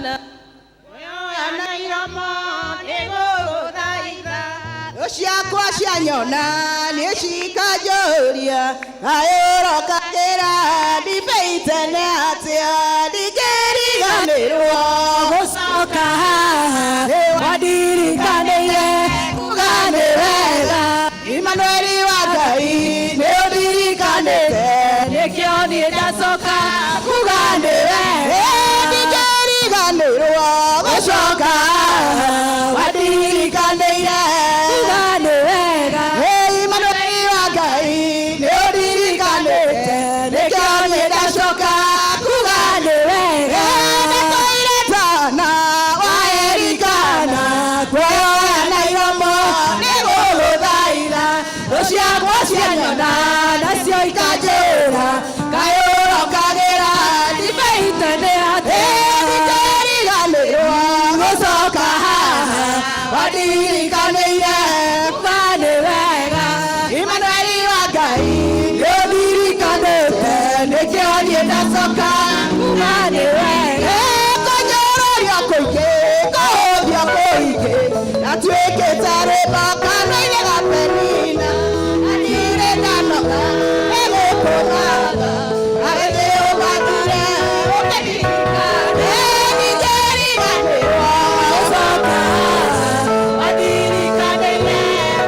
Erikana. Kuoya na iromo nĩgũgũthaitha. Thũ ciakwa cianyona nĩ cikanjũria, kaĩ ũrokagĩra ndibei tene atĩa? Ndingĩriganĩrwo Gũcoka haha wandirikanĩire kuga nĩ wega. Imanueli wa Ngai, nĩ ũndirikanĩte. Nĩkĩo niĩ ndacoka kuga nĩ wega. Ndingĩriganĩrwo gũcoka haha wandirikanĩire kuga nĩ wega. Imanueli wa Ngai, nĩ ũndirikanĩte, nĩkĩo niĩ ndacoka kuga nĩ wega. Ndatũire tana wa Erikana, kuoya na iromo nĩgũgũthaitha. Thũ ciakwa cianyona nacio ikanjũra, kaĩ ũrokagĩra ndibei tene atĩa? Ndingĩriganĩrwo gũcoka haha wandirikanĩire kuga nĩ wega. Imanueli wa Ngai, nĩ ũndirikanĩte, nĩkĩo niĩ ndacoka kuga nĩ wega. Kũnyũrũrio kũingĩ, kũhũthio kũingĩ, natuĩkĩte rwĩmbo kanua-inĩ ga Penina. Na ndirĩ ndanoga nĩgũkũgatha, na githĩ ũgathire ũkĩndirikana. Ndingĩriganĩrwo Gũcoka haha wandirikanĩire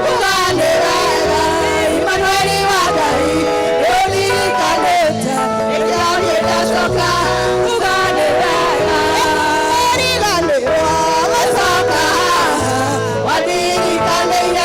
kuga nĩ wega. Imanueli wa Ngai, nĩ ũndirikanĩte, nĩkĩo niĩ ndacoka kuga nĩ wega. Ndingĩriganĩrwo gũcoka haha wandirikanĩire.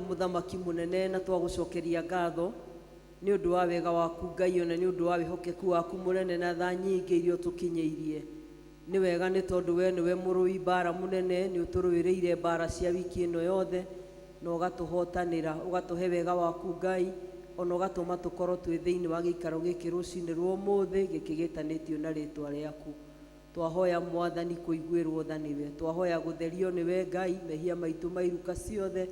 Mũthamaki mũnene, na twagũcokeria ngatho nĩ ũndũ wa wega waku Ngai, ona nĩ ũndũ wa wĩhokeku waku mũnene na tha nyingĩ iria ũtũkinyĩirie. Nĩ wega nĩ tondũ we nĩwe mũrũi mbara mũnene, nĩ ũtũrũĩrĩire mbara cia wiki ĩno yothe na ũgatũhotanĩra, ũgatũhe wega waku Ngai, ona ũgatũma tũkorwo twĩ thĩinĩ wa gĩikaro gĩkĩ rũcinĩ rwa ũmũthĩ gĩkĩ gĩtanĩtio na rĩtwa rĩaku. Twahoya Mwathani kũiguĩrwo tha nĩwe, twahoya gũtherio nĩwe Ngai, mehia maitũ ma iruka ciothe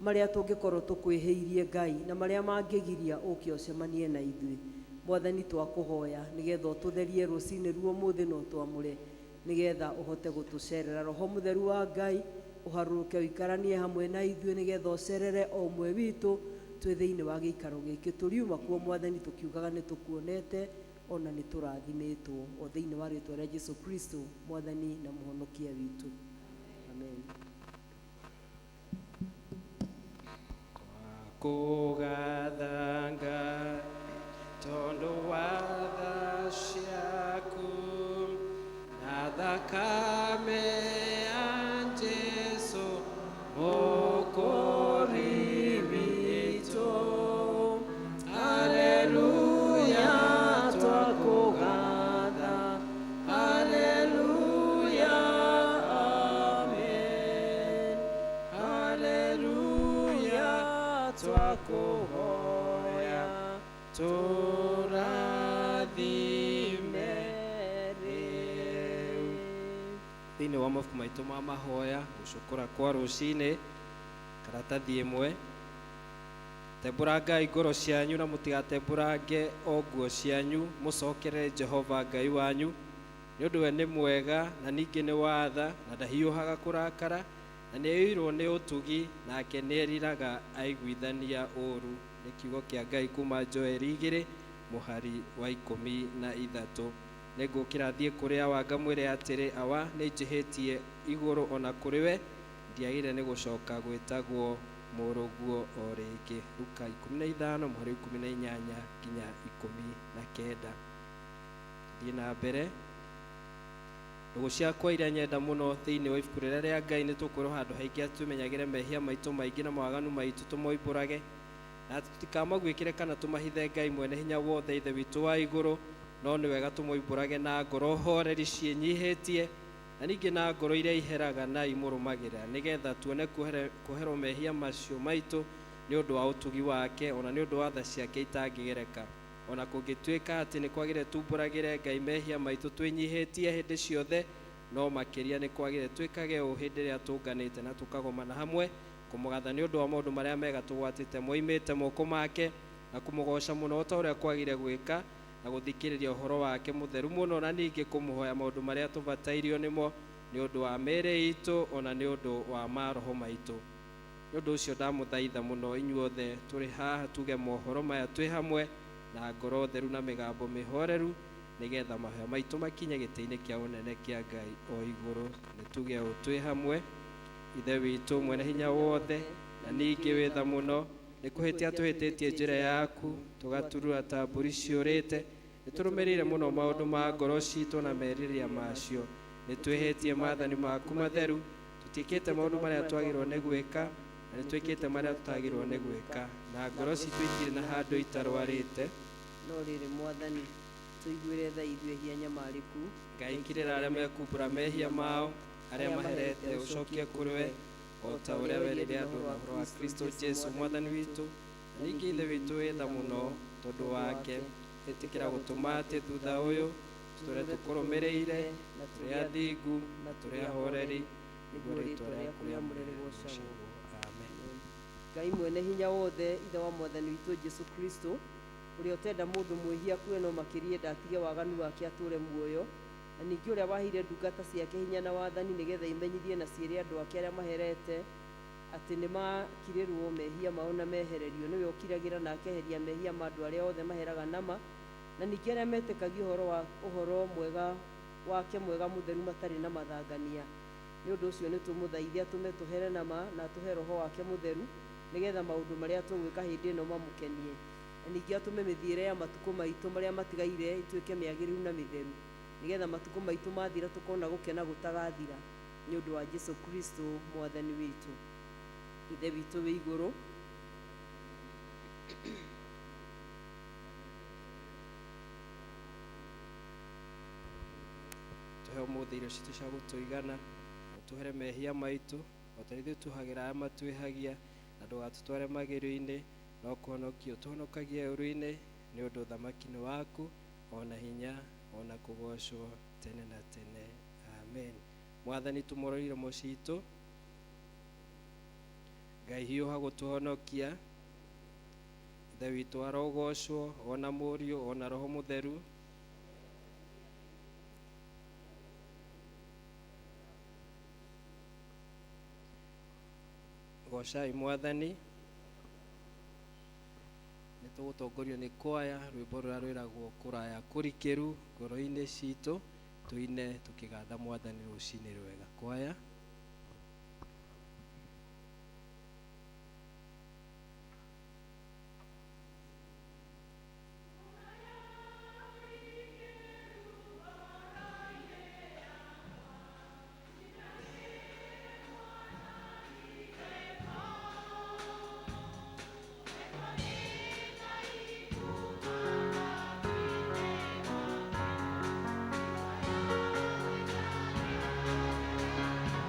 marĩa tũngĩkorwo tũkwĩhĩirie Ngai, na marĩa mangĩgiria ũke ũcemanie na ithuĩ. Mwathani twakũhoya nĩgetha ũtũtherie rũcinĩ rwa ũmũthĩ na ũtwamũre nĩgetha ũhote gũtũcerera. Roho Mũtheru wa Ngai ũharũrũke ũikaranie hamwe na ithuĩ nĩgetha ũcerere o ũmwe witũ twĩ thĩinĩ wa gĩikaro gĩkĩ. Tũriuma kuo Mwathani tũkiugaga nĩ tũkuonete ona nĩ tũrathimĩtwo, o thĩinĩ wa rĩtwa rĩa Jesu Kristo Mwathani na Mũhonokia witũ. Amen. Kũgatha Ngai tondũ wa tha ciaku na thakame ya Jesu Mũkũũri witũ. Haleluya, twakũgatha. Haleluya, amen. Haleluya, twakũhoya tũrathime rĩu. Thĩinĩ wa mabuku maitũ ma mahoya, gũcũkũra kwa rũcinĩ, karatathi ĩmwe, tembũrangai ngoro cianyu na mũtigatembũrange o nguo cianyu, mũcokerere Jehova Ngai wanyu, nĩ ũndũ we nĩ mwega na ningĩ nĩ watha na ndahiũhaga kũrakara na nĩ aiyũirwo nĩ ũtugi, nake nĩeriraga aiguithania ũũru. Nĩ kiugo kĩa Ngai kuma Joeli 2 mũhari wa 13. Nĩngũkĩra thiĩ kũrĩ awa ngamwĩre atĩrĩ, awa, nĩ njĩhĩtie igũrũ ona kũrĩ we, ndiagĩrĩire nĩ gũcoka gwĩtagwo mũrũguo o rĩngĩ. Luka 15 mũhari 18 nginya 19. Thiĩ na mbere. Ndũgũ ciakwa iria nyenda mũno thĩinĩ wa ibuku rĩrĩa rĩa Ngai, nĩ tũkwĩrwo handũ haingĩ atĩ tũmenyagĩre mehia maitũ maingĩ na mawaganu maitũ, tũmoimbũrage na atĩ tũtikamaguĩkĩre kana tũmahithe Ngai mwene hinya wothe Ithe witũ wa igũrũ, no nĩ wega tũmoimbũrage na ngoro horeri ciĩnyihĩtie na ningĩ na ngoro iria iheraga na imũrũmagĩrĩra, nĩgetha tuone kuoherwo mehia macio maitũ nĩ ũndũ wa ũtugi wake, ona nĩ ũndũ wa tha ciake itangĩgereka. Ona kũngĩtuĩka atĩ nĩ kwagĩrĩire tumbũragĩre Ngai mehia maitũ twĩnyihĩtie hĩndĩ ciothe, no makĩria nĩ kwagĩrĩire twĩkage ũũ hĩndĩ ĩrĩa tũnganĩte na tũkagomana hamwe kũmũgatha nĩ ũndũ wa maũndũ marĩa mega tũgwatĩte moimĩte moko make, na kũmũgoca mũno o ta ũrĩa kwagĩrĩire gwĩka, na gũthikĩrĩria ũhoro wake mũtheru mũno, na ningĩ kũmũhoya maũndũ marĩa tũbatairio nĩmo nĩ ũndũ wa mĩĩrĩ itũ ona nĩ ũndũ wa maroho maitũ. Nĩ ũndũ ũcio ndamũthaitha mũno inyuothe tũrĩ haha tuge mohoro maya twĩ hamwe na ngoro theru na mĩgambo mĩhoreru, nĩgetha mahoya maitũ makinye gĩtĩ-inĩ kĩa ũnene kĩa Ngai o igũrũ. Nĩ tuge ũũ twĩ hamwe: Ithe witũ mwene hinya wothe na ningĩ wĩ tha mũno, nĩ kũhĩtia tũhĩtĩtie njĩra yaku, tũgaturura ta mbũri ciũrĩte. Nĩ tũrũmĩrĩire mũno maũndũ ma ngoro citũ na merirĩria macio. Nĩ twĩhĩtie maathani maku matheru, tũtiĩkĩte maũndũ marĩa twagĩrĩirwo nĩ gwĩka, na nĩ twĩkĩte marĩa tũtagĩrĩirwo nĩ gwĩka, na ngoro citũ itirĩ na handũ itarwarĩte. No rĩrĩ Mwathani, tũiguĩre tha ithuĩ ehia nyamarĩku. Ngai kirĩra arĩa mekumbũra mehia mao, arĩa maherete ũcokie kũrĩ we, o ta ũrĩa werire andũ na ũhoro wa Kristo Jesu Mwathani witũ. Na ningĩ Ithe witũ wĩ tha mũno, tondũ wake ĩtĩkĩra gũtũma atĩ thutha ũyũ tũtũre tũkũrũmĩrĩire, tũrĩ athingu na tũrĩ ahoreri, nĩguo rĩtwa rĩaku rĩamũre rĩgoocagwo. Amen. Ngai mwene hinya wothe, Ithe wa Mwathani witũ Jesu Kristo, ũrĩa ũtenda mũndũ mwĩhia akue no makĩria ndatige waganu wake atũre muoyo, na ningĩ ũrĩa waheire ndungata ciake hinya na wathani nĩgetha imenyithie na ciĩre andũ ake arĩa maherete atĩ nĩ makirĩrwo mehia mao na mehererio, nĩwe ũkiragĩra na akeheria mehia ma andũ arĩa othe maheraga nama, na ningĩ arĩa metĩkagia ũhoro wa ũhoro mwega wake mwega mũtheru matarĩ na mathangania. Nĩ ũndũ ũcio nĩ tũmũthaithe atũme tũhere nama na atũhe roho wake mũtheru, nĩgetha maũndũ marĩa tũgwĩka hĩndĩ ĩno mamũkenie, na ningĩ atũme mĩthiĩre ya matukũ maitũ marĩa matigaire ĩtuĩke mĩagĩrĩru na mĩtheru, nĩgetha matukũ maitũ mathira tũkona gũkena gũtagathira, nĩ ũndũ wa Jesu Kristo Mwathani witũ. Ithe witũ wĩ igũrũ, Tũhe ũmũthĩ irio citũ cia gũtũigana, ũtũhere mehia maitũ o ta ithuĩ tuhagĩra arĩa matwĩhagia, na ndũgatũtware magerio-inĩ, no kũhonokia ũtũhonokagie ũũru-inĩ, nĩ ũndũ ũthamaki nĩ waku, ona hinya, ona kũgocwo tene na tene. Amen. Mwathani, tumũrore iromo citũ. Ngai hiũha gũtũhonokia. Ithe witũ arogocwo, ona Mũriũ, ona Roho Mũtheru. Gocai Mwathani. Nĩ tũgũtongorio nĩ kwaya rwĩmbo rũrĩa rwĩragwo kũraya kũrikĩru ngoro-inĩ citũ, tũine tũkĩgatha Mwathani rũcinĩ rwega. Kwaya. Thank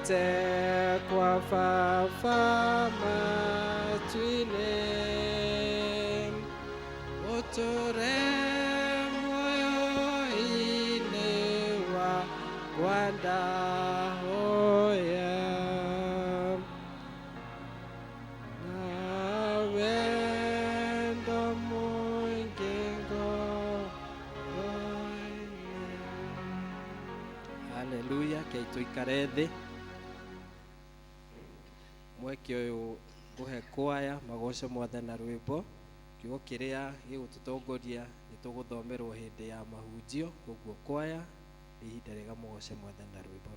Thiĩte kwa baba matu-inĩ, ũtũre muoyo-inĩ wakwa ndahoya. Na wendo mũingĩ ngoro-inĩ. Haleluya, kei tũikare thĩ. Mweke ũyũ ngũhe kwaya magoce Mwathani na rwĩmbo. Kiugo kĩrĩa gĩgũtũtongoria nĩ tũgũthomerwo hĩndĩ ya mahunjio, koguo kwaya nĩ ihinda rĩega mũgoce Mwathani na rwĩmbo.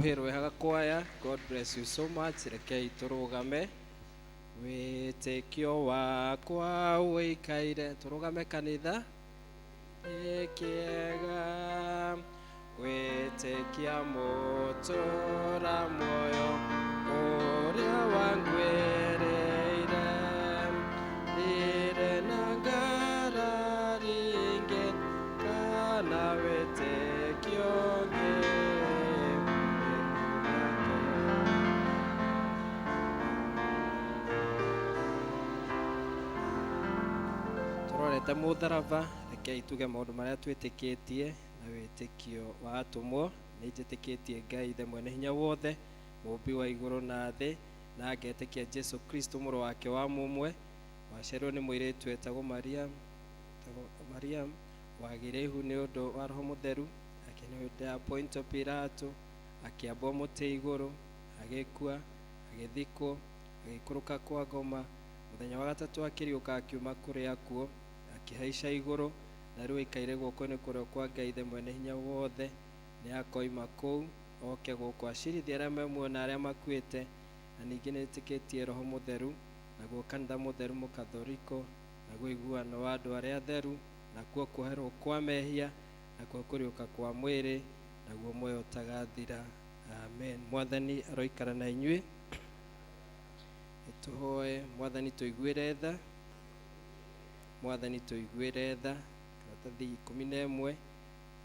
Hakuhĩ Rwehaga Choir, God bless you so much. Rekei tũrũgame. Wĩtĩkio wakwa ũikaire, tũrũgame kanitha. Nĩ kĩega gwĩtĩkia mũtũra muoyo ũrĩa wangwĩrĩire. Ndirĩ na ngarari ingĩ kana wĩtĩkio ũngĩ. Tũrorete mũtharaba, rekei tuge maũndũ marĩa twĩtĩkĩtie na wĩtĩkio wa atũmwo. Nĩ njĩtĩkĩtie Ngai Ithe mwene hinya wothe, mũũmbi wa igũrũ na thĩ, na ngetĩkia Jesu Kristo mũrũ wake wa mũmwe, waciarirwo nĩ mũirĩtu etagwo Mariam, Mariam, wagĩire ihu nĩ ũndũ wa Roho Mũtheru, akĩneo hĩndĩ ya Pontio Pilato, akĩambwo mũtĩ igũrũ, agĩkua, agĩthikwo, agĩikũrũka kwa ngoma, mũthenya wa gatatũ akĩriũka akiuma kũrĩ akuũ, akĩhaica igũrũ, na rĩu aikaire guoko-inĩ kũrĩa kwa Ngai Ithe mwene hinya wothe. Nĩ akoima kũu oke gũkũ acirithie arĩa me muoyo na arĩa makuĩte. Na ningĩ nĩ ĩtĩkĩtie Roho Mũtheru, naguo kanitha mũtheru mũkathoriko, naguo iguano wa andũ arĩa atheru, nakuo kuoherwo kwa mehia, nakuo kũriũka kwa mwĩrĩ, naguo muoyo ũtagathira. Amen. Mwathani aroikara na inyuĩ. Tũhoe. Mwathani tũiguĩre tha, Mwathani tũiguĩre tha. Karatathi 11.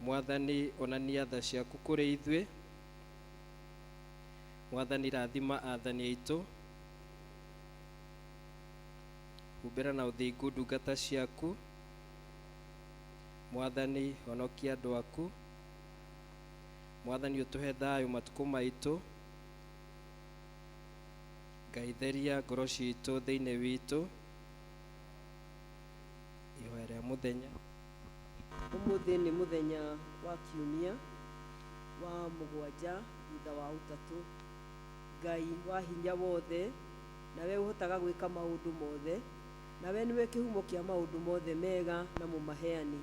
Mwathani onania tha ciaku kũrĩ ithuĩ. Mwathani rathima athani aitũ, humbĩra na ũthingu ndungata ciaku. Mwathani honokia andũ aku. Mwathani ũtũhe thayũ matukũ maitũ. Ngai theria ngoro citũ thĩinĩ witũ. Ihoya rĩa mũthenya. Ũmũthĩ nĩ mũthenya wa kiumia wa mũgwanja thutha wa ũtatũ. Ngai wa hinya wothe, nawe ũhotaga gwĩka maũndũ mothe, nawe nĩwe kĩhumo kĩa maũndũ mothe mega na mũmaheani.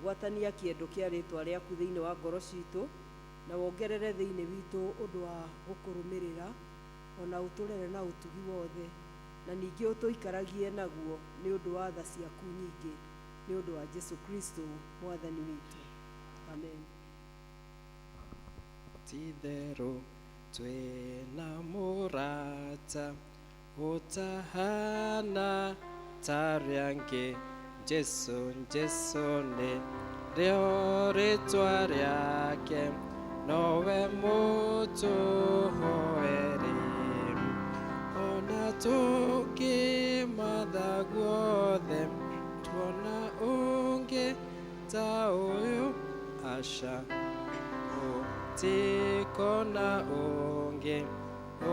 Gwatania kĩendo kĩa rĩtwa rĩaku thĩinĩ wa ngoro citũ, na wongerere thĩinĩ witũ ũndũ wa gũkũrũmĩrĩra, ona ũtũrere na ũtugi wothe, na ningĩ ũtũikaragie naguo nĩ ũndũ wa tha ciaku nyingĩ, nĩ ũndũ wa Jesu Kristo Mwathani witũ. Amen. Ti-itherũ twĩna mũrata ũtahana ta arĩa angĩ, Jesu, Jesu nĩ rĩo rĩtwa rĩake, nowe mũtũhoeri. Ona tũngĩmatha guothe, tuona ũngĩ ta ũyũ, aca ũtikona ũngĩ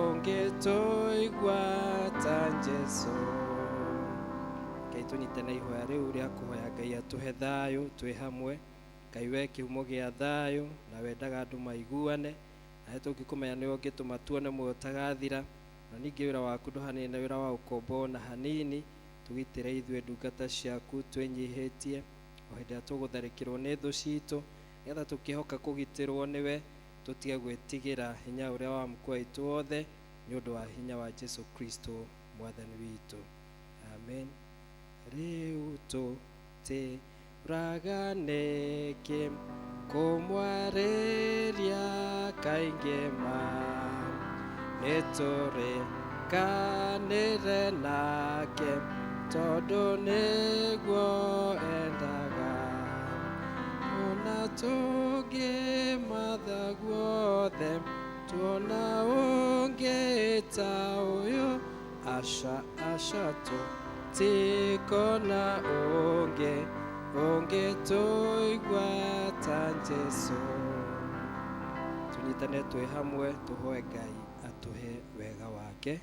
ũngĩtũigua ta Jesu. Ngai tũnyite na ihoya rĩu rĩa kũhoya Ngai atũhe thayũ twĩ hamwe. Ngai we kĩhumo gĩa thayũ na wendaga andũ maiguane, na tũngĩkũmenya nĩwe ũngĩtũma tuone muoyo ũtagathira. Na ningĩ wĩra waku ndũhanine na wĩra wa ũkombo ona hanini. Tũgitĩre ithuĩ ndungata ciaku twĩnyihĩtie o hĩndĩ ĩrĩa tũgũtharĩkĩrwo nĩ thũ citũ, nĩgetha tũkĩhoka kũgitĩrwo nĩwe, tũtige gwĩtigĩra hinya ũrĩa wa mũkua witũ wothe, nĩ ũndũ wa hinya wa Jesu Kristo Mwathani witũ. Amen. Rĩu tũtĩraga nĩkĩ kũmwarĩria kaingĩ ma, nĩtũrĩkanĩre nake tondũ nĩguo endaga. Ona tũngĩmatha guothe, tuona ũngĩ ta ũyũ, aca aca tũtikona ũngĩ ũngĩtũigua ta Jesu. Tũnyitane twĩ hamwe tũhoe Ngai atũhe wega wake.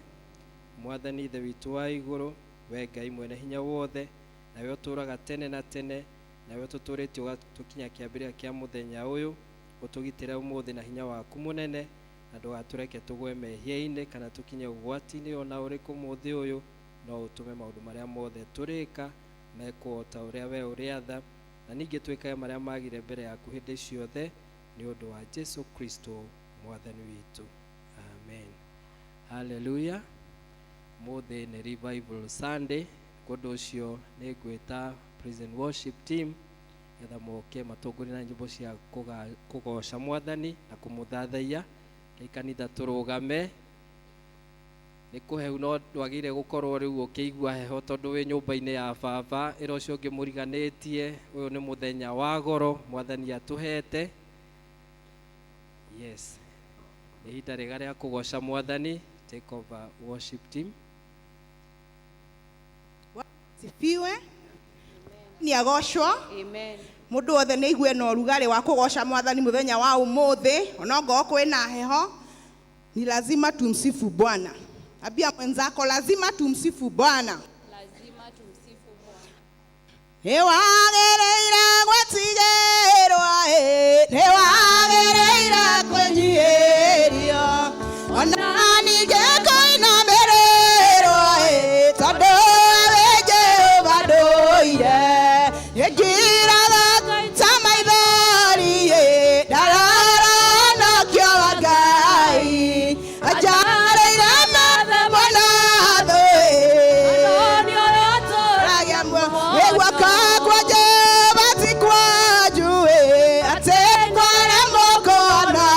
Mwathani Ithe witũ wa igũrũ, we Ngai mwene hinya wothe, nawe ũtũũraga tene na tene, nawe ũtũtũũrĩtie ũgatũkinya kĩambĩrĩria kĩa mũthenya ũyũ, ũtũgitĩre ũmũthĩ na hinya waku mũnene, na ndũgatũreke tũgwe mehia-inĩ kana tũkinye ũgwati-inĩ ona ũrĩkũ ũmũthĩ ũyũ, no ũtũme maũndũ marĩa mothe tũrĩka mekwo o ta ũrĩa we ũrĩatha, na ningĩ twĩkage marĩa magire mbere yaku hĩndĩ ciothe, nĩ ũndũ wa Jesu Kristo Mwathani witũ. Amen. Haleluya. Mũthĩ nĩ Revival Sunday. Kũndũ ũcio nĩ ngwĩta Praise and Worship Team getha moke matongorie na nyĩmbo cia kũgoca Mwathani na kũmũthathaiya. Kei kanitha tũrũgame. Nĩ kũhehu no ndwagĩrĩire gũkorwo rĩu ũkĩigua heho tondũ wĩ nyũmba-inĩ ya baba. Ĩra ũcio ũngĩ mũriganĩtie, ũyũ nĩ mũthenya wa goro Mwathani atũhete. Yes, nĩ ihinda rĩega rĩa kũgoca Mwathani. Take over, worship team. Sifiwe. Nĩ agocwo. Amen. Mũndũ wothe nĩ aigue na ũrugarĩ wa kũgoca Mwathani mũthenya wa ũmũthĩ, ona ongorwo kwĩna heho, ni lazima tumsifu Bwana. Ambia mwenzako, lazima tumsifu Bwana. Lazima tumsifu Bwana. Nĩ wagĩrĩire gwĩtigĩrwo, ĩ, nĩ wagĩrĩire kwĩnyiihĩrio, ona ningĩ kũinamĩrĩrwo, ĩ, tondũ wĩ Jehova ndũire. Nĩngiraga ta maithori, ĩ, ndarora ũhonokio wa Ngai. Anjarĩire mwana thũ, ĩ, guoko kwa Jehova ti kwa njui, atĩ kwaremwo kuona.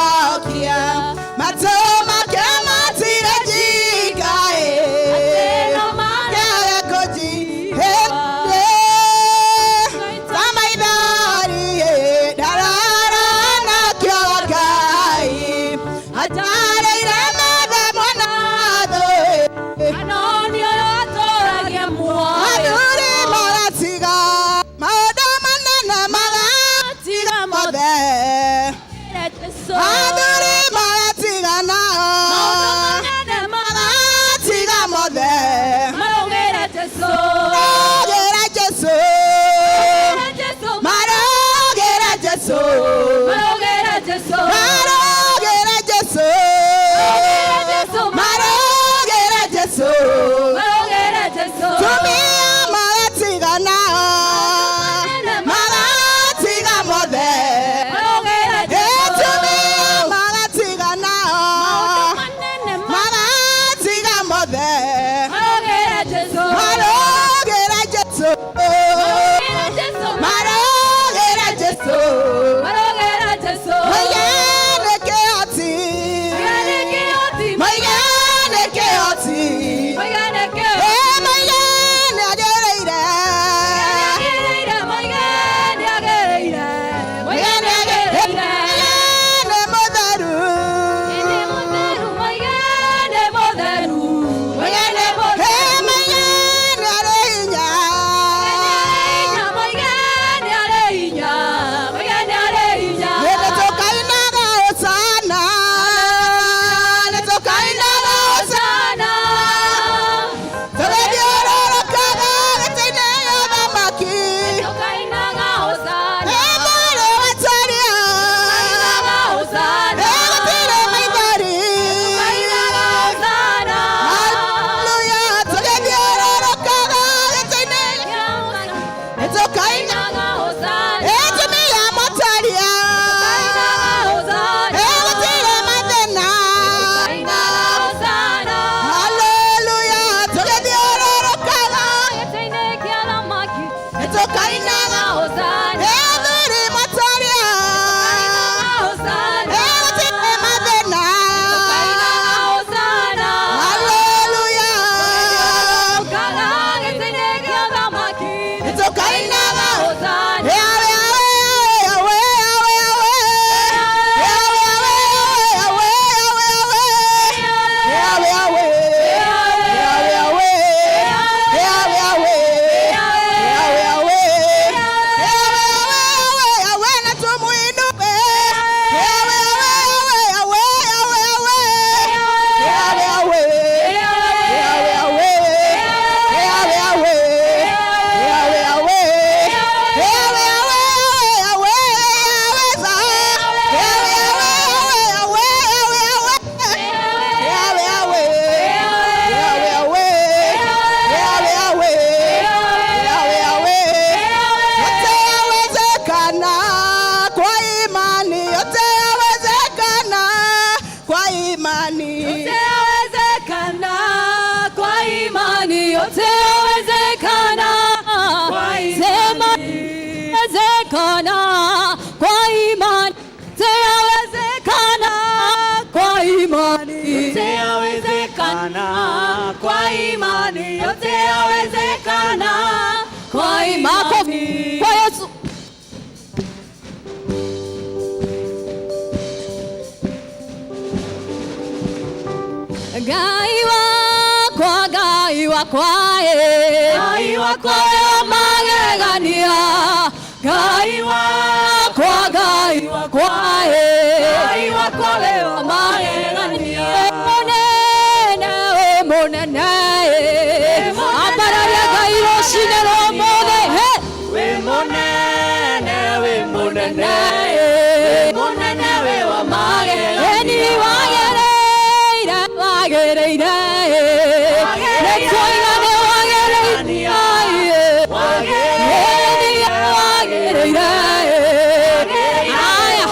wakwa Ngai wakwa wa magegania Ngai wakwa Ngai wakwa Ngai wakwa wa magegania Munene we munene Ambararia Ngai rũcinĩ rwa ũmũthĩ. Wĩ mũnene, wĩ mũnene, wĩ mũnene, wĩ wa magegania. Eni wagereire wagereire Nĩtwoiga nĩ wagereire Eni wagereire Aya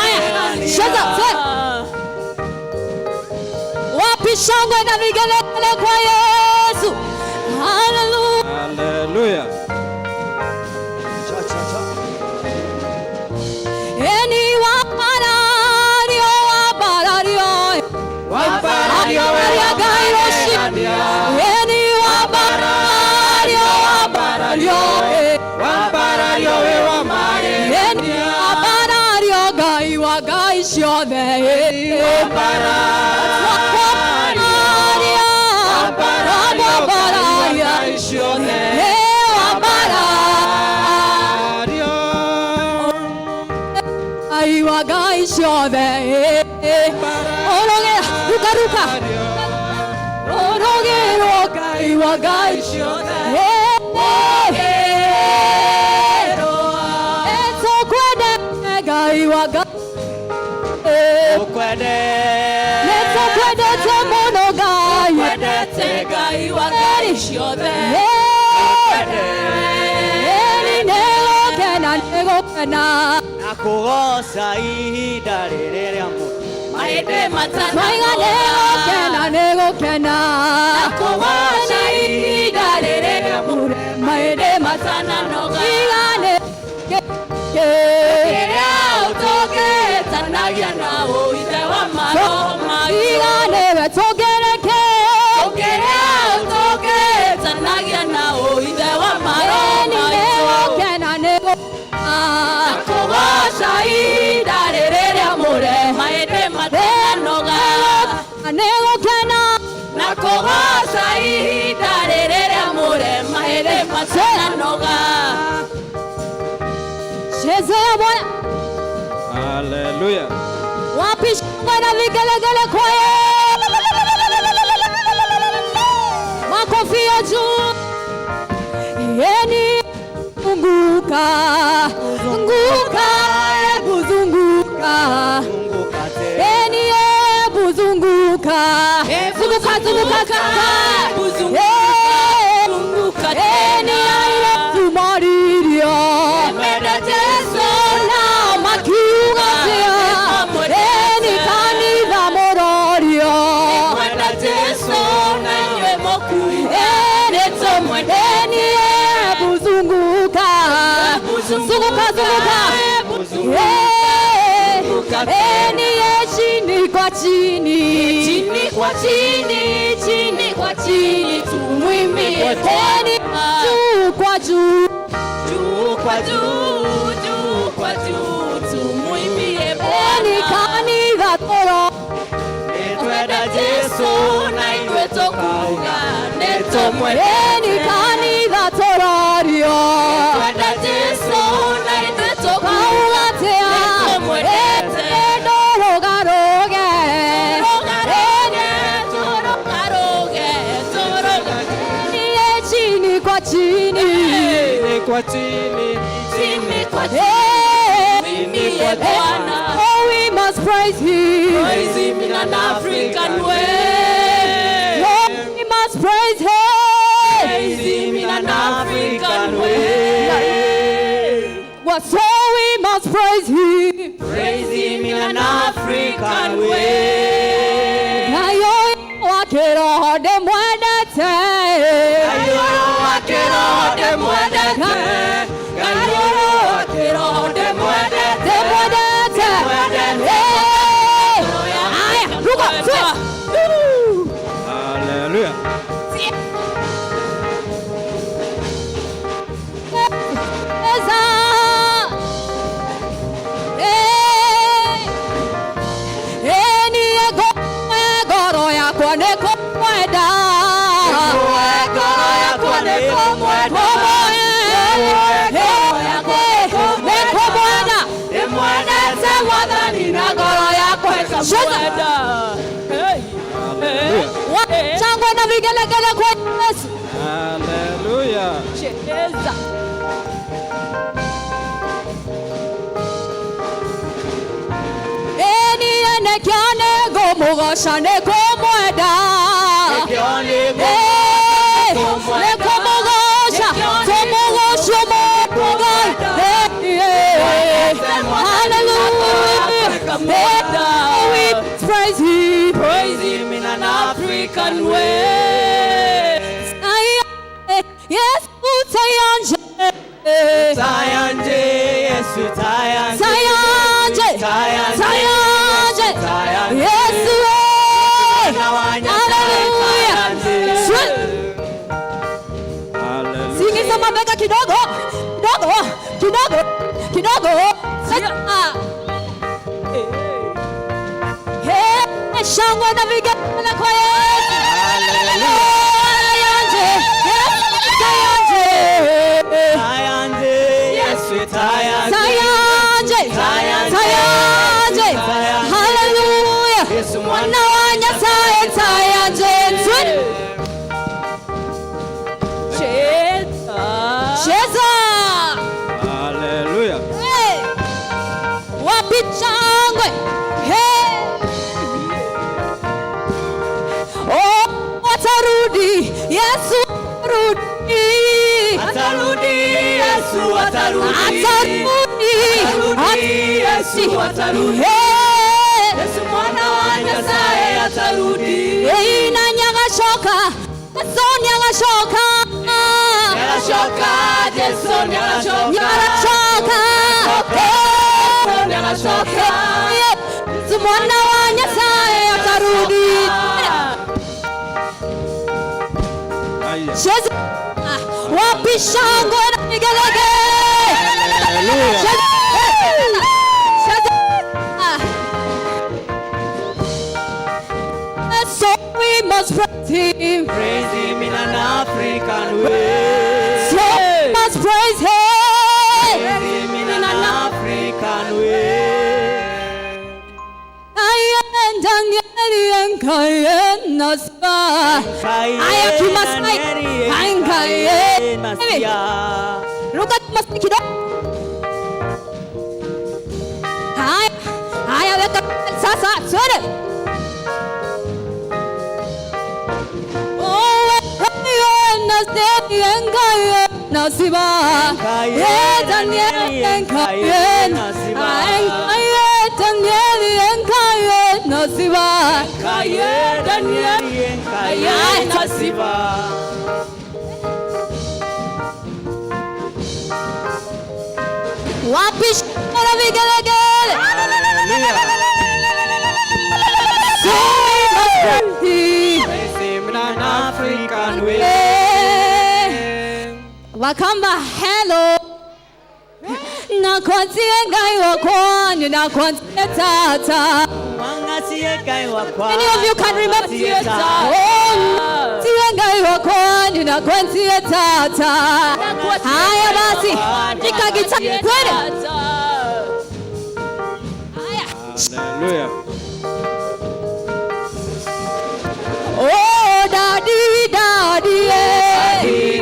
aya Shut up say. Wapi shangwe na vigelegele kwa Yesu. Hallelujah. Hallelujah. Cha cha cha. Eni wambarario wambarario Wambarario we Ambararia Ngai rũcinĩ. magegania. Eni wambarario wambarario Wambarario we wa magegania. Eni wambarario Ngai wa Ngai ciothe. Wambarario. Wambarario Ngai wa Ngai ciothe. Wambarario Wambarario. Ngai wa Ngai ciothe. Ũrũgĩra ruka ruka Ũrũgĩrwo Ngai wa Ngai ciothe. Nĩtũkwendete Ngai wa Ngai. Nĩtũkwendete mũno Ngai. Kwendete Ngai wa Ngai ciothe. Ĩni nĩgũkena nĩgũkena Na kũgoca ihinda rĩrĩ rĩa Mahĩndĩ Twaiga nĩgũkena nĩgũkena kũgoca ihinda rĩrĩ rĩamũre mahĩndĩ matananoga. Iga nĩ Rĩrĩa ũtũngĩtanagia na ũithe wa maroho maitũ. Iga nĩwe tũngereke Ũkĩrĩa ũtũngĩtanagia na ũithe wa maroho Ĩni maitũ. nĩgũkena nĩgũkena Kũgoca ihinda rĩrĩ rĩamũre mahĩndĩ matananoga. Nĩgũkena Na kũgoca ihinda rĩrĩ rĩamũre mahĩndĩ matananoga. Chezea Bwana. Hallelujah. Wapi shangwe na vigelegele kwa Yesu. Makofi ya juu. Yeni zunguka, zunguka, hebu zunguka. Zunguka tena. Eni hebu zunguka. Zunguka, zunguka, Hebu zunguka, Eh, zunguka Eni tena. aire tumariria. Mwenda Jesu Na makiuga tia. Eni kanitha mũrorio. Mwenda Jesu na inyuĩ mũkuuga nĩtũmwendete. Eni hebu zunguka. Zunguka, zunguka. Hebu zunguka, Eh, zunguka Eni ye chini kwa chini. Chini kwa chini, chini kwa chini, tumwimbie Eni Bwana. juu kwa juu. Juu kwa juu, juu kwa juu, tumwimbie Eni Bwana. kanitha toro. Nĩtwenda Jesu na ithuĩ tũkuuga nĩtũmwendete. Eni kanitha tororio. Twenda Jesu na ithuĩ tũkuuga Kauga atia. nĩtũmwendete. Ndũrũgarũge. Tũrũgarũge, tũrũgarũge, tũrũgarũge. Eni ye chini kwa chini. Chini kwa chini. Chini kwa chini, Eh, mwimbie Bwana. Oh, we must praise him. Praise him in an African way. Oh, we must praise him. Praise him in an African way. Well, so we must praise him. Praise him in an African way. Ngai ũyũ wa kĩroho ndĩmwendete. Ngai ũyũ wa kĩroho ndĩmwendete. Ngai ũyũ wa kĩroho ndĩmwendete. Ndĩmwendete. Ndĩmwendete. Eh. Aya, ruka, swe. Hallelujah. Eza. Eh. Eh, niĩ ngoro yakwa nĩ kũmwenda. Ngoro vigelegele kwa Yesu? Haleluya. Cheza. Eni enekiane gomugoca nĩ kũmwenda. Eh, nĩ kũmũgoca, tũmũgoce Mũngai. Eh, eh, hallelujah. Eh, we praise him. Praise him in an African way. Yes, Tayanje. Tayanje, Yesu tayanje. Tayanje. Tayanje. Tayanje. Tayanje. Yes, hallelujah. Haleluya. Singiza mabega kidogo, kidogo, kidogo, kidogo. Sasa. Hey, shangwe na vigelegele kwa Yesu. Tayanje. Yes, Tayanje. Tayanje, Yesu tayanje. Tayanje. Tayanje. Tayanje. Tayanje. Hallelujah. Yesu Mwana wa Nyasaye Tayanje. Cheza. Cheza. Haleluya. Hey. Wapi shangwe? Hey. Oh, atarudi. Yesu rudi. Atarudi, Yesu atarudi. Atarudi. Atarudi, Yesu atarudi. Hey. Yesu mwana wa Nyasaye atarudi. Hey, na nyagashoka. Yesu nyagashoka. Nyagashoka, Yesu nyagashoka. Nyagashoka. Yesu nyagashoka. Yesu mwana wa Nyasaye atarudi. Haya. Cheza. Wapi shangwe na vigelegele? Haleluya. Cheza. Cheza. So we must praise him. Praise him in an African way. So we must praise him. Praise him in an African way. Aya Kimasai. Ankaye. Ruka Kimasai kidogo. Haya, haya weka sasa, twende. Oh, Nasiba. Eh, Daniel Enkaye. Enkaye, Daniel Enkaye, Nasiba. Kaye Daniel. Kaye Nasiba. Wapi shangwe vigelegele? So we must praise him. Praise him in an African way. Wakamba, hello. Nakwantie ngai wakwa, nakwantie tata. Any of you can remember? Oh, tie ngai wakwa, nakwantie tata. Haya basi, shika gitaa twende. Haya. Haleluya. Oh, daddy, daddy, yeah. Daddy,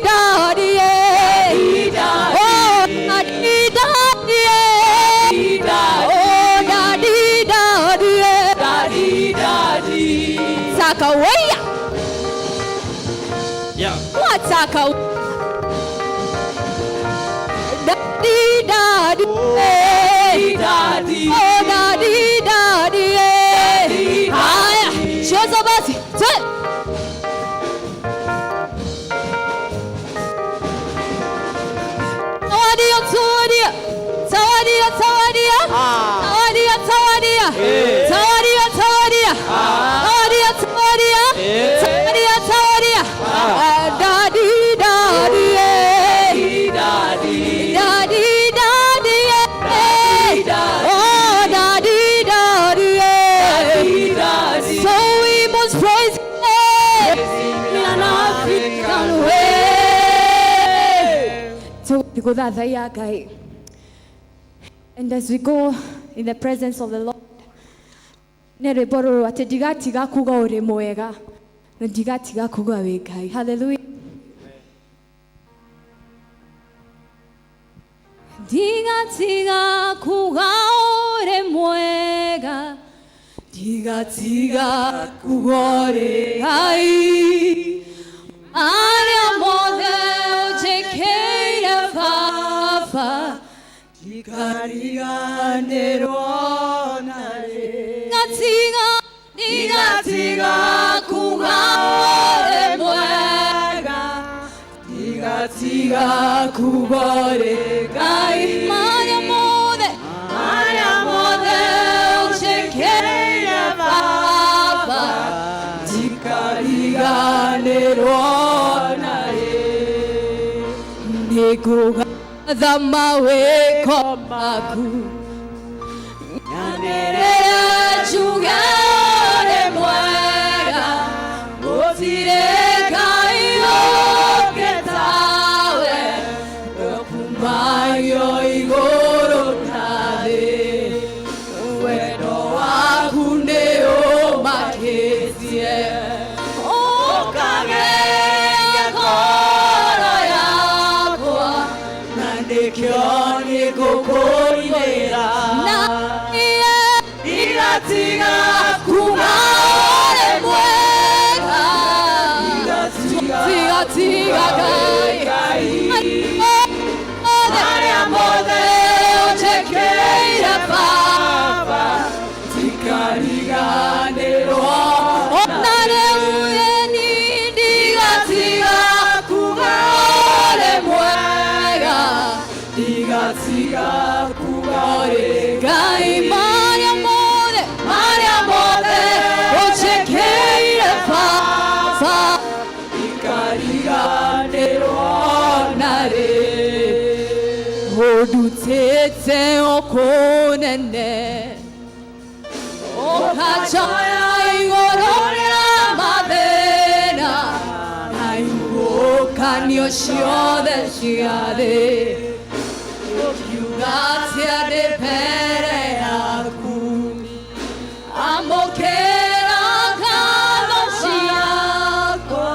daddy, yeah. Oh, daddy, daddy, yeah. Oh, daddy, daddy, yeah. Daddy, daddy. Takawaya. Yeah. Wataka. Daddy, daddy, yeah. Daddy. Oh, daddy, daddy, yeah. Haya, cheza basi. Twende. Tawadia, tawadia. Tawadia, tawadia. Tawadia, tawadia. Tawadia, tawadia. Tawadia, tawadia. Tawadia, tawadia. Ah, daddy, daddy, yeah. Daddy. Daddy, daddy, yeah. Oh, daddy, daddy, yeah. Daddy. So we must praise God in an African way. So we go that guy. And as we go in the presence of the Lord, Nĩ rwĩmbo rũrũ atĩ ndigatiga kuga ũrĩ mwega na ndigatiga kuga wĩ Ngai. Hallelujah. Ndigatiga kuga ũrĩ mwega, ndigatiga kuga ũrĩ Ngai. Arĩa mothe ũnjĩkĩire Baba, Ndikariganĩrwo narĩ. Ndigatiga, ndigatiga kuga ũrĩ mwega, Ndigatiga kuga ũrĩ Ngai. Marĩa mothe, Marĩa mothe ũnjĩkĩire Baba, ndikariganĩrwo narĩ. Nĩngũgatha mawĩko maku, Nyanĩrĩre njuge ũrĩ mwega, gũtirĩ Ngai ũngĩ tawe, kumayo igũrũ na thĩ. Wendo waku nĩ ũmakĩtie, ũkageria ngoro yakwa, na nĩkĩo nĩngũkũinĩra. Na niĩ Ndigatiga kuga ũrĩ mwega. Ndigatiga Tiga, tiga Ngai. Marĩa mothe ũnjĩkĩire Baba, ndikariganĩrwo. Ona rĩu ĩni ndigatiga kuga ũrĩ mwega. Ndigatiga kuga ũrĩ Ngai, marĩa mothe, marĩa mothe ũnjĩkĩire Baba, ndikariganĩrwo narĩ. Ũndutĩte o kũnene, ũkanjoya igũrũ rĩa mathĩna na ihuhũkanio ciothe cia thĩ, ũkiuga atĩa ndĩ mbere yaku, amũkĩra ngatho ciakwa,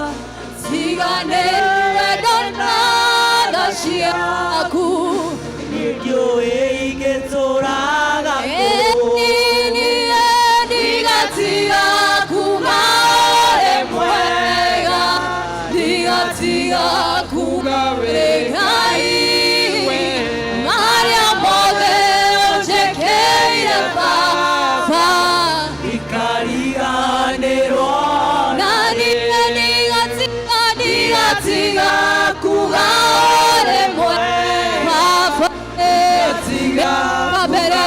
tiga nĩ wendo na tha ciaku. Ndiũĩ ingĩtũraga kũ. Ndigatiga kuga ũrĩ mwega, ndigatiga kuga wĩ Ngai. Marĩa mothe ũnjĩkĩire Baba, Ndikariganĩrwo na niĩ ndigatiga, ndigatiga kuga ũrĩ mwega. Baba, mbere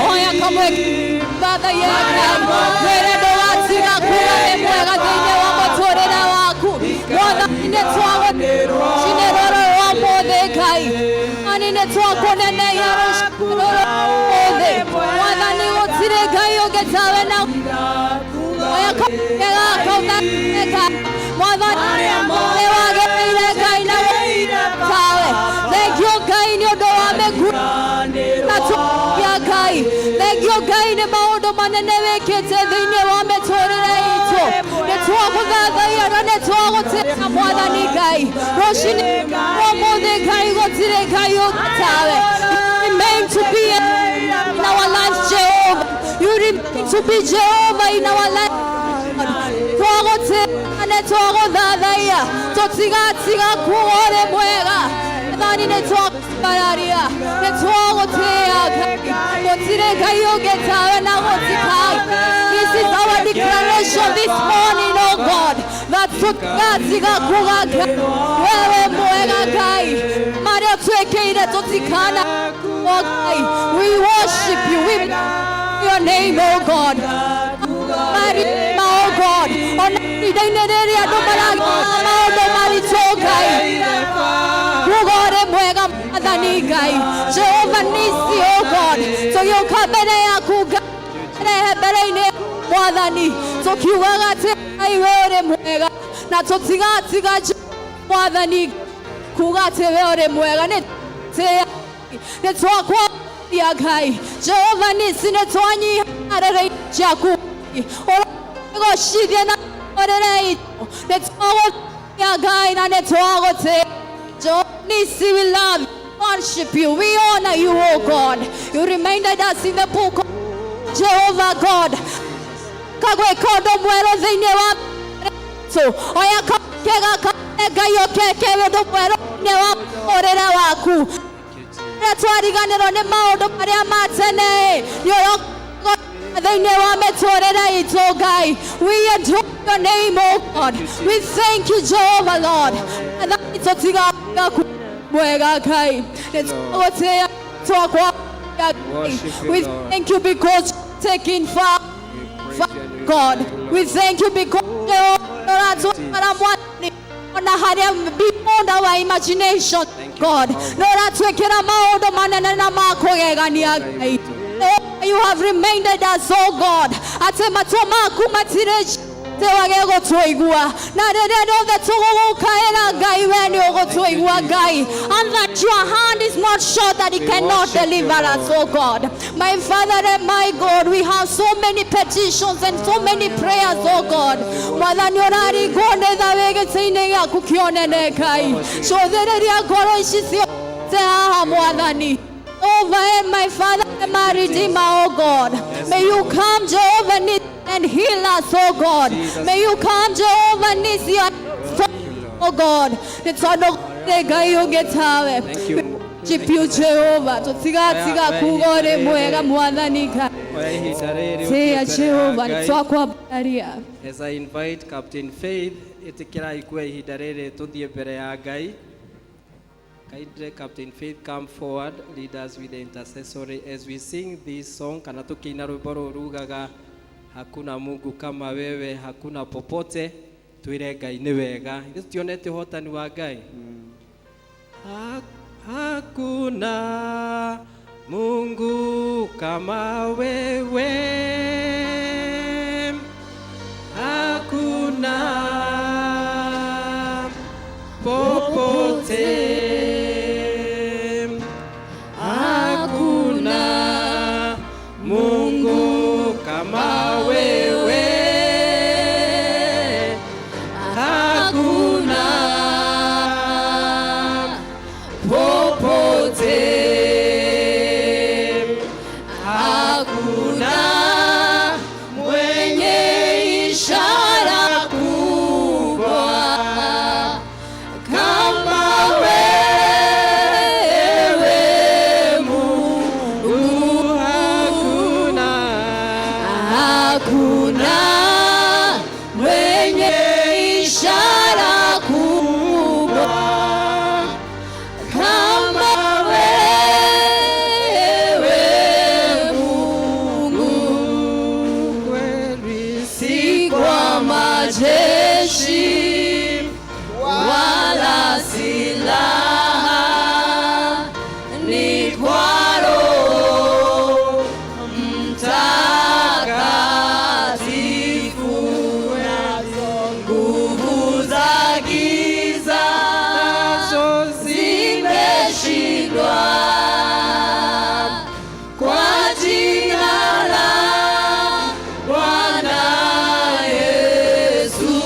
oya kamwe batha mwĩre ndũgatiga kuga nĩ mwega thĩinĩ wa mũtũrĩre waku. Mwathani, nĩ twagũcinĩrwo rũrũ wa mũthĩ Ngai, Mwathani, nĩ twakũnenehia rũcinĩ rũrũ ũmũthĩ. Mwathani, gũtirĩ Ngai ũngĩ tawe na oya kamwe gaka ũthandĩka. Mwathani, nĩ wagĩrĩire Ngai na tawe. Thank you Ngai nĩ ũndũ wa mĩguo na tũkia Ngai. Thank you Ngai nĩ maũndũ manene wĩkĩte thĩinĩ wa mĩtũrĩre itũ. Nĩ twagũthathaia na nĩ twagũtĩĩa Mwathani Ngai. Rũcinĩ ũmũthĩ Ngai, gũtirĩ Ngai ũngĩ tawe. You remain to be in our lives, Jehovah. You remain to be Jehovah in our lives. Twagũtĩĩa nĩ twagũthathaia, tũtigatiga kuga ũrĩ mwega. Mwathani, nĩ twakũbararia, nĩ twagũtĩĩa Ngai, gũtirĩ Ngai ũngĩ tawe na gũtikai. This is our declaration this morning, oh God, that tũtigatiga kuga Ngai wewe mwega Ngai, marĩa twĩkĩire tũtikana. Oh Ngai, we worship you, we your name, oh God. Mari, oh God, ona ihinda-inĩ rĩrĩ andũ maragĩa maũndũ maritũ Ngai, kuga ũrĩ mwega Mwathani Ngai. Jehova Nisi, oh God, tũgĩũka mbere yaku Ngai, rehe mbere-inĩ Mwathani, tũkiugaga atĩ Ngai we ũrĩ mwega, na tũtigatiga Mwathani kuga atĩ we ũrĩ mwega. Nĩ twakwa Twakwambatia Ngai. Jehova Nisi nĩ twanyiharĩrĩirie ciaku. Ũrogocithie na mĩtũrĩre itũ. Nĩ twagũtĩa Ngai na nĩ twagũtĩa. Jehovah Nisi, we love you, worship you, we honor you, O God. You reminded us in the book of Jehovah God. Kagwĩka ũndũ mwerũ thĩinĩ wa tũ oya kega Ngai ũkeke ũndũ mwerũ thĩinĩ wa mũtũrĩre waku. Rĩrĩa twariganĩrwo nĩ maũndũ marĩa ma tene nĩ ũroka thĩinĩ wa mĩtũrĩre itũ Ngai. We adore your name, O God. We thank you, Jehovah Lord. Mwathani tũtigaga mwega Ngai. Nĩ twagũtĩĩa twakwa Ngai. Worship you, We Lord. thank you because you're taking far We praise you and we God. honor you, We Lord. thank you because ũratwara Mwathani ona harĩa beyond our imagination, Thank you, God. Jehovah. Na ũratwĩkĩra maũndũ manene na ma kũgegania Ngai Ngai. witũ. You have reminded us, oh God, atĩ matũ maku matirĩ wage gũtũigua na rĩrĩa rĩothe tũgũgũkaĩra Ngai we nĩ ũgũtũigua Ngai, and that your hand is not short that it We cannot worship you, deliver us, Lord. oh God. My Father and my God, we have so many petitions and so many prayers, oh God. Mwathani ũraringwo nĩ tha wĩ gĩtĩ-inĩ gĩaku kĩonene Ngai. Cũthĩrĩria ngoro ici ciothe haha Mwathani. Over my Father and my Redeemer, oh God. May you come, Jehovah Nissi, and heal us, oh God. Jesus. May you come, Jehovah Nissi, and oh God. Nĩ tondũ gũtirĩ Ngai ũngĩ tawe. Thank you. Worship you, Jehovah. Tũtigatiga kuga ũrĩ mwega Mwathani Ngai. Oya ihinda rĩrĩ Tĩa ũthiĩ mbere ya Jehovah, nĩ Ngai. twakwambararia. As I invite Captain Faith, ĩtĩkĩrai kuoya ihinda rĩrĩ tũthiĩ mbere ya Ngai. Kindly Captain Faith come forward, lead us with the intercessory as we sing this song, kana tũkĩina rwĩmbo rũrũ rugaga hakuna Mungu kama wewe, hakuna popote, twĩre Ngai nĩ wega. Ithuĩ tutionete ũhotani wa Ngai. Hakuna Mungu kama wewe, hakuna popote, hakuna Mungu kama wewe, hakuna popote, hakuna mwenye ishara kubwa kama wewe Mungu, hakuna, Hakuna mwenye ishara kubwa kama wewe Mungu, kweli si kwa majeshi wala silaha, ni kwa Roho Mtakatifu. Nguvu za giza nazo zimeshindwa kwa jina la Bwana Yesu.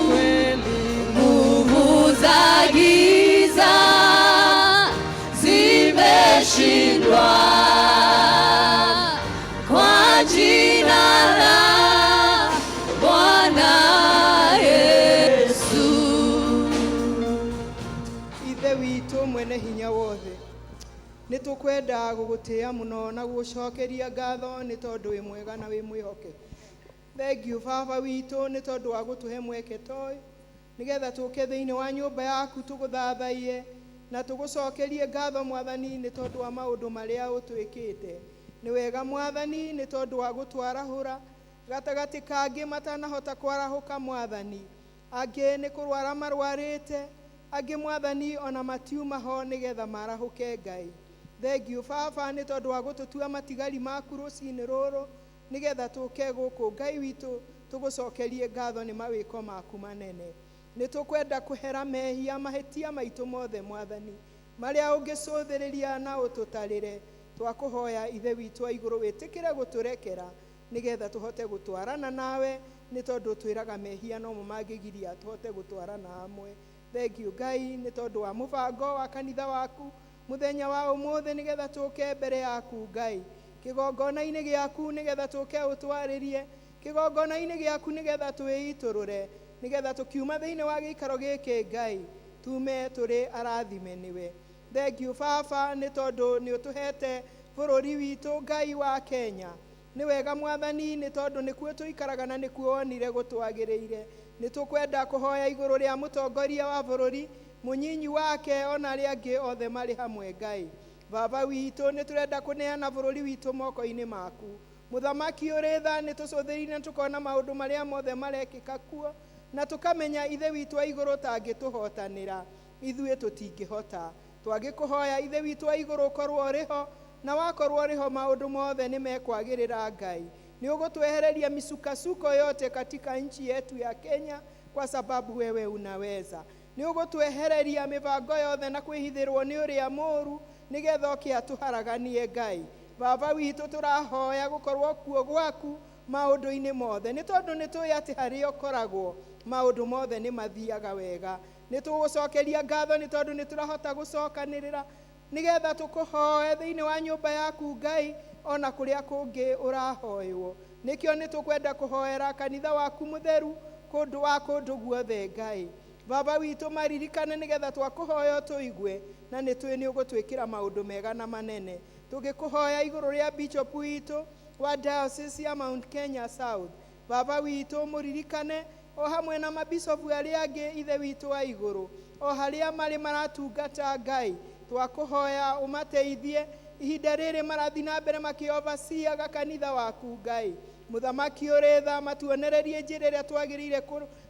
kweli Nguvu za giza zimeshindwa kwa jina la Bwana Yesu. Ithe witũ mwene hinya wothe, nĩ tũkwenda gũgũtĩĩa mũno na gũgũcokeria ngatho nĩ tondũ wĩ mwega na wĩ mwĩhoke. Thengiũ Baba witũ nĩ tondũ wa gũtũhe mweke ta ũyũ nĩgetha tũke thĩinĩ wa nyũmba yaku tũgũthathaiye na tũgũcokerie ngatho Mwathani nĩ tondũ wa maũndũ marĩa ũtwĩkĩte. Nĩ wega Mwathani nĩ tondũ wa gũtwarahũra gatagatĩ kangĩ matanahota kwarahũka Mwathani, angĩ nĩ kũrwara marwarĩte, angĩ Mwathani ona matiuma ho nĩgetha marahũke Ngai. Thengiũ Baba nĩ tondũ wa gũtũtua matigari maku rũcinĩ rũrũ nĩgetha tũke gũkũ Ngai witũ tũgũcokerie ngatho nĩ mawĩko maku manene. Nĩ tũkwenda kũhera mehia mahĩtia maitũ mothe Mwathani, Marĩa ũngĩcũthĩrĩria na ũtũtarĩre. Twakũhoya Ithe witũ wa igũrũ wĩtĩkĩre gũtũrekera nĩgetha tũhote gũtwarana nawe, nĩ tondũ twĩraga mehia nomo mangĩgiria tũhote gũtwarana hamwe. Thengiũ Ngai nĩ tondũ wa mũbango wa kanitha waku mũthenya wa ũmũthĩ, nĩgetha tũke mbere yaku Ngai, kĩgongona-inĩ gĩaku, nĩgetha tũke ũtwarĩrie kĩgongona-inĩ gĩaku, nĩgetha twĩitũrũre, nĩgetha tũkiuma thĩinĩ wa gĩikaro gĩkĩ Ngai tume tũrĩ arathime nĩwe. Thengiũ Baba nĩ tondũ nĩ ũtũhete bũrũri witũ Ngai wa Kenya. Nĩ wega Mwathani nĩ tondũ nĩkuo tũikaraga na nĩkuo wonire gũtwagĩrĩire. Nĩ tũkwenda kũhoya igũrũ rĩa mũtongoria wa bũrũri, mũnyinyi wake, ona arĩa angĩ othe marĩ hamwe Ngai. Baba witũ, nĩ tũrenda kũneana bũrũri witũ moko-inĩ maku. Mũthamaki ũrĩ tha, nĩ tũcũthĩrĩire na tũkona maũndũ marĩa mothe marekĩka kuo, na tũkamenya Ithe witũ wa igũrũ tangĩtũhotanĩra ithuĩ tũtingĩhota. Twagĩkũhoya Ithe witũ wa igũrũ ũkorwo ũrĩ ho, na wakorwo ũrĩ ho maũndũ mothe nĩ mekwagĩrĩra Ngai. Nĩ ũgũtwehereria misukasuko yote katika nchi yetu ya Kenya, kwa sababu wewe unaweza. Nĩ ũgũtwehereria mĩbango yothe na kwĩhithĩrwo nĩ ũrĩa mũũru, nĩgetha oke atũharaganie Ngai. Baba witũ, tũrahoya gũkorwo kuo gwaku maũndũ-inĩ mothe, nĩ tondũ nĩ tũĩ atĩ harĩa ũkoragwo maũndũ mothe nĩ mathiaga wega. Nĩ tũgũcokeria ngatho nĩ tondũ nĩ tũrahota gũcokanĩrĩra nĩgetha tũkũhoe thĩinĩ wa nyũmba yaku Ngai, ona kũrĩa kũngĩ ũrahoywo. Nĩkĩo nĩ tũkwenda kũhoera kanitha waku mũtheru kũndũ wa kũndũ guothe Ngai. Baba witũ, maririkane nĩgetha twakũhoya ũtũigue, na nĩ tũĩ nĩ ũgũtwĩkĩra maũndũ mega na manene. Tũgĩkũhoya igũrũ rĩa bishop witũ wa diocese ya Mount Kenya South, Baba witũ mũririkane o hamwe na mabicobu arĩa angĩ Ithe witũ wa igũrũ, o harĩa marĩ maratungata Ngai. Twakũhoya ũmateithie ihinda rĩrĩ marathiĩ na mbere makĩovaciaga kanitha waku Ngai. Mũthamaki ũrĩ tha, matuonererie njĩra ĩrĩa twagĩrĩire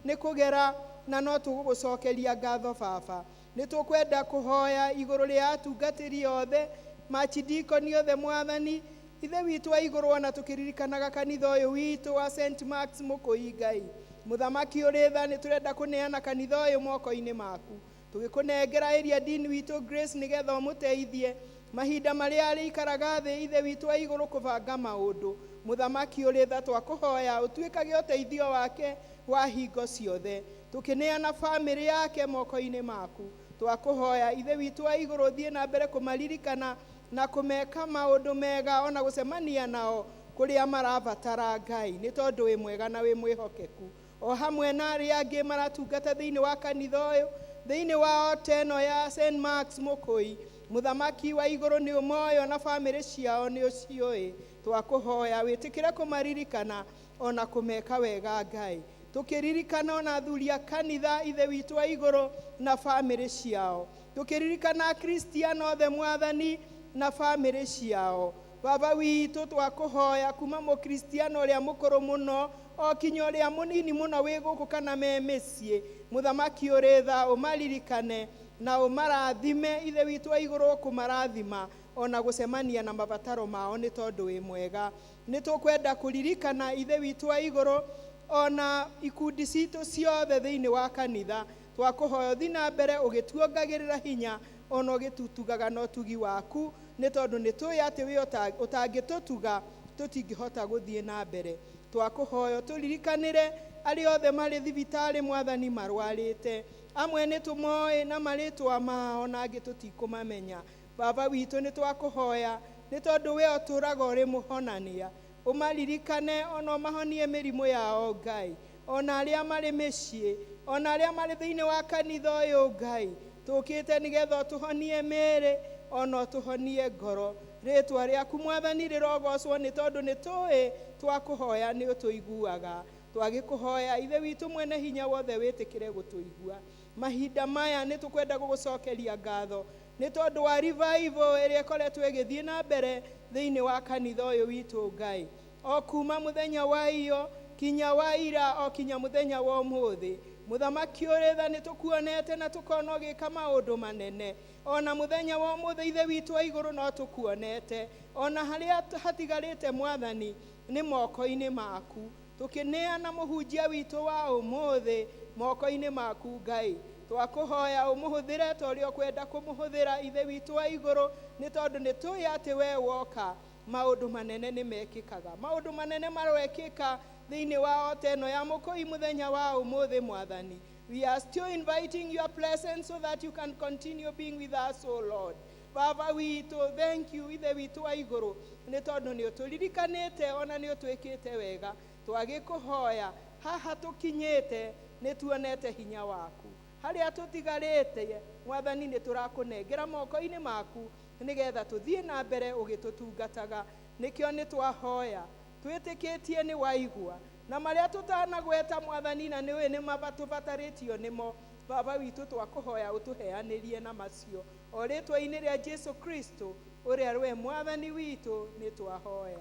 nĩ kũgera, na no tũgũgũcokeria ngatho Baba. Nĩ tũkwenda kũhoya igũrũ rĩa atungatĩri othe, machidikoni othe Mwathani Ithe witũ wa igũrũ, ona tũkĩririkanaga kanitha ũyũ witũ wa St Marks Mũkũi Ngai. Mũthamaki ũrĩ tha, nĩ tũrenda kũneana kanitha ũyũ moko-inĩ maku, tũgĩkũnengera area dean witũ Grace, nĩgetha ũmũteithie mahinda marĩa arĩikaraga thĩ Ithe witũ wa igũrũ kũbanga maũndũ. Mũthamaki ũrĩ tha, twakũhoya ũtuĩkage ũteithio wake wa hingo ciothe, tũkĩneana bamĩrĩ yake moko-inĩ maku. Twakũhoya Ithe witũ wa igũrũ thiĩ na mbere kũmaririkana na kũmeka maũndũ mega, ona gũcemania nao kũrĩa marabatara Ngai, nĩ tondũ wĩ mwega na wĩ mwĩhokeku. O hamwe na arĩa angĩ maratungata thĩinĩ wa kanitha ũyũ, thĩinĩ wa ote ĩno ya St Marks Mũkũi, Mũthamaki wa igũrũ nĩ ũmoyo na bamĩrĩ ciao nĩ ũciũĩ. Twakũhoya wĩtĩkĩre kũmaririkana ona kũmeka wega Ngai. Tũkĩririkana ona athuri a kanitha Ithe witũ wa igũrũ na bamĩrĩ ciao, tũkĩririkana Akristiano othe Mwathani na bamĩrĩ ciao. Baba witũ, twakũhoya kuma mũkristiano ũrĩa mũkũrũ mũno o kinya ũrĩa mũnini mũno wĩ gũkũ kana me mĩciĩ, Mũthamaki ũrĩ tha ũmaririkane na ũmarathime Ithe witũ wa igũrũ, kũmarathima ona gũcemania na mabataro mao, nĩ tondũ wĩ mwega. Nĩ tũkwenda kũririkana Ithe witũ wa igũrũ ona ikundi citũ ciothe thĩinĩ wa kanitha. Twakũhoya ũthiĩ na mbere ũgĩtuongagĩrĩra hinya ona ũgĩtutugaga na ũtugi waku, nĩ tondũ nĩ tũĩ atĩ wĩ ũtangĩtũtuga tũtingĩhota gũthiĩ na mbere. Twakũhoya tũririkanĩre arĩa othe marĩ thibitarĩ Mwathani marwarĩte, amwe nĩ tũmoĩ na marĩtwa mao na angĩ tũtikũmamenya. Baba witũ, nĩ twakũhoya nĩ tondũ we ũtũraga ũrĩ mũhonania, ũmaririkane ona ũmahonie mĩrimũ yao Ngai, ona arĩa marĩ mĩciĩ, ona arĩa marĩ thĩinĩ wa kanitha ũyũ Ngai. Tũkĩte nĩgetha ũtũhonie mĩĩrĩ ona ũtũhonie ngoro. Rĩtwa rĩaku Mwathani rĩrogocwo, nĩ tondũ nĩ tũĩ twakũhoya nĩ ũtũiguaga. Twagĩkũhoya Ithe witũ mwene hinya wothe wĩtĩkĩre gũtũigua mahinda maya. Nĩ tũkwenda gũgũcokeria ngatho nĩ tondũ wa revival ĩrĩa ĩkoretwo ĩgĩthiĩ na mbere thĩinĩ wa kanitha ũyũ witũ Ngai, o kuma mũthenya wa iyo kinya wa ira o kinya mũthenya wa ũmũthĩ. Mũthamaki ũrĩ tha, nĩ tũkuonete na tũkona ũgĩka maũndũ manene. Ona mũthenya wa ũmũthĩ Ithe witũ wa igũrũ no tũkuonete, ona harĩa hatigarĩte Mwathani nĩ moko-inĩ maku. Tũkĩneana mũhunjia witũ wa ũmũthĩ moko-inĩ maku Ngai. Twakũhoya ũmũhũthĩre ta ũrĩa ũkwenda kũmũhũthĩra, Ithe witũ wa igũrũ, nĩ tondũ nĩ tũĩ atĩ we woka maũndũ manene nĩ mekĩkaga. Maũndũ manene maroekĩka thĩinĩ wa ota ĩno ya Mũkũi mũthenya wa ũmũthĩ, Mwathani. We are still inviting your presence so that you can continue being with us, O Lord. Baba witũ, thank you, Ithe witũ wa igũrũ, nĩ tondũ nĩ ũtũririkanĩte ona nĩ ũtwĩkĩte wega. Twagĩkũhoya haha tũkinyĩte nĩ tuonete hinya waku. Harĩa tũtigarĩte, Mwathani, nĩ tũrakũnengera moko-inĩ maku nĩgetha tũthiĩ na mbere ũgĩtũtungataga. Nĩkĩo nĩ twahoya twĩtĩkĩtie nĩ waigua, na marĩa tũtanagweta, Mwathani, na nĩũĩ nĩ tũbatarĩtio nĩmo, Baba witũ, twakũhoya ũtũheanĩrie na macio o rĩtwa-inĩ rĩa Jesu Kristo ũrĩa rwe Mwathani witũ nĩ twahoya.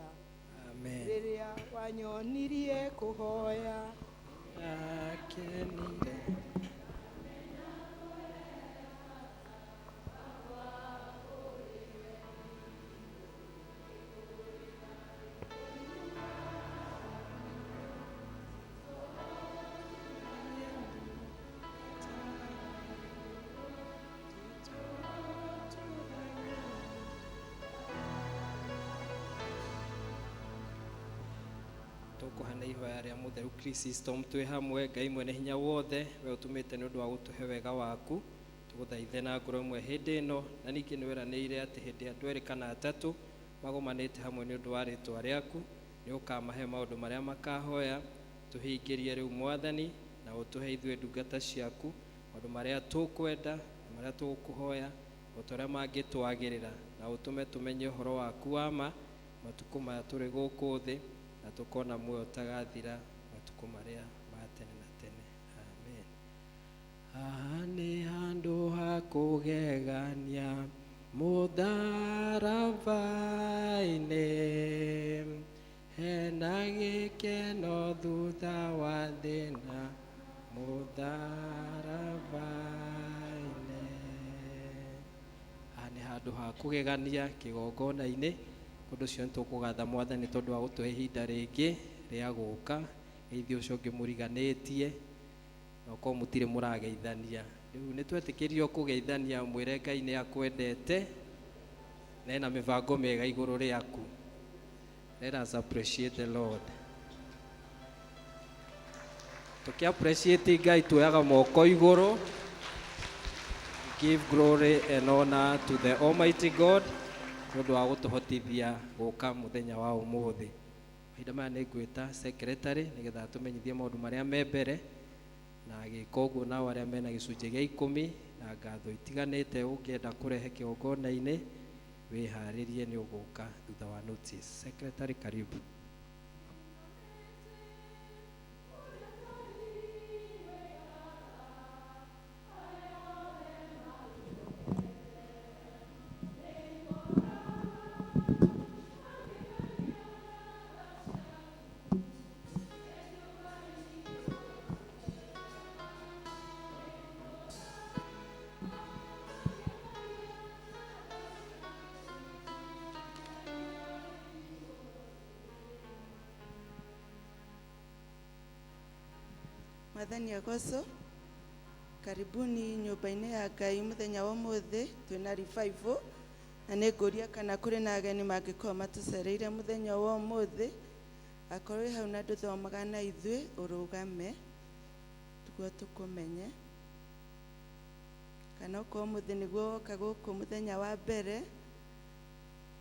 Amen. Rĩrĩa wanyonirie kũhoya. Akenire. Tũkũhana ihoya rĩa mũtheru Chrysostom twĩ hamwe. Ngai mwene hinya wothe, we ũtũmĩte nĩ ũndũ wa gũtũhe wega waku, tũgũthaithe na ngoro ĩmwe hĩndĩ ĩno, na ningĩ nĩ weranĩire atĩ hĩndĩ andũ erĩ kana atatũ magomanĩte hamwe nĩ ũndũ wa rĩtwa rĩaku, nĩ ũkamahe maũndũ marĩa makahoya. Tũhingĩrie rĩu, Mwathani, na ũtũhe ithuĩ ndungata ciaku maũndũ marĩa tũkwenda na marĩa tũgũkũhoya o ta ũrĩa mangĩtwagĩrĩra, na ũtũme tũmenye ũhoro waku wa ma matukũ maya tũrĩ gũkũ thĩ, na tũkona muoyo ũtagathira matukũ marĩa ma tene na tene. Amen. Haha nĩ handũ ha kũgegania mũtharaba-inĩ, hena gĩkeno thutha wa thĩna mũtharaba-inĩ. Haha nĩ handũ ha kũgegania kĩgongona-inĩ. Ũndũ ũcio nĩ tũkũgatha Mwathani tondũ wa gũtũhe ihinda rĩngĩ rĩa gũka. Geithio ũcio ũngĩ mũriganĩtie, na ũkorwo mũtirĩ mũrageithania. Rĩu nĩ twetĩkĩrio kũgeithania, mwĩre Ngai nĩ akwendete na ena mĩbango mĩega igũrũ rĩaku. Let us appreciate the Lord. Tũkĩ appreciate Ngai, tuoyaga moko igũrũ. Give glory and honor to the Almighty God nĩ ũndũ wa gũtũhotithia gũka mũthenya wa ũmũthĩ. Mahinda maya nĩ ngwĩta secretary nĩgetha atũmenyithie maũndũ marĩa me mbere, na agĩka ũguo nao arĩa mena gĩcunjĩ gĩa ikũmi na ngatho itiganĩte ũngĩenda kũrehe kĩgongona-inĩ, wĩharĩrie nĩ ũgũka thutha wa notice. Secretary, karibu. Mwathani agocwo. Karibuni nyũmba-inĩ ya Ngai mũthenya wa ũmũthĩ. Twĩna revival, na nĩ ngũria kana kũrĩ na ageni mangĩkorwo matũcereire mũthenya wa ũmũthĩ. Akorwo wĩ hau na ndũthomaga na ithuĩ, ũrũgame tiguo tũkũmenye, kana okorwo ũmũthĩ nĩguo woka gũkũ mũthenya wa mbere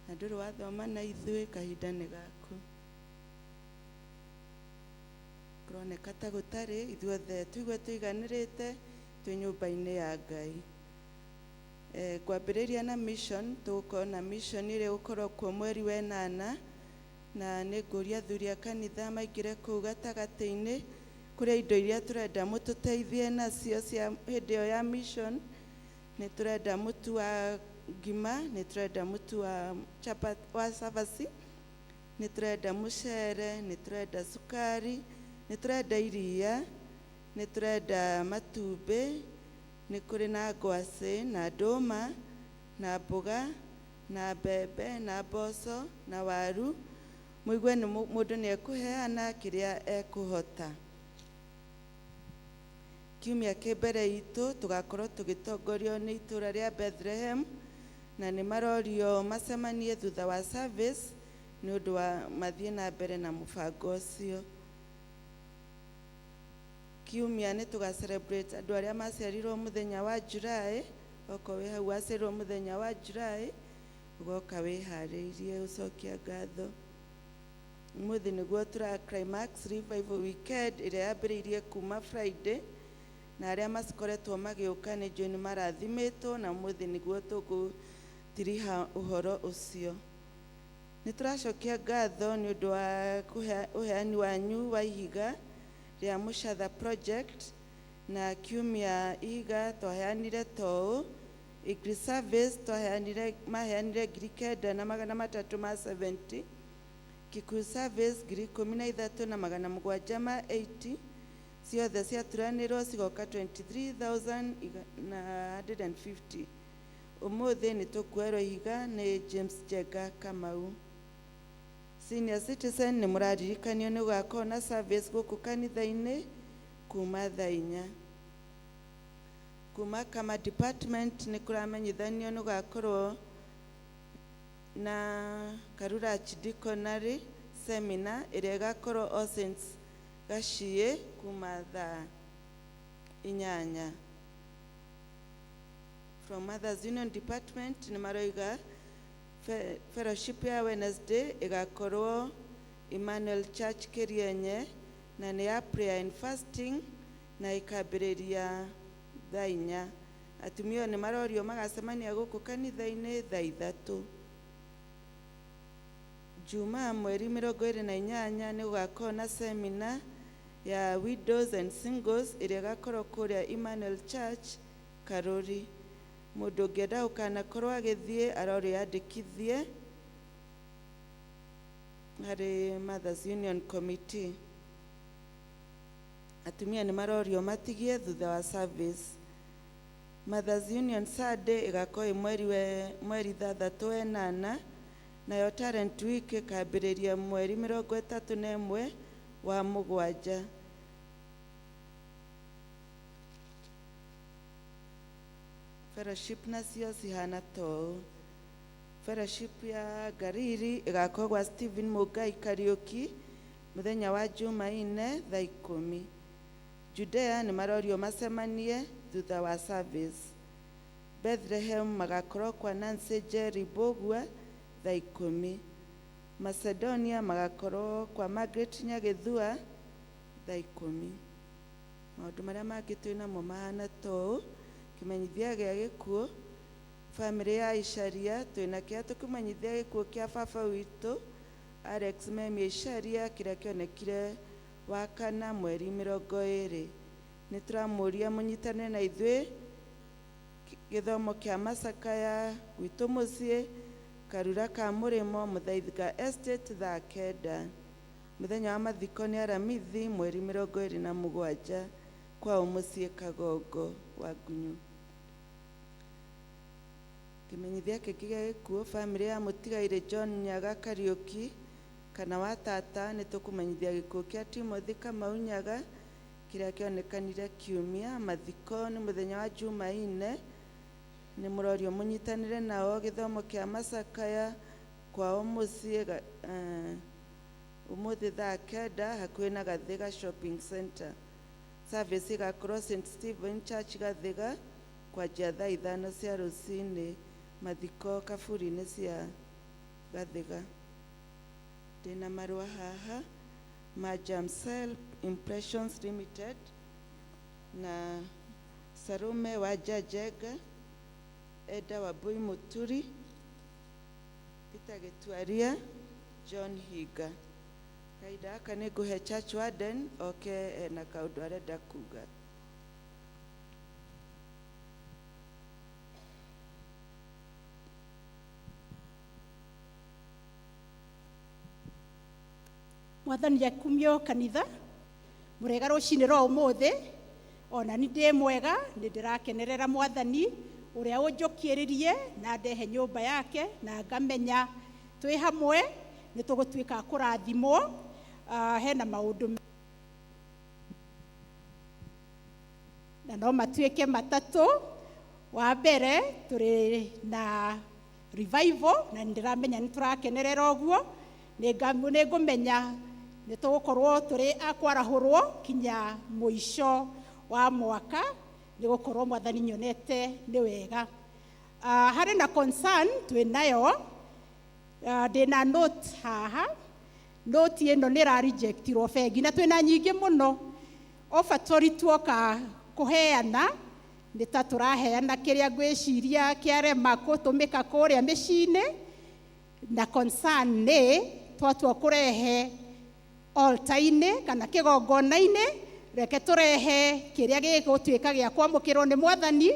na ndũrĩ wathoma na ithuĩ, kahinda nĩ gaku. Kũroneka ta gũtarĩ. Ithuothe tũigue tũiganĩrĩte twĩ nyũmba-inĩ ya Ngai. Ngwambĩrĩria na mission. Tũgũkorwo na mission ĩrĩa ĩgũkorwo kuo mweri wa ĩnana, na nĩ ngũria athuri a kanitha maingĩre kũu gatagatĩ-inĩ kũrĩa indo iria tũrenda mũtũteithie nacio cia hĩndĩ ĩyo ya mission. Nĩ tũrenda mũtu wa ngima, nĩ tũrenda mũtu wa chapati, wa cabaci, nĩ tũrenda mũcere, nĩ tũrenda cukari, nĩ tũrenda iria, nĩ tũrenda matumbĩ, nĩ kũrĩ na ngwacĩ na ndũma na mboga na mbembe na mboco na waru. Mũigue nĩ mũndũ nĩ ekũheana kĩrĩa ekũhota. Kiumia kĩ mbere itũ tũgakorwo tũgĩtongorio nĩ itũra rĩa Bethlehem, na nĩ marorio macemanie thutha wa service nĩ ũndũ wa mathiĩ na mbere na mũbango ũcio. Kiumia nĩ tũga celebrate andũ arĩa maciarirwo mũthenya wa July. Okorwo wĩ hau waciarirwo mũthenya wa July, ũgoka wĩharĩirie gũcokia ngatho. Ũmũthĩ nĩguo tũra climax revival weekend ĩrĩa yambĩrĩirie kuma Friday, na arĩa makoretwo magĩũka nĩ njũĩ nĩ marathimĩtwo, na ũmũthĩ nĩguo tũgũtiriha ũhoro ũcio. Nĩ tũracokia ngatho nĩ ũndũ wa ũheani wanyu wa ihiga rĩa Mũcatha project, na kiumia ihiga twaheanire to ũũ: Igri Service twaheanire, maheanire 9,370, Kikuyu Service 13,780, ciothe ciaturanĩrwo cigoka 23,150. Ũmũthĩ nĩ tũkuoerwo ihiga nĩ James Njenga Kamau. Senior citizen nĩ mũraririkanio nĩ gũgakorwo na service gũkũ kanitha-inĩ kuma thaa 4. Kuma kama department nĩ kũramenyithanio nĩ gũgakorwo na Karura Archdeaconry seminar ĩrĩa ĩgakorwo All Saints Gaciĩ kuma thaa 8. From Mothers Union Department nĩ maroiga fellowship ya Wednesday ĩgakorwo Emmanuel Church Kĩrienye, na nĩ ya prayer and fasting na ĩkambĩrĩria thaa 4. Atumia nĩ marorio magacemania gũkũ kanitha-inĩ thaa 3. Jumaa mweri 28 nĩ gũgakorwo na seminar ya widows and singles ĩrĩa ĩgakorwo kũrĩa Emmanuel Church Karũri. Mũndũ ũngĩenda gũkanakorwo agĩthiĩ arorio yandĩkithie harĩ Mothers Union Committee. Atumia nĩ marorio matigie thutha wa service. Mothers Union Sunday ĩgakorwo ĩ mweri 6 8, nayo Talent Week ĩkambĩrĩria mweri 31 wa mũgwanja. Fellowship nacio cihana ta ũũ: fellowship ya Ngariri ĩgakorwo gwa Stephen Mũngai Kariũki mũthenya wa Jumaine thaa 10. Judea nĩ marorio macemanie thutha wa service. Bethlehem magakorwo kwa Nancy Jerry Mbũgua thaa 10. Macedonia magakorwo kwa Margaret Nyagĩthua thaa 10. Maũndũ marĩa mangĩ twĩ namo mahana ta ũũ: kĩmenyithia gĩa gĩkuũ, bamĩrĩ ya Icaria twĩna kĩa tũkĩmenyithia gĩkuũ kĩa baba witũ Alex Memia Icaria kĩrĩa kĩonekire wakana mweri 20. Nĩ tũramũria mũnyitane na ithuĩ gĩthomo kĩa macakaya gwitũ mũciĩ Karura ka Mũrĩmo Mũthaithiga Estate thaa 9. Mũthenya wa mathiko nĩ Aramithi mweri 27 kwao mũciĩ Kagongo wa Ngunyu. Kĩmenyithia kĩngĩ gĩa gĩkuũ, bamĩrĩ ya mũtigairĩ John Nyaga Kariũki kana wa tata nĩ tũkũmenyithia gĩkuũ kĩa Timothy Kamau Nyaga kĩrĩa kĩonekanire kiumia. Mathiko nĩ mũthenya wa Jumaine. Nĩ mũrorio mũnyitanĩre nao gĩthomo kĩa macakaya kwao mũciĩ ũmũthĩ thaa 9 hakuhĩ na Gathiga Shopping Center. Service ĩgakorwo St Stephen Church Gathiga kwanjia thaa 5 cia rũcinĩ. Mathiko kaburi-inĩ cia Gathiga. Ndĩna marũa haha ma Jamcell Impressions Limited na Sarume wa Njenga, Eda Wambui Muturi, Peter Gĩtuaria, John Hinga. Kahinda gaka nĩ ngũhe church warden oke ena kaũndũ arenda kuga. Mwathani akumio. Kanitha mũrega rũcinĩ rwa ũmũthĩ. Ona ni ndĩ mwega, nĩ ndĩrakenerera Mwathani ũrĩa ũnjũkĩrĩrie na ndehe nyũmba yake, na ngamenya twĩ hamwe nĩ tũgũtuĩka a kũrathimwo. Hena maũndũ Na no matuĩke matatũ. Wa mbere, tũrĩ na revival, na nĩ ndĩramenya nĩ tũrakenerera ũguo. Nĩ ngũmenya nĩ tũgũkorwo tũrĩ a kwarahũrwo kinya mũico wa mwaka, nĩ gũkorwo Mwathani nyonete nĩ wega. Harĩ na concern twĩ nayo. Ndĩna note haha. Note ĩno nĩ ĩrarejectirwo bengi, na twĩna nyingĩ mũno. Offertory tuoka kũheana nĩ ta tũraheana kĩrĩa ngwĩciria kĩarema gũtũmĩka kũrĩa mĩciĩ-inĩ. Na concern nĩ twatua kũrehe altar-inĩ kana kĩgongona-inĩ, reke tũrehe kĩrĩa gĩgũtuĩka gĩa kwamũkĩrwo nĩ Mwathani,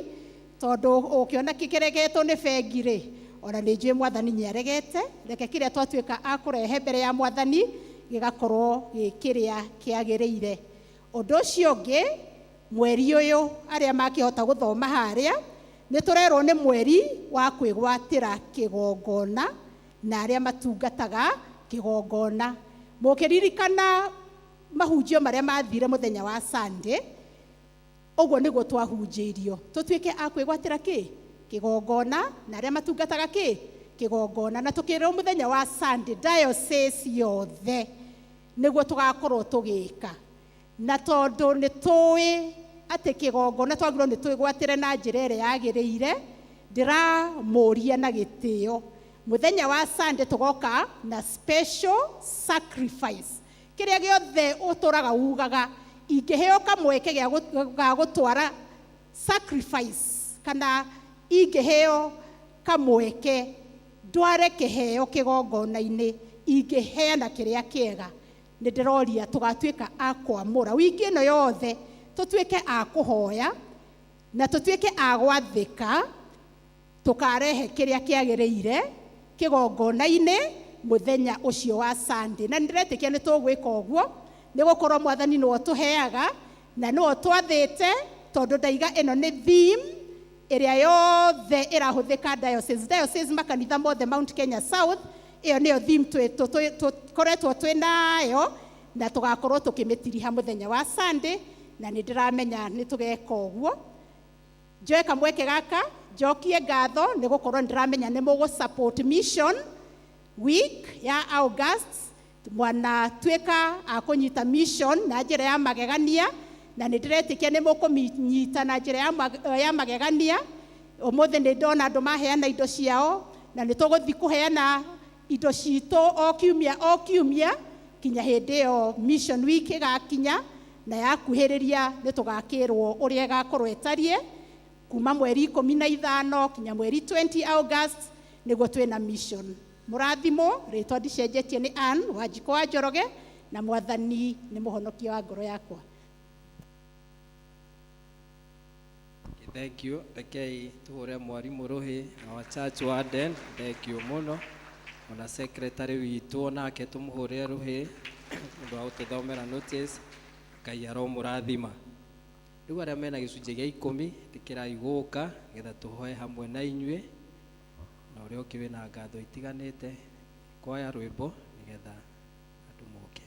tondũ ũkĩona kĩregetwo nĩ bengi rĩ, ona nĩ njũĩ Mwathani nĩ aregete. Reke kĩrĩa twatuĩka a kũrehe mbere ya Mwathani gĩgakorwo gĩ kĩrĩa kĩagĩrĩire. Ũndũ ũcio ũngĩ, mweri ũyũ, arĩa makĩhota gũthoma harĩa, nĩ tũrerwo nĩ mweri wa kwĩgwatĩra kĩgongona na arĩa matungataga kĩgongona. Mũkĩririkana mahunjio marĩa mathire mũthenya wa Sunday, ũguo nĩguo twahunjĩirio, tũtuĩke a kwĩgwatĩra kĩ kĩgongona na arĩa matungataga kĩ kĩgongona. Na tũkĩrwo mũthenya wa Sunday diocese yothe nĩguo tũgakorwo tũgĩka. Na tondũ nĩ tũĩ atĩ kĩgongona twagĩrĩirwo nĩ twĩgwatĩre na njĩra ĩrĩa yagĩrĩire, ndĩramũria na gĩtĩo, mũthenya wa Sunday tũgoka na special sacrifice. Kĩrĩa gĩothe ũtũraga ugaga, ingĩheo kamweke ga gũtwara sacrifice, kana ingĩheo kamweke ndware kĩheo kĩgongona-inĩ, ingĩheana kĩrĩa kĩega. Nĩ ndĩroria tũgatuĩka a kwamũra wiki ĩno yothe, tũtuĩke a kũhoya na tũtuĩke a gwathĩka, tũkarehe kĩrĩa kĩagĩrĩire kĩgongona-inĩ mũthenya ũcio wa Sunday. Na nĩndĩretĩkia nĩ tũgwĩka ũguo, nĩ gũkorwo Mwathani nĩwe ũtũheaga na nĩwe twathĩte, tondũ ndaiga ĩno nĩ theme ĩrĩa yothe ĩrahũthĩka diocese, makanitha mothe Mount Kenya South. Ĩyo nĩyo theme tũkoretwo twĩ nayo, na tũgakorwo tũkĩmĩtiriha mũthenya wa Sunday, na nĩ ndĩramenya nĩ tũgeka ũguo. Njoe kamweke gaka njokie ngatho, nĩ gũkorwo nĩ ndĩramenya nĩ mũgũ support mission week ya August. Mwanatuĩka a kũnyita mission na njĩra ya magegania, na nĩ ndĩretĩkia nĩ mũkũmĩnyita na njĩra ya magegania. Ũmũthĩ nĩ ndona andũ maheana indo ciao, na nĩ tũgũthiĩ kũheana indo citũ o kiumia o kiumia kinya hĩndĩ ĩyo mission week ĩgakinya. Na yakuhĩrĩria nĩ tũgakĩrwo ũrĩa ĩgakorwo ĩtariĩ kuma mweri 15 kinya mweri 20 August, nĩguo twĩna mission. Mũrathimwo. Rĩtwa ndicenjetie, nĩ Ann Wanjikũ wa Njoroge, na Mwathani nĩ mũhonokia wa ngoro yakwa. Thank you. Rekei tuhure mwarimũ rũhĩ na wa church warden. Thank you mũno. Ona secretary witũ onake tũmũhũrĩre rũhĩ ũndũ wa gũtũthomera notice. Ngai aromũrathima. Rĩu arĩa mena gĩcunjĩ gĩa 10, ĩtĩkĩrai gũka nĩgetha tũhoe hamwe na inyuĩ, na ũrĩa ũngĩ wĩna ngatho itiganĩte, kwaya rwĩmbo nĩgetha andũ moke.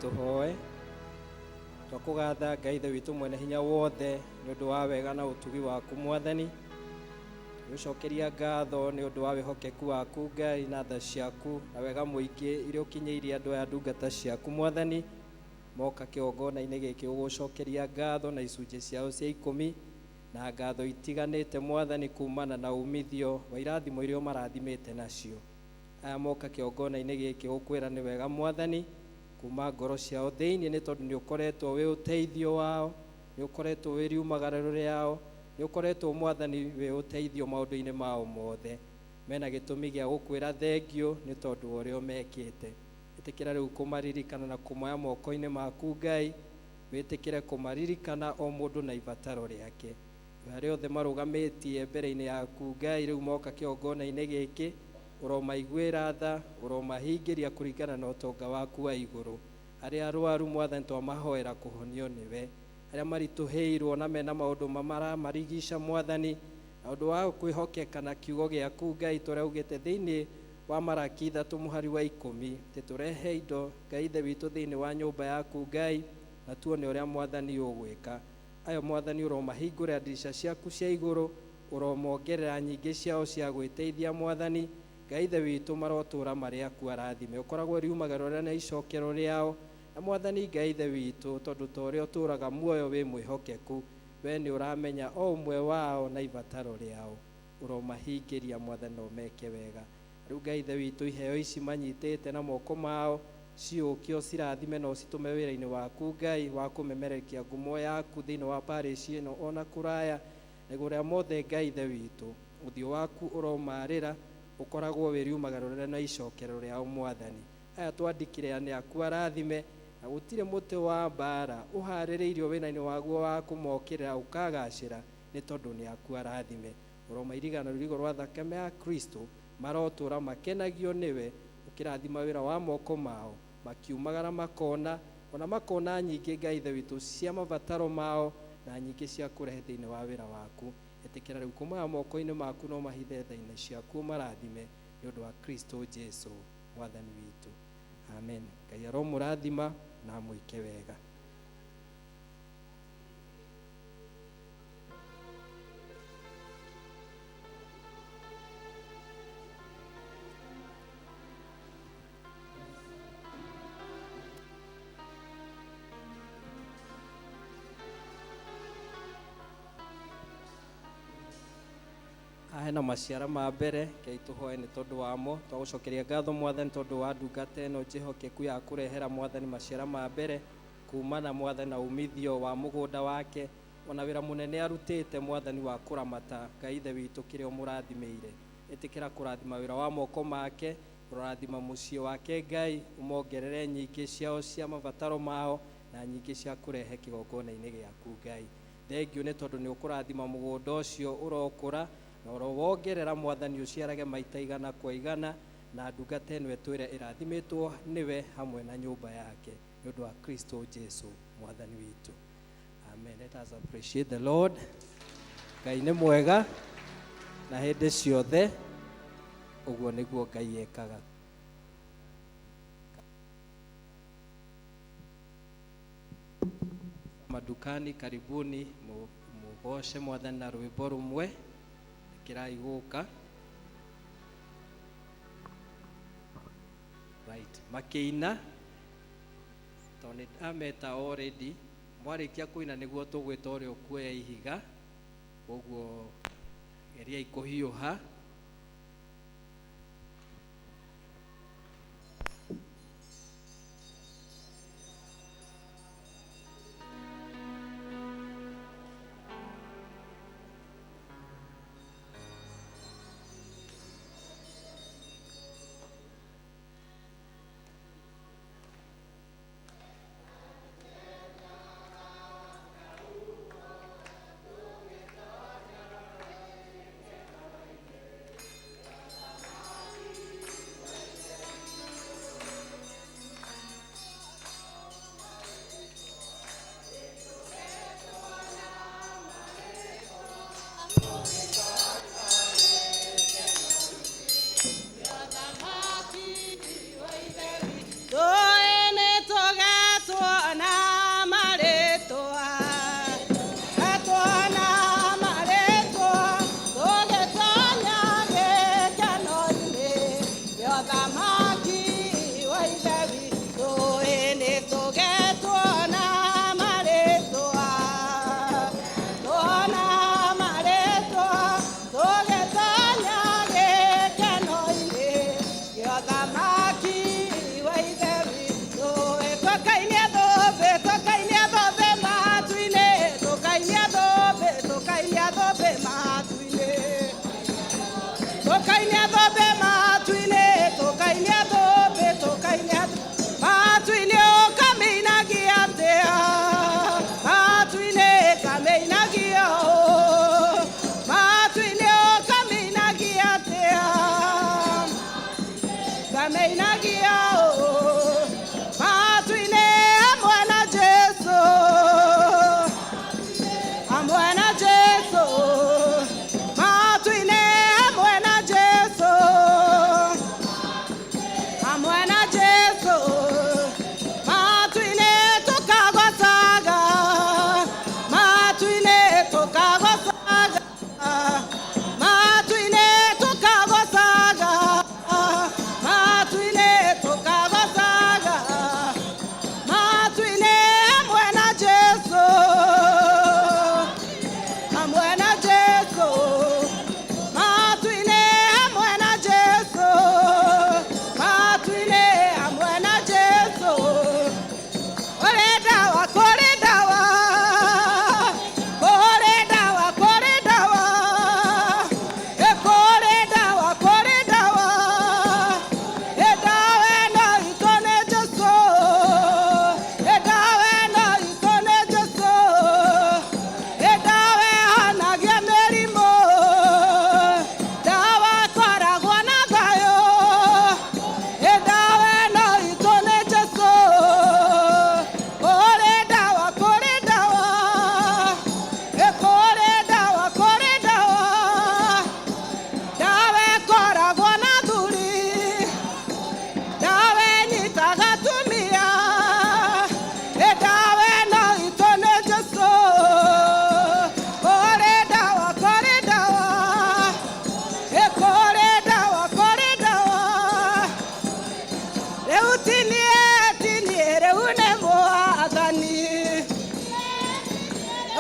Tũhoe. Twakũgatha Ngai Ithe witũ mwene hinya wothe nĩ ũndũ wa wega na ũtugi waku Mwathani. Gũcokeria ngatho nĩ ũndũ wa wĩhokeku waku Ngai na tha ciaku na wega mũingĩ iria ũkinyĩirie andũ aya ndungata ciaku Mwathani. Moka kĩgongona-inĩ gĩkĩ gũgũcokeria ngatho na icunjĩ ciao cia ikũmi na ngatho itiganĩte Mwathani kumana na umithio wa irathimo iria ũmarathimĩte nacio. Aya moka kĩgongona-inĩ gĩkĩ gũkwĩra nĩ wega Mwathani kuma ngoro ciao thĩinĩ nĩ tondũ nĩ ũkoretwo wĩ ũteithio wao, nĩ ũkoretwo wĩ riumagarĩro rĩao, nĩ ũkoretwo Mwathani wĩ ũteithio maũndũ-inĩ mao mothe. Mena gĩtũmi gĩa gũkwĩra thengio nĩ tondũ wa ũrĩa ũmekĩte. Ĩtĩkĩra rĩu kũmaririkana na kũmoya moko-inĩ maku Ngai, wĩtĩkĩre kũmaririkana o mũndũ na ibataro rĩake. Arĩa othe marũgamĩtie mbere-inĩ yaku Ngai rĩu moka kĩgongona-inĩ gĩkĩ, ũromaiguĩra tha, ũromahingĩria kũringana na ũtonga waku wa igũrũ. Arĩa arwaru Mwathani twamahoera kũhonio nĩwe. Arĩa maritũhĩirwo na mena maũndũ mamaramarigica Mwathani, na ũndũ wa kwĩhokeka na kiugo gĩaku Ngai tũrĩa ugĩte thĩinĩ wa Maraki 3 mũhari wa 10 atĩ tũrehe indo Ngai Ithe witũ thĩinĩ wa nyũmba yaku Ngai, na tuone ũrĩa Mwathani ũgwĩka. Ayo Mwathani ũromahingũrĩra ndirica ciaku cia igũrũ, ũromongerera nyingĩ ciao cia gwĩteithia Mwathani. Ngai Ithe witũ marotũra marĩ aku arathime, ũkoragwo riumagaro rĩa na icokero rĩao. Na Mwathani Ngai Ithe witũ, tondũ ta ũrĩa ũtũũraga muoyo wĩ mwĩhokeku, we nĩ ũramenya o ũmwe wao na ibataro rĩao, ũromahingĩria Mwathani na ũmeke wega. Rĩu Ngai Ithe witũ iheo ici manyitĩte na moko mao ciũkio cirathime na ũcitũme wĩra-inĩ waku Ngai wa kũmemerekia ngumo yaku thĩinĩ wa parish ĩno ona kũraya, na igũrũ rĩa mothe Ngai Ithe witũ ũthiũ waku ũromarĩra ũkoragwo wĩ riumagaro rĩrĩa na icokero rĩao Mwathani. Aya twandĩkire nĩ aku arathime, na gũtirĩ mũtĩ wa mbara ũharĩrĩirio wĩra-inĩ waguo wa kũmokĩrĩra ũkagacĩra nĩ tondũ nĩ aku arathime. Ũromairigana rũirigo rwa thakame ya Kristo, marotũra makenagio nĩwe, ũkĩrathima wĩra wa moko mao, makiumagara makona, ona makona nyingĩ Ngai Ithe witũ cia mabataro mao na nyingĩ cia kũrehe thĩinĩ wa wĩra waku. Ĩtĩkĩra rĩu kũmoya moko-inĩ maku no mahithe tha-inĩ ciaku ũmarathime nĩ ũndũ wa Kristo Jesu Mwathani witũ. Amen. Ngai aromũrathima na amwĩke wega. Hena maciara ma mbere Ngai tũhoe nĩ tondũ wamo. Twagũcokeria ngatho Mwathani tondũ wa ndungata ĩno njĩhokeku ya kũrehera Mwathani maciara ma mbere kumana Mwathani na umithio wa mũgũnda wake, ona wĩra mũnene arutĩte Mwathani wa kũramata Ngai Ithe witũ kĩrĩa ũmũrathimĩire. Ĩtĩkĩra kũrathima wĩra wa moko make, ũrathima mũciĩ wake Ngai, ũmongerere nyingĩ ciao cia mabataro mao na nyingĩ cia kũrehe kĩgongona-inĩ gĩaku Ngai. Thengio nĩ tondũ nĩ ũkũrathima mũgũnda ũcio ũrokũra na ũrowongerera Mwathani ũciarage maita igana kwa igana, na ndungata ĩno ĩtwĩre ĩrathimĩtwo nĩwe hamwe na nyũmba yake nĩ ũndũ wa Kristo Jesu Mwathani witũ. Amen. Let us appreciate the Lord. Ngai nĩ mwega na hĩndĩ ciothe ũguo nĩguo Ngai ekaga. Madukani karibuni mugoce Mwathani na rwĩmbo rũmwe kĩrai gũka. Right, makĩina tondũ nĩ ndameta already, mwarĩkia kũina nĩguo tũgwĩta ũrĩa ũkuoya ihiga, koguo geriai kũhiũha.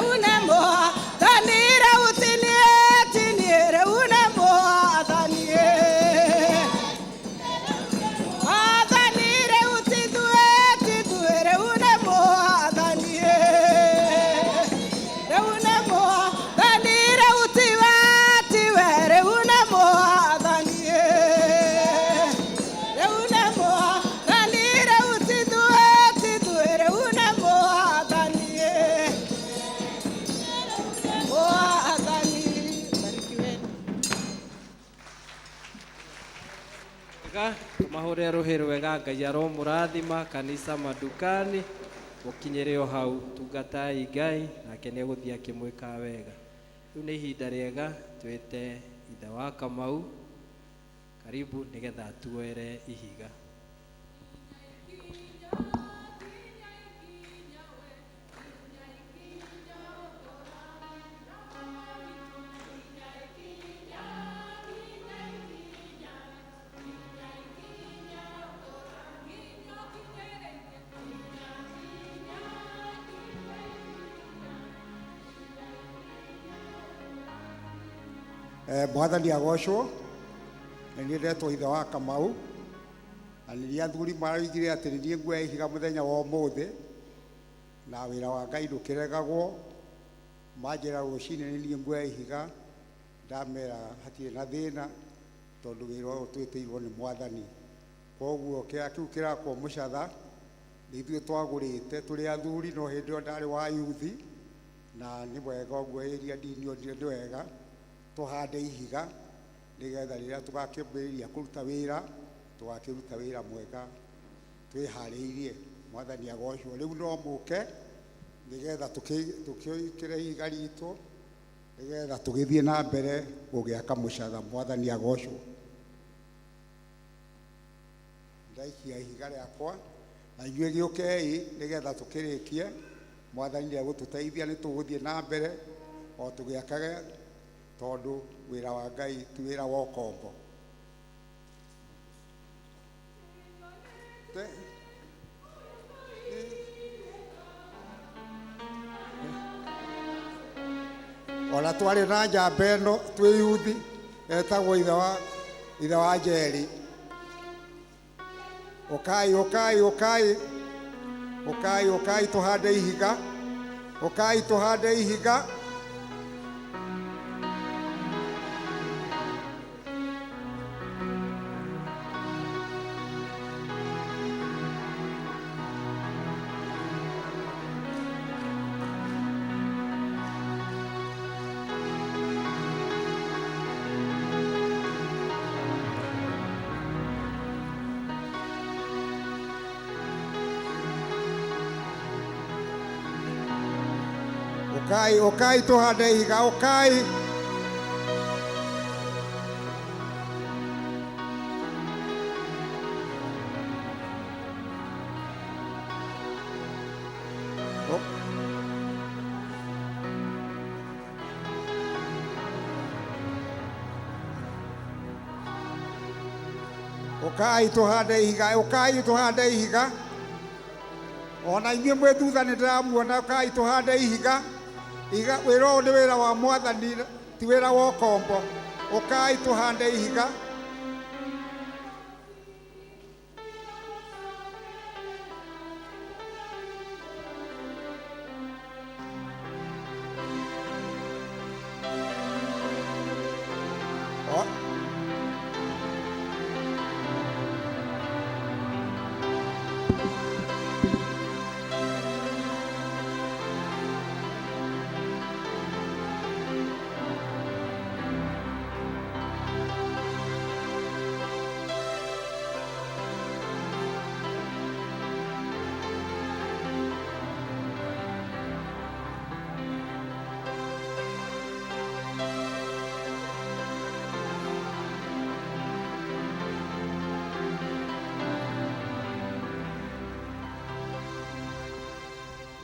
Rĩu nĩ Mwathani, rĩu ti niĩ, ti niĩ, rĩu nĩ Mwathani. Mwathani, rĩu ti ithuĩ, ti ithuĩ, rĩu nĩ Mwathani. Rĩu nĩ Mwathani, rĩu tiwe, tiwe, rĩu nĩ Mwathani. Rĩu nĩ Mwathani, rĩu ti ithuĩ, ti ithuĩ, rĩu nĩ Mwathani. Mwathani, barikiweni. Wega, tũmahũre rũhĩ rwega. Ngai aromũrathima. Kanisa madukani, mũkinyĩre o hau, tungatai Ngai nake nĩ egũthiĩ akĩmwĩka wega. Rĩu nĩ ihinda rĩega twĩte ithe wa Kamau karibu nĩgetha atuoere ihiga. Mwathani agocwo. Na niĩ ndetwo ithe wa Kamau, na nĩrĩa athuri maroigire atĩ nĩ niĩ nguoya ihiga mũthenya wa ũmũthĩ, na wĩra wa Ngai ndũkĩregagwo. Manjĩra rũcinĩ nĩ niĩ nguoya ihiga, ndamera hatirĩ na thĩna, tondũ wĩra ũyũ twĩtĩirwo nĩ Mwathani. Koguo kĩrĩa kĩu kĩrakwo mũcatha nĩ ithuĩ twagũrĩte tũrĩ athuri, no hĩndĩ ĩyo ndarĩ wa yuthi, na nĩ wega ũguo ĩria ndinionire nĩ wega tũhande ihiga nĩgetha rĩrĩa tũgakĩambĩrĩria kũruta wĩra, tũgakĩruta wĩra mwega twĩharĩirie. Mwathani agocwo. Rĩu no mũke nĩgetha tũkĩĩkĩre ihiga ritũ nĩgetha tũgĩthiĩ na mbere gũgĩaka mũcatha. Mwathani agocwo. Ndaikia ihiga rĩakwa, na inyuĩ gĩũkei nĩgetha tũkĩrĩkie. Mwathani nĩ egũtũteithia, nĩ tũgũthiĩ na mbere o tũgĩakage, tondũ wĩra wa Ngai ti wĩra wa ũkombo. Ona twarĩ na njamba ĩno twĩ yuthi etagwo ithe wa Njeri. Ũkai, ũkai, ũkai, ũkai, ũkai tũhande ihiga. Ũkai tũhande ihiga. Ũkai, ũkai tũhande ihiga, ũkai. Ũkai tũhande ihiga, ũkai tũhande ihiga. Ona inyuĩ mwĩ thutha nĩ ndĩramuona. Ũkai tũhande ihiga. Ihiga, wĩra ũyũ nĩ wĩra wa Mwathani, ti wĩra wa ũkombo. Ũkai tũhande ihiga.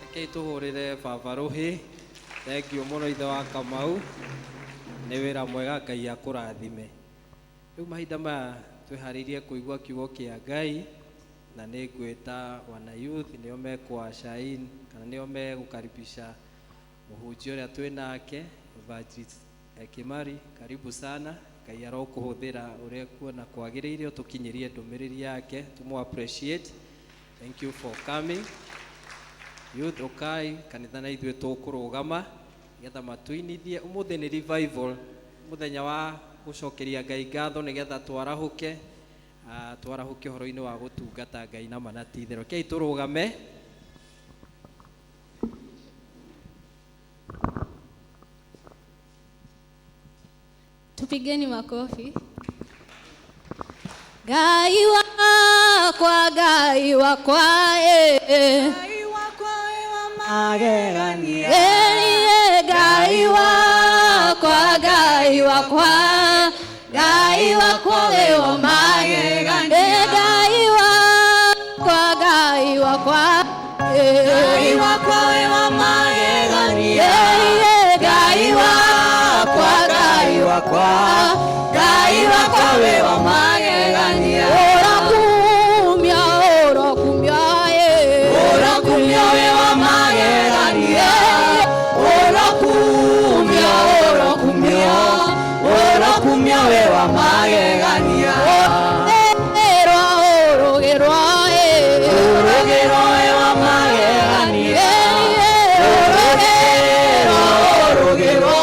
Rekei tũhũrĩre baba rũhĩ. Thengiũ mũno, ithe wa Kamau, nĩ wĩra mwega. Ngai akũrathime. Rĩu mahinda maya twĩharĩirie kũigua kiugo kĩa Ngai, na nĩ ngwĩta wana youth, nĩo mekwa shain kana nĩo megũkaribisha. Mũhunjia ũrĩa twĩ nake Evangelist Kimari, karibu sana. Ngai arokũhũthĩra ũrĩa kuona kwagĩrĩire ũtũkinyĩrie ndũmĩrĩri yake, tũmũ appreciate. Thank you for coming. Youth ũkai kanitha na ithuĩ tũkũrũgama nĩgetha matuinithie. Ũmũthĩ nĩ revival, mũthenya wa gũcokeria Ngai ngatho nĩgetha twarahũke, twarahũke ũhoro-inĩ wa gũtungata Ngai na ma na ti itherũ. Rekei tũrũgame. Tupigeni makofi. Ngai wakwa, Ngai wakwa, eh. Magegania. Eh, Ngai wakwa, Ngai wakwa, Ngai wakwa we wa magegania. Eh, Ngai wakwa, Ngai wakwa, eh. Ngai wakwa we wa magegania. Eh, Ngai wakwa, Ngai wakwa, Ngai wakwa we wa magegania. Urakumia, urakumia, eh. Urakumia we wa magegania. Urakumia, urakumia, urakumia we wa magegania. Uragerwa, uragerwa, eh. Uragerwa we wa magegania. Uragerwa, uragerwa,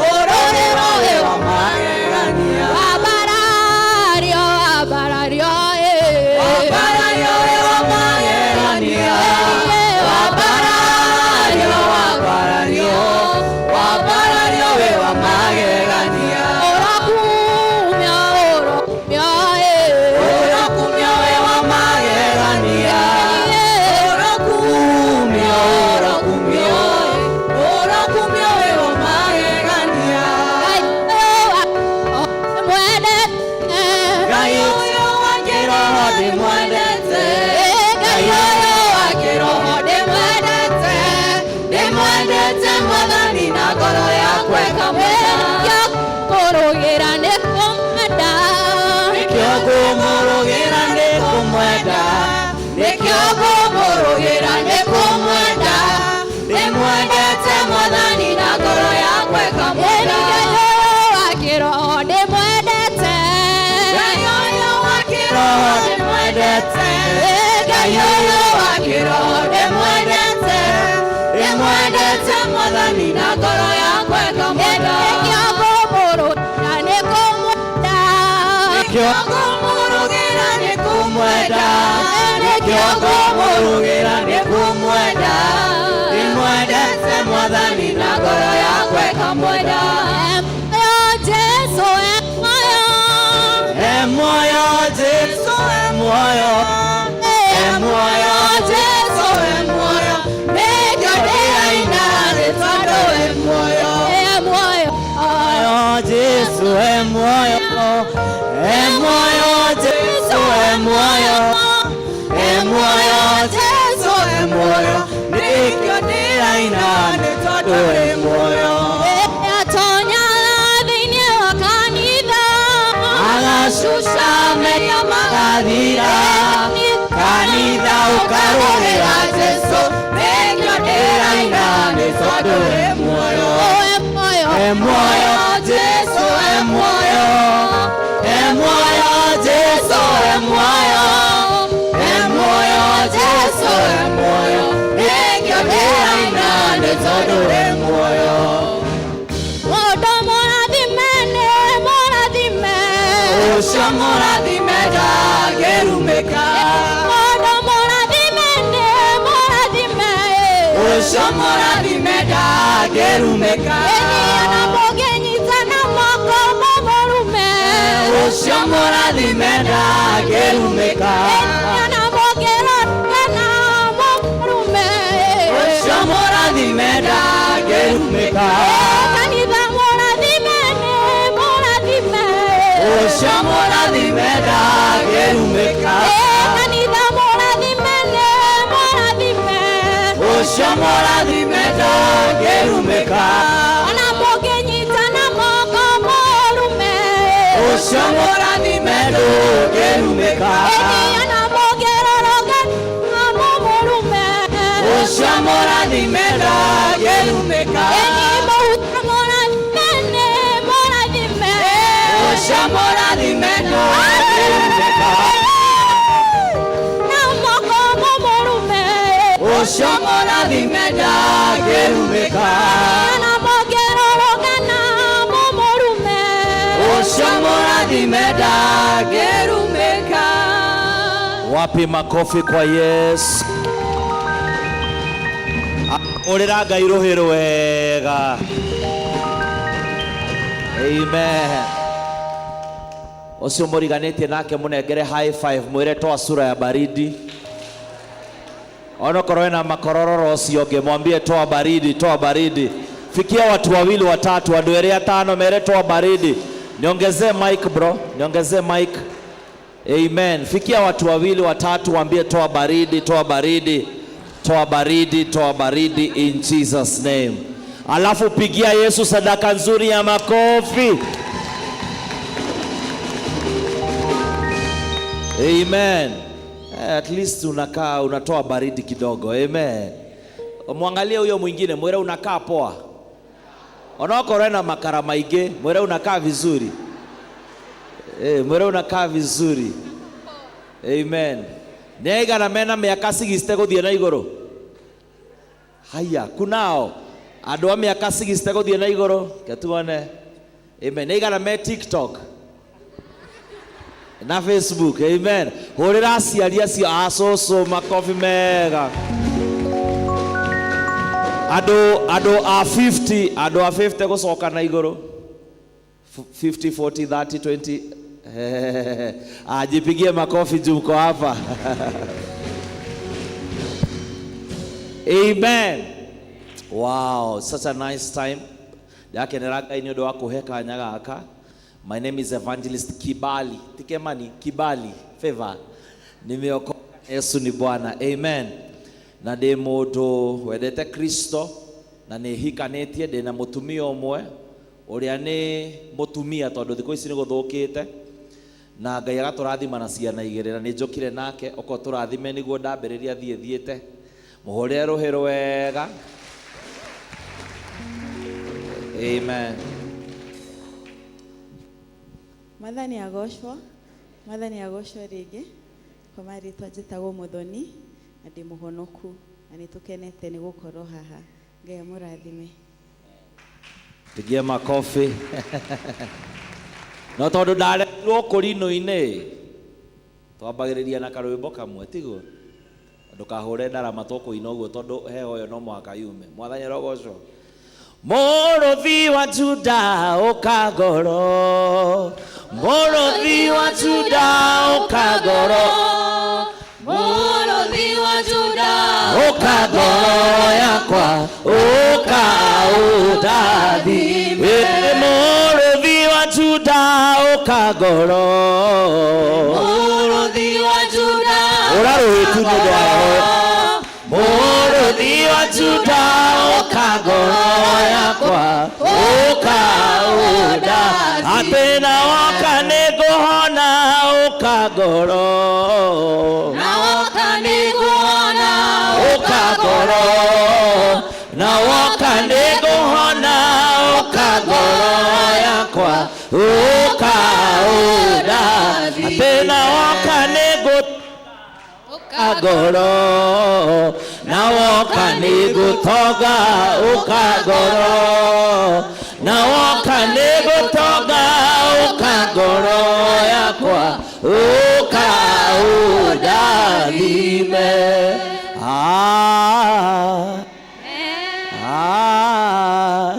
uragerwa we wa magegania. Wabarario, wabarario, eh. Wabarario we wa magegania. Wabarario, wabarario, wabarario we wa magegania. Urakumia, urakumia, eh. Urakumia we wa magegania. Urakumia, urakumia, urakumia we wa magegania. Ngai ũyũ wa kĩroho ndĩmwendete. Ngai ũyũ wa kĩroho ndĩmwendete. Ndĩmwendete Mwathani na ngoro yakwa ĩkamwenda. Kũrũgĩra nĩ kũmwenda. Nĩkĩo ngũmũrũgĩra nĩ kũmwenda. Nĩkĩo ngũmũrũgĩra nĩ kũmwenda. Ndĩmwendete Mwathani na ngoro yakwa ĩkamwenda. Ngai ũyũ wa kĩroho ndĩmwendete. Ngai ũyũ wa kĩroho ndĩmwendete. Ngai ũyũ wa kĩroho ndĩmwendete. Ndĩmwendete Mwathani na ngoro yakwa ĩkamwenda. Nĩkĩo ngũmũrũgĩra nĩ kũmwenda. Nĩkĩo ngũmũrũgĩra nĩ kũmwenda. Nĩkĩo ngũmũrũgĩra nĩ kũmwenda. Ndĩmwendete Mwathani na ngoro yakwa ĩkamwenda. Muoyo Jesu e muoyo. E muoyo Jesu e muoyo. E muoyo Jesu e muoyo. Nĩkĩo ndĩraina nĩ tondũ e muoyo. E muoyo. Muoyo Jesu e muoyo. E muoyo Jesu e muoyo. E muoyo Jesu e muoyo. Nĩkĩo ndĩraina nĩ tondũ e muoyo. Atonya thĩinĩ wa kanitha. Agacuca mehia magathira. Kanitha ũkarũgĩra Jesu. Nĩkĩo ndĩraina nĩ tondũ e muoyo. E muoyo. E muoyo Jesu e muoyo. E muoyo Jesu e muoyo. E muoyo Jesu e muoyo. Nĩkĩo ndĩraina nĩ tondũ e muoyo. Mũndũ mũrathime nĩ mũrathime. Ũcio mũrathime ndangĩrumĩka. Mũndũ mũrathime nĩ mũrathime. Ũcio mũrathime ndangĩrumĩka. Ĩni ona mũngĩnyitana moko mũmũrume. Ũcio mũrathime ndangĩrumĩka. Ĩni ona mũngĩrorana mũmũrume. Ũcio mũrathime ndangĩrumĩka. Kanitha mũrathime nĩ mũrathime. Ũcio mũrathime ndangĩrumĩka. Kanitha mũrathime nĩ mũrathime. Ũcio mũrathime ndangĩrumĩka. Ona mũngĩnyitana moko mũrume. Ũcio mũrathime ndũngĩrumĩka. Ĩni ona mũngĩrorogana mũmũrume. Ũcio mũrathime ndangĩrumĩka. Ndangĩrumĩka. Ĩni mũhutio mũrathime nĩ mũrathime. Ũcio mũrathime ndangĩrumĩka. Na moko mũmũrume. Ũcio mũrathime ndangĩrumĩka. Na mũngĩrũrũngana mũmũrume. Ũcio mũrathime ndangĩrumĩka. Wapi makofi kwa Yesu? Ũrĩra Ngai rũhĩ rwega. Amen. Ũcio mũriganĩtie nake mũnengere high five, mwĩre toa sura ya baridi. Onokorwo ena makorororo ũcio ũngĩ mwambie toa baridi, toa baridi. Fikia watu wawili watatu, andũ erĩ atano mere toa baridi. Niongezee mic bro, niongezee mic. Amen. Fikia watu wawili watatu, waambie toa baridi, toa baridi, toa baridi, toa baridi in Jesus name. Alafu pigia Yesu sadaka nzuri ya makofi. Amen. At least unakaa unatoa baridi kidogo. Amen. Mwangalie huyo mwingine, mwire unakaa poa. Onokorwo na makara maingĩ, mwire unakaa vizuri. Mwire unakaa vizuri. Amen. Nĩ aigana mena mĩaka 60 gũthiĩ na igũrũ? Haya, kunao andũ a mĩaka 60 gũthiĩ na igũrũ, ke tuone. Amen. Nĩ aigana me TikTok na Facebook? Amen. Hũrĩra aciari acio a cũcũ makobi mega. Andũ a 50, andũ a 50 gũcoka na igũrũ. 50, 40, 30, 20. Ajipigie makofi juu mko hapa. Amen. Wow, such a nice time. Ndakenera Ngai nĩ ũndũ wa kũhe kanya gaka. My name is Evangelist Kibali. Tikemani, Kibali, favor. Nimeokoka, Yesu ni Bwana. Amen. Na ndĩ mũndũ wendete Kristo na nĩ hikanĩtie, ndĩ na mũtumia ũmwe ũrĩa nĩ mũtumia tondũ thikũ ici nĩ gũthũkĩte, na Ngai agatũrathima na ciana igĩrĩ, na nĩ njũkire nake okorwo tũrathime nĩguo ndambĩrĩria thiĩ thiĩte. Mũhũrĩre rũhĩ rwega. Amen. Mwathani agocwo, Mwathani agocwo rĩngĩ. Kwa marĩtwa njĩtagwo Muthoni na ndĩ mũhonoku na nĩ tũkenete nĩ gũkorwo haha. Ngai amũrathime. Pigie makofi. No tondũ ndarerirwo kũrinũ-inĩ, twambagĩrĩria na karwĩmbo kamwe, tiguo? Ndũkahũre ndarama tũkũina ũguo tondũ heho ĩyo no mũhaka yume. Mwathani arogocwo. Mũrũthi wa Juda ũka ngoro, Mũrũthi wa Juda ũka ngoro, Mũrũthi wa Juda ũka ngoro yakwa, ũka ũndathime. Mũrũthi wa Juda ũka ngoro, Mũrũthi wa Juda ũra rũhĩ tu nĩ ũndũ wa heho. Mũrũthi wa Juda ũka ngoro yakwa, ũka ũndathime. Atĩ na woka nĩngũhona, ũka ngoro, na woka nĩnguona, ũka ngoro, na woka nĩngũhona, ũka ngoro yakwa, ũka ũndathime. Atĩ na woka nĩngũ ngoro, na woka nĩngũtonga, ũka ngoro, na woka nĩngũtonga, ũka ngoro yakwa, ũka ũndathime. Ah, ah.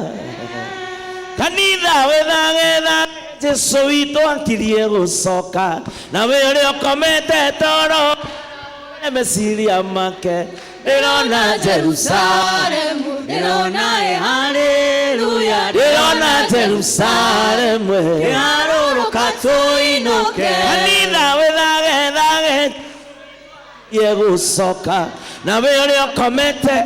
Kanitha wĩthagetha Jesu witũ akirie gũcoka, na we ũrĩa ũkomete toro meciria make, ndĩrona Jerusalemu, ndĩrona ĩ haleluya, ndĩrona Jerusalemu ĩharũrũka tũinũke. Kanitha wĩthagethage ye gũcoka, na we ũrĩa ũkomete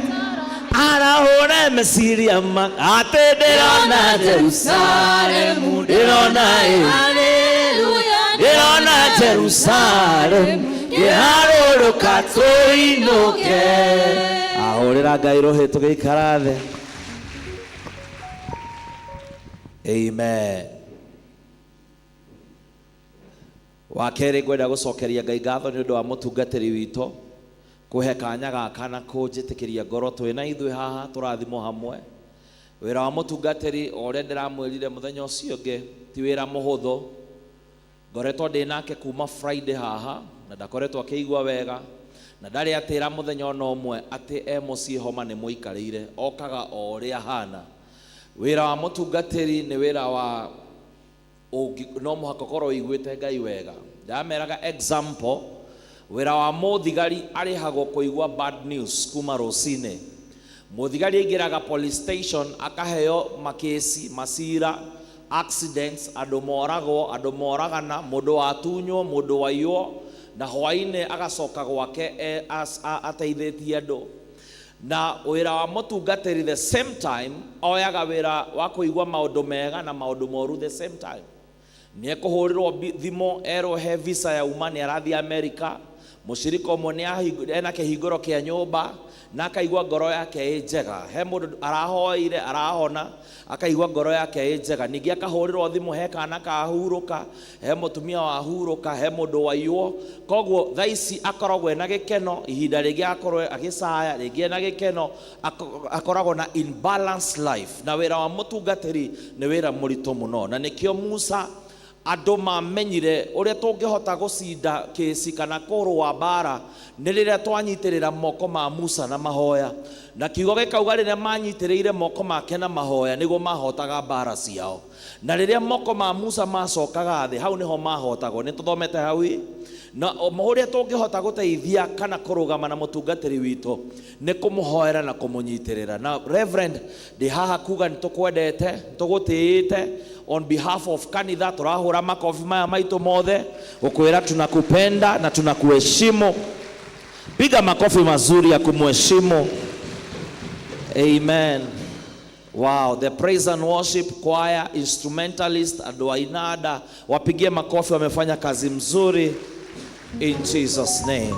arahũre meciria make, atĩ ndĩrona Jerusalemu, ndĩrona ĩ haleluya, ndĩrona Jerusalemu ĩharũrũka tũinũke. Ahũrĩra Ngai rũhĩ tũgĩikara thĩ. Amen. Wa kerĩ, ngwenda gũcokeria Ngai ngatho nĩ ũndũ wa mũtungatĩri witũ kũhe kanya gaka na kũnjĩtĩkĩria ngorwo twĩ na ithuĩ haha tũrathimwo hamwe. Wĩra wa mũtungatĩri, o ũrĩa ndĩramwĩrire mũthenya ũcio ũngĩ, ti wĩra mũhũthũ. Ngoretwo ndĩ nake kuma Friday haha na ndakoretwo akĩigua wega, na ndarĩ atĩra mũthenya ona ũmwe atĩ e mũciĩ homa nĩ mũikarĩire, okaga o ũrĩa ahana. Wĩra wa mũtungatĩri nĩ wĩra wa no mũhaka ũkorwo ũiguĩte Ngai wega. Ndameraga example, wĩra wa mũthigari arĩhagwo kũigua bad news kuma rũcinĩ. Mũthigari aingĩraga police station akaheo makĩci, macira, accidents, andũ moragwo, andũ moragana, mũndũ watunywo, mũndũ waiywo, na hwainĩ agacoka gwake ateithĩtie andũ. Na wĩra wa mũtungatĩri the same time oyaga wĩra wa kũigua maũndũ mega na maũndũ moru the same time. Nĩ ekũhũrĩrwo thimũ erwo he visa yauma nĩ arathiĩ America. Mũcirika ũmwe nĩ ena kĩhingũro kĩa nyũmba na akaigua ngoro yake ĩ njega. He mũndũ arahoeire arahona akaigua ngoro yake ĩ njega. Ningĩ akahũrĩrwo thimũ he kana kahurũka, he mũtumia wahurũka, he mũndũ waiywo. Koguo thaa ici akoragwo ena gĩkeno, ihinda rĩngĩ agakorwo agĩcaya, rĩngĩ ena gĩkeno, akoragwo na imbalanced life. Na wĩra wa mũtungatĩri nĩ wĩra mũritũ mũno, na nĩkĩo Musa andũ mamenyire ũrĩa tũngĩhota gũcinda kĩci kana kũrũa mbara nĩ rĩrĩa twanyitĩrĩra moko ma Musa na mahoya. Na kiugo gĩkauga rĩrĩa manyitĩrĩire moko make na mahoya nĩguo mahotaga mbara ciao. Na rĩrĩa moko ma Musa macokaga thĩ, hau nĩho mahotagwo. Nĩ tũthomete hau ĩ? Na ũrĩa tũngĩhota gũteithia kana kũrũgama na mũtungatĩri witũ nĩ kũmũhoera na kũmũnyitĩrĩra. Na Reverend, ndĩ haha kuga nĩ tũkwendete, nĩ tũgũtĩĩte. On behalf of kanitha tũrahũra makobi maya maitũ mothe gũkwĩra tunakupenda na tunakuheshimu. Piga makofi mazuri ya kumheshimu. Amen. Wow, the praise and worship choir, instrumentalist, andũ a inanda, wapigie makofi, wamefanya kazi mzuri in Jesus name.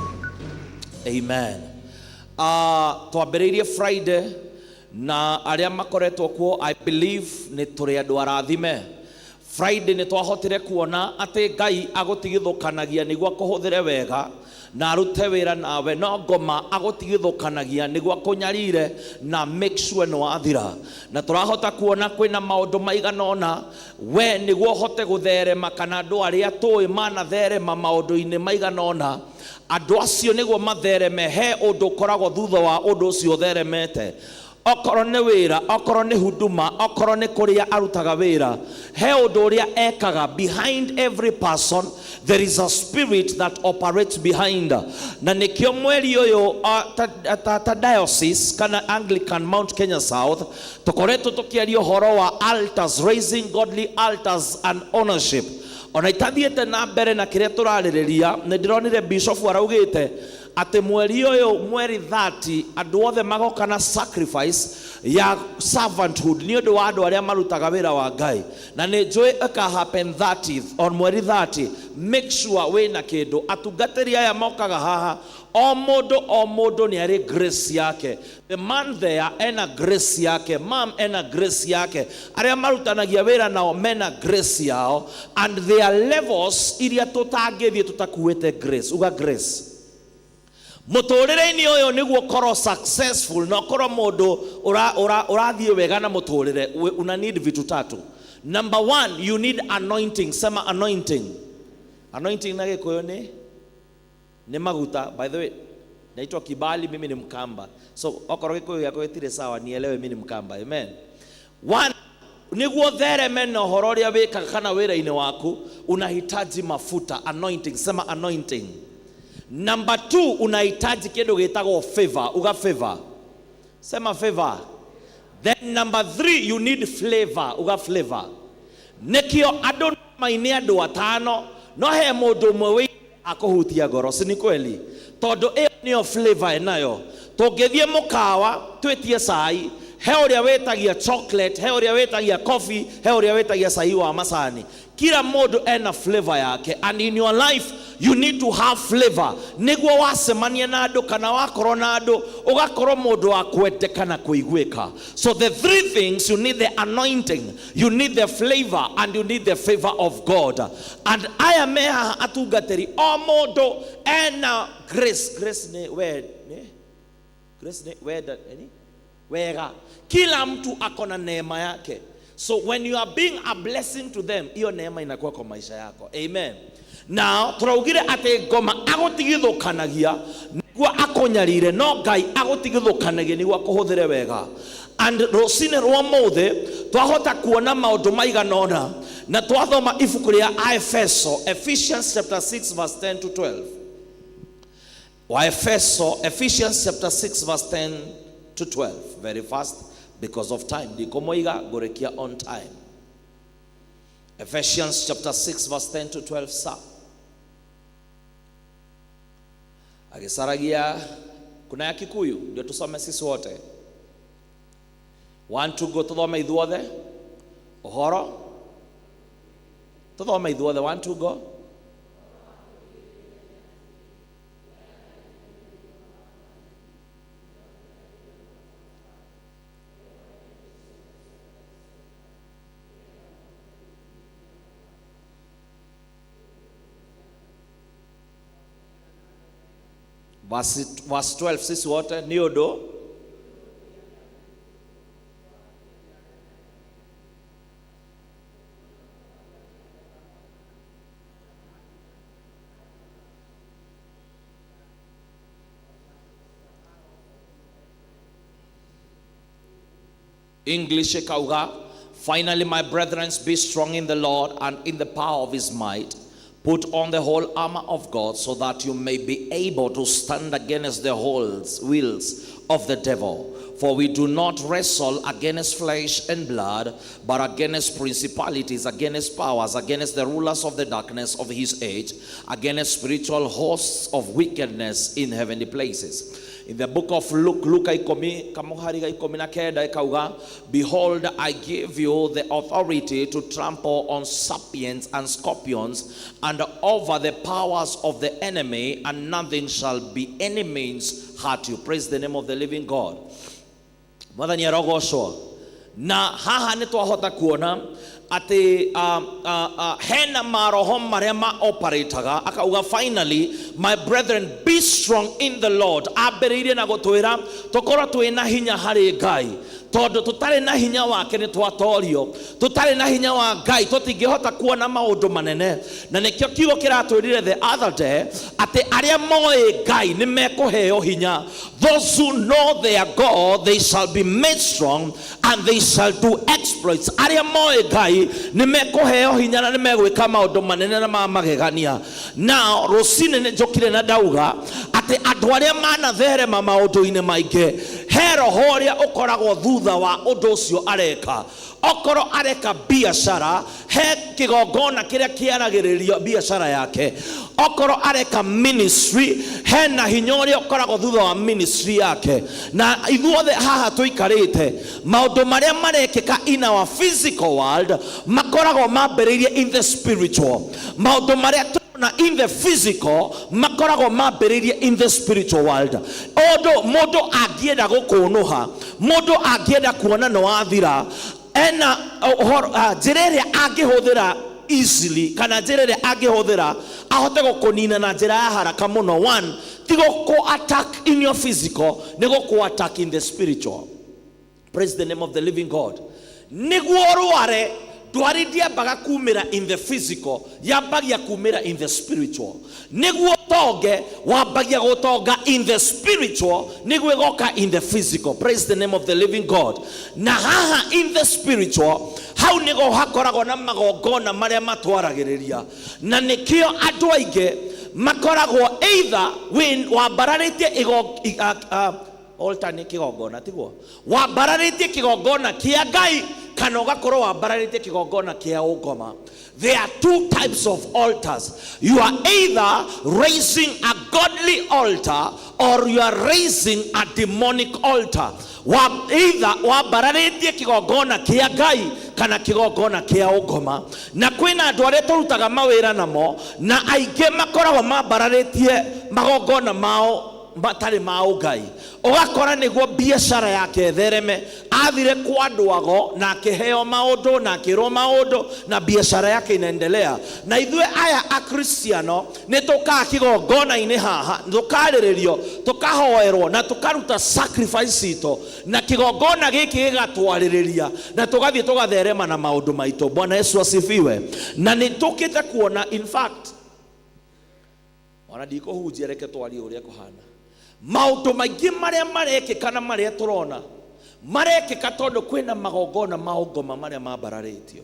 Amen. Twambĩrĩirie Friday na arĩa makoretwo kuo, I believe nĩ tũrĩ andũ arathime. Friday nĩ twahotire kuona atĩ Ngai agũtigithũkanagia nĩguo akũhũthĩre wega na arute wĩra nawe, no ngoma agũtigithũkanagia nĩguo akũnyarire na make sure nĩ wathira. Na tũrahota kuona kwĩna maũndũ maigana ũna we nĩguo ũhote gũtherema, kana andũ arĩa tũĩ manatherema maũndũ-inĩ maigana ũna, andũ acio nĩguo mathereme he ũndũ ũkoragwo thutha wa ũndũ ũcio ũtheremete. Okorwo nĩ wĩra, okorwo nĩ huduma, okorwo nĩ kũrĩa arutaga wĩra, he ũndũ ũrĩa ekaga. Behind every person there is a spirit that operates behind. Na nĩkĩo mweri ũyũ ta diocese kana Anglican Mount Kenya South tũkoretwo tũkĩaria ũhoro wa altars, raising godly altars and ownership. Ona itathiĩte na mbere na kĩrĩa tũrarĩrĩria, nĩ ndĩronire bishop araugĩte atĩ mweri ũyũ, mweri 30, andũ othe magoka na sacrifice ya servanthood nĩ ũndũ wa andũ arĩa marutaga wĩra wa Ngai. Na nĩ njũĩ ĩka happen 30th, on mweri 30, make sure wĩna kĩndũ. Atungatĩri aya mokaga haha, o mũndũ o mũndũ nĩ arĩ grace yake. The man there ena grace yake, mam ena grace yake, arĩa marutanagia wĩra nao mena grace yao, and there are levels iria tũtangĩthiĩ tũtakuĩte grace. Uga grace. Mũtũrĩre-inĩ ũyũ nĩguo ũkorwo successful na ũkorwo mũndũ ũrathiĩ wega na mũtũrĩre, una need vitu tatu. Number one, you need anointing. Sema anointing. Anointing na Gĩkũyũ nĩ maguta. By the way, naitwa Kibali, mimi ni Mkamba, so okorwo Gĩkũyũ gĩakwa gĩtirĩ sawa, nielewe mimi ni Mkamba. Amen. One, nĩguo thereme na ũhoro ũrĩa wĩkaga kana wĩra-inĩ waku, unahitaji mafuta, anointing. Sema anointing. Number two, unahitaji kĩndũ gĩtagwo favor. Uga favor. Sema favor. Then number three, you need flavor. Uga flavor. Nĩkĩo andũ maine andũ atano, no he mũndũ ũmwe wĩ akũhutia ngoro, si ni kweli? Tondũ ĩyo nĩyo flavor ĩnayo. Tũngĩthiĩ mũkawa twĩtie cai, He ũrĩa wĩtagia chocolate, he ũrĩa wĩtagia coffee, he ũrĩa wĩtagia cai wa macani. Kila mũndũ ena flavor yake, and in your life you need to have flavor nĩguo wacemania na andũ kana wakorwo na andũ ũgakorwo mũndũ wa kwendeka na kũiguĩka. So the three things you need: the anointing, you need the flavor, and you need the favor of God. And aya me haha atungatĩri, o mũndũ ena grace. Grace nĩ we nĩ grace nĩ wenda nĩ wega. Kila mtu ako na neema yake, so when you are being a blessing to them, hiyo neema inakuwa kwa maisha yako. Amen. Now tũraugire atĩ ngoma agũtigithũkanagia nĩguo akũnyarire, no Ngai agũtigithũkanagia nĩguo akũhũthĩre wega. And rũcinĩ rwa mũthĩ twahota kuona maũndũ maigana ũna na twathoma ibuku rĩa Aefeso, Ephesians chapter 6 verse 10 to 12. Waefeso, Ephesians chapter 6 verse 10 to 12. Very fast because of time, ndikũmũiga, ngũrĩkia on time. Ephesians chapter 6 verse 10 to 12. Sa agĩcaragia kuna ya Kikuyu ndio tusome sisi wote. One, two, go. Tuthome ithuothe ũhoro, tuthome ithuothe. One, two, go. Verse 12 sisi wote. Nĩ ũndũ English ikauga, "Finally, my brethren, be strong in the Lord and in the power of his might. Put on the whole armor of God so that you may be able to stand against the wills of the devil. For we do not wrestle against flesh and blood, but against principalities, against powers, against the rulers of the darkness of his age, against spiritual hosts of wickedness in heavenly places." In the book of Luke, Luka 10 kamuhari ga 19 ikauga, "Behold, I give you the authority to trample on serpents and scorpions and over the powers of the enemy, and nothing shall be any means hurt you." Praise the name of the living God. Mwathani arogocwo. Na haha nĩ twahota kuona atĩ hena maroho marĩa ma operataga. Akauga, "Finally, my brethren, be strong in the Lord." Ambĩrĩirie na gũtwĩra tũkorwo twĩna hinya harĩ Ngai, tondũ tũtarĩ na hinya wake nĩ twatorio. Tũtarĩ na hinya wa Ngai tũtingĩhota kuona maũndũ manene. Na nĩkĩo kiugo kĩratwĩrire the other day atĩ arĩa moĩ Ngai nĩ mekũheo hinya. Those who know their God, they shall be made strong and they shall do exploits. Arĩa moĩ Ngai nĩ mekũheo hinya na nĩ megwĩka maũndũ manene na ma magegania. Now rũcinĩ nĩ njũkire na ndauga atĩ andũ arĩa manatherema maũndũ-inĩ maingĩ, he roho ũrĩa ũkoragwo thutha wa ũndũ ũcio areka. Okorwo areka biacara, he kĩgongona kĩrĩa kĩaragĩrĩrio biacara yake. Okorwo areka ministry, hena hinya ũrĩa ũkoragwo thutha wa ministry yake. Na ithuothe haha tũikarĩte, maũndũ marĩa marekĩka in our physical world makoragwo mambĩrĩirie in the spiritual. Maũndũ marĩa na in the physical makoragwo mambĩrĩirie in the spiritual world. Ũndũ mũndũ angĩenda gũkũnũha, mũndũ angĩenda kuona nĩ wathira, ena ũhoro njĩra ĩrĩa angĩhũthĩra easily kana njĩra ĩrĩa angĩhũthĩra ahote gũkũnina na njĩra ya haraka mũno, one, ti gũkũ attack in your physical, nĩ gũkũ attack in the spiritual. Praise the name of the living God. Nĩguo ũrware, ndwari ndiambaga kumĩra in the physical, yambagia kumĩra in the spiritual. Nĩguo tonge, wambagia gũtonga in the spiritual nĩguo ĩgoka in the physical. Praise the name of the living God. Na haha in the spiritual, hau nĩgo hakoragwo na magongona marĩa matwaragĩrĩria, na nĩkĩo andũ aingĩ makoragwo either wambararĩtie altar, nĩ kĩgongona, tiguo? Wambararĩtie kĩgongona kĩa Ngai. Kana ũgakorwo wambararĩtie kĩgongona kĩa ũngoma. There are two types of altars. You are either raising a godly altar or you are raising a demonic altar. Wa, either wambararĩtie kĩgongona kĩa Ngai kana kĩgongona kĩa ũngoma. Na kwĩna andũ arĩa tũrutaga mawĩra namo na aingĩ makoragwo mambararĩtie magongona mao matarĩ ma ũngai. Ũgakora nĩguo biacara yake ĩthereme, athire kwa andũ ago na akĩheo maũndũ na akĩrwo maũndũ na biacara yake inaendelea. Na ithuĩ aya Akristiano nĩ tũkaga kĩgongona-inĩ haha, tũkarĩrĩrio, tũkahoerwo na tũkaruta sacrifice citũ, na kĩgongona gĩkĩ gĩgatwarĩrĩria na tũgathiĩ tũgatherema na maũndũ maitũ. Bwana Yesu asifiwe. Na nĩ tũkĩte kuona, in fact, ona ndikũhunjia, reke twarie ũrĩa kũhana. Maũndũ maingĩ marĩa marekĩka na marĩa tũrona marekĩka tondũ kwĩna magongona ma ũngoma marĩa mambararĩtio.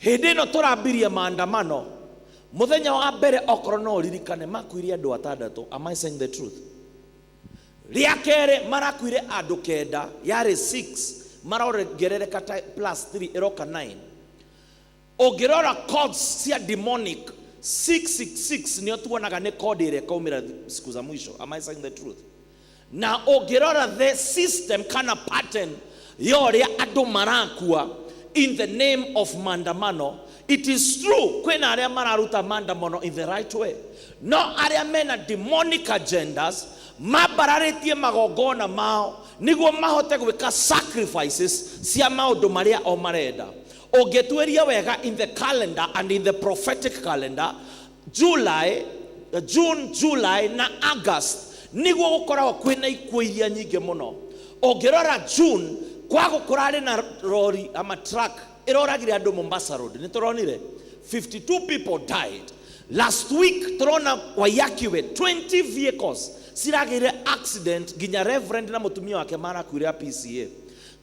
Hĩndĩ ĩno tũrambirie maandamano, mũthenya wa mbere, okorwo no ũririkane, makuire andũ atandatũ. Am I saying the truth? Rĩa kerĩ marakuire andũ 9, yarĩ 6, marongerereka plus 3, ĩroka 9. Ũngĩrora codes cia demonic, 666 nĩyo tuonaga nĩ code ĩrĩa ĩkaumĩra siku za mwisho. Am I saying the truth? Na ũngĩrora the system kana pattern ya ũrĩa andũ marakua in the name of maandamano, it is true kwĩna arĩa mararuta maandamano in the right way, no arĩa mena demonic agendas mambararĩtie magongona mao nĩguo mahote gwĩka sacrifices cia maũndũ marĩa o marenda. Ũngĩtuĩria wega in the calendar and in the prophetic calendar, July, June, July na August nĩguo gũkoragwo kwĩna ikuũ iria nyingĩ mũno. Ũngĩrora June, kwago kũrarĩ na rori ama truck ĩroragire andũ Mombasa Road, nĩ tũronire 52 people died. Last week tũrona Waiyaki Way 20 vehicles ciragĩire accident, nginya reverend na mũtumia wake marakuire a PCA.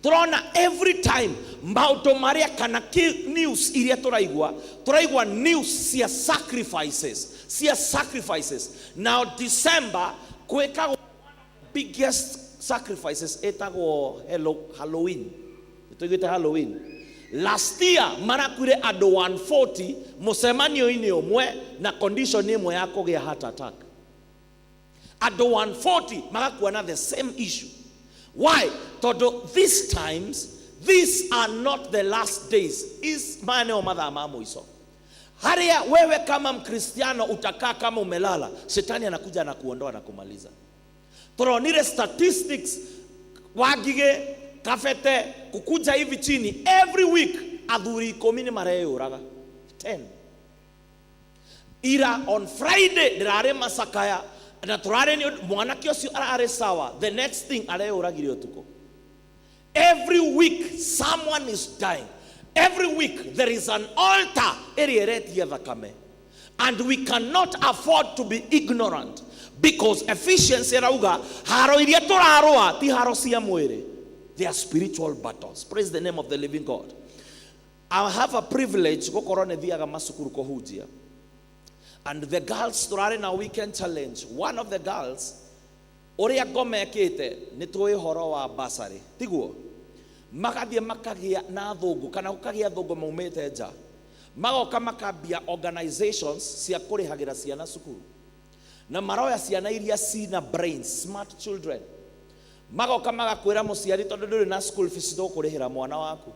Tũrona every time maũndũ marĩa kana news iria tũraigua, tũraigua news cia sacrifices, cia sacrifices. Now December gwĩkagwo biggest sacrifices, ĩtagwo Halloween. Tũiguĩte Halloween last year marakuire andũ 140 mũcemanio-inĩ ũmwe na condition ĩmwe ya kũgĩa heart attack. Andũ 140 magakua na the same issue. Why? Tondũ these times, these are not the last days, is maya nĩo mathaa ma mũico harĩa wewe kama Mkristiano utakaa kama umelala, shetani anakuja na kuondoa na kumaliza. Turonire statistics Wangige, Kabete, kukuja hivi chini, every week athuri 10 nĩ mareyũraga, 10. Ira on Friday ndĩrarĩ macakaya na tũrarĩ nĩ mwanake ũcio ararĩ sawa, the next thing areyũragire ũtukũ. Every week someone is dying. Every week there is an altar ĩrĩa ĩretia thakame, and we cannot afford to be ignorant, because Ephesians ĩrauga haro iria tũrarũa ti haro cia mwĩrĩ, they are spiritual battles. Praise the name of the living God. I have a privilege gũkorwo nĩ thiaga macukuru kũhunjia, and the girls tũrarĩ na weekend challenge, one of the girls, ũrĩa ngoma ĩkĩte, nĩ tũĩ ũhoro wa basarĩ, tiguo? Magathiĩ makagĩa na athũngũ kana gũkagĩa athũngũ maumĩte nja, magoka makambia organizations cia kũrĩhagĩra ciana cukuru, na maroya ciana iria cina brains, smart children, magoka magakwĩra mũciari, tondũ ndũrĩ na school fees, tũkũrĩhĩra mwana waku.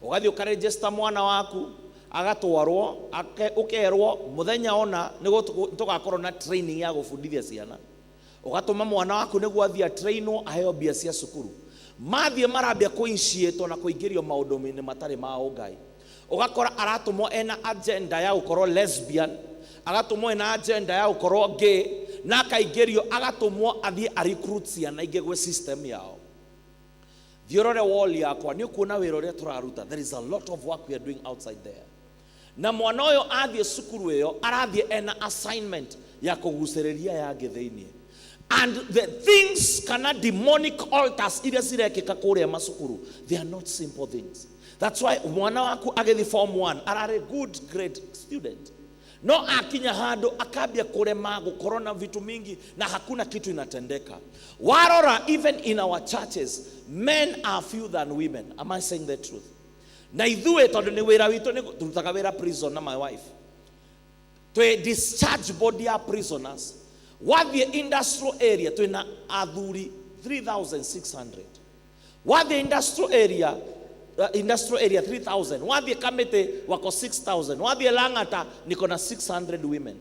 Ũgathiĩ ũkarejista mwana waku, agatwarwo, ũkerwo mũthenya ona nĩ tũgakorwo na training ya gũbundithia ciana. Ũgatũma mwana waku nĩguo athiĩ atrainwo, aheo mbia cia cukuru. Mathiĩ marambia kũinitiatwo na kũingĩrio maũndũ-inĩ matarĩ ma ũngai. Ũgakora aratũmwo ena agenda ya gũkorwo lesbian, agatũmwo ena agenda ya gũkorwo gay, na akaingĩrio, agatũmwo athiĩ a recruit ciana ingĩ gwĩ system yao. Thiĩ ũrore wall yakwa, nĩ ũkuona wĩra ũrĩa tũraruta. There is a lot of work we are doing outside there. Na mwana ũyũ athiĩ cukuru ĩyo, arathiĩ ena assignment ya kũgucĩrĩria yangĩ thĩinĩ, and the things kana demonic altars iria cirekĩka kũrĩa macukuru, they are not simple things. That's why mwana waku agĩthiĩ form 1 ararĩ good grade student. No akinya handũ akambia kũrema gũkorwo na vitu mingi na hakuna kitu inatendeka. Warora, even in our churches, men are few than women. Am I saying the truth? Na ithuĩ tondũ nĩ wĩra witũ nĩ tũrutaga wĩra prison na my wife, twĩ discharge board ya prisoners. Wathiĩ industrial area twĩna athuri 3600. Wathiĩ industrial area 3000. Wathiĩ Kamĩtĩ wako 6000. Wathiĩ Lang'ata niko na 600 women.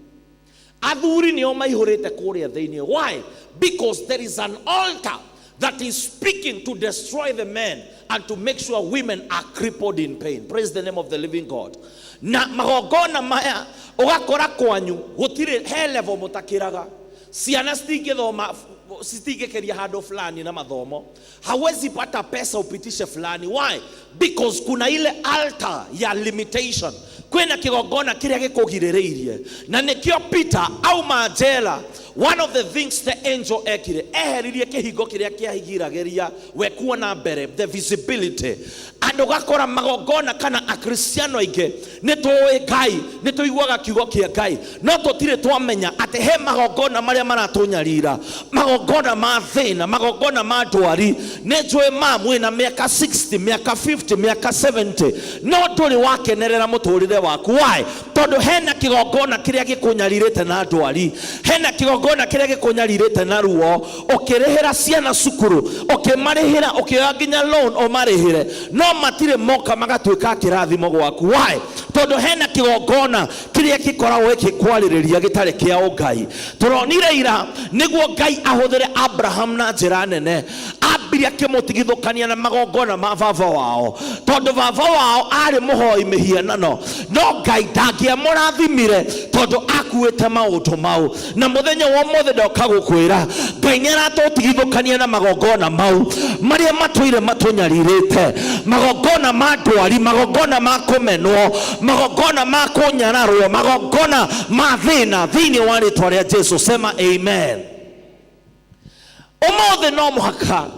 Athuri nĩo maihũrĩte kũrĩa thĩinĩ. Why? Because there is an altar that is speaking to destroy the men and to make sure women are crippled in pain. Praise the name of the living God. Na magongona maya ũgakora kwanyu gũtirĩ he level mũtakĩraga. Ciana citingĩthoma, citingĩkĩria handũ fulani na mathomo, hawezi pata pesa upitishe fulani. Why? Because kuna ile altar ya limitation, kwĩna kĩgongona kĩrĩa gĩkũgirĩrĩirie. Na nĩkĩo Peter auma njera, one of the things the angel ekire, eheririe kĩhingo kĩrĩa kĩagiragĩria we kuona mbere, the visibility. Andũ gakora magongona kana Akristiano aingĩ nĩ tũĩ Ngai, nĩ tũiguaga kiugo kĩa Ngai, no tũtirĩ twamenya atĩ he magongona marĩa maratũnyarira, magongona ma thĩna, magongona ma ndwari. Nĩ njũĩ ma mwĩna mĩaka 60, mĩaka 50, mĩaka 70, no ndũrĩ wakenerera mũtũrĩre waku. Why? Tondũ hena kĩgongona kĩrĩa gĩkũnyarirĩte na ndwari, hena kĩgongona kĩrĩa gĩkũnyarirĩte na ruo. Ũkĩrĩhĩra ciana cukuru, ũkĩmarĩhĩra, ũkĩoya nginya loan ũmarĩhĩre, no matirĩ moka magatuĩka kĩrathimo gwaku. Why? Tondũ hena kĩgongona kĩrĩa gĩkoragwo gĩkĩkwarĩrĩria gĩtarĩ kĩa ũngai. Tũronire ira nĩguo Ngai ahũthĩre Abraham na njĩra nene, ambire akĩmũtigithũkania na magongona ma baba wao, tondũ baba wao arĩ mũhoi mĩhianano, no Ngai ndangĩamũrathimire tondũ akuĩte maũndũ mau. Na mũthenya wa ũmũthĩ ndoka gũkwĩra Ngai nĩ aratũtigithũkania na magongona mau marĩa matũire matũnyarirĩte, magongona ma ndwari, magongona ma kũmenwo, magongona ma kũnyararwo, magongona ma thĩna, thĩinĩ wa rĩtwa rĩa Jesu. Sema amen. Ũmũthĩ no mũhaka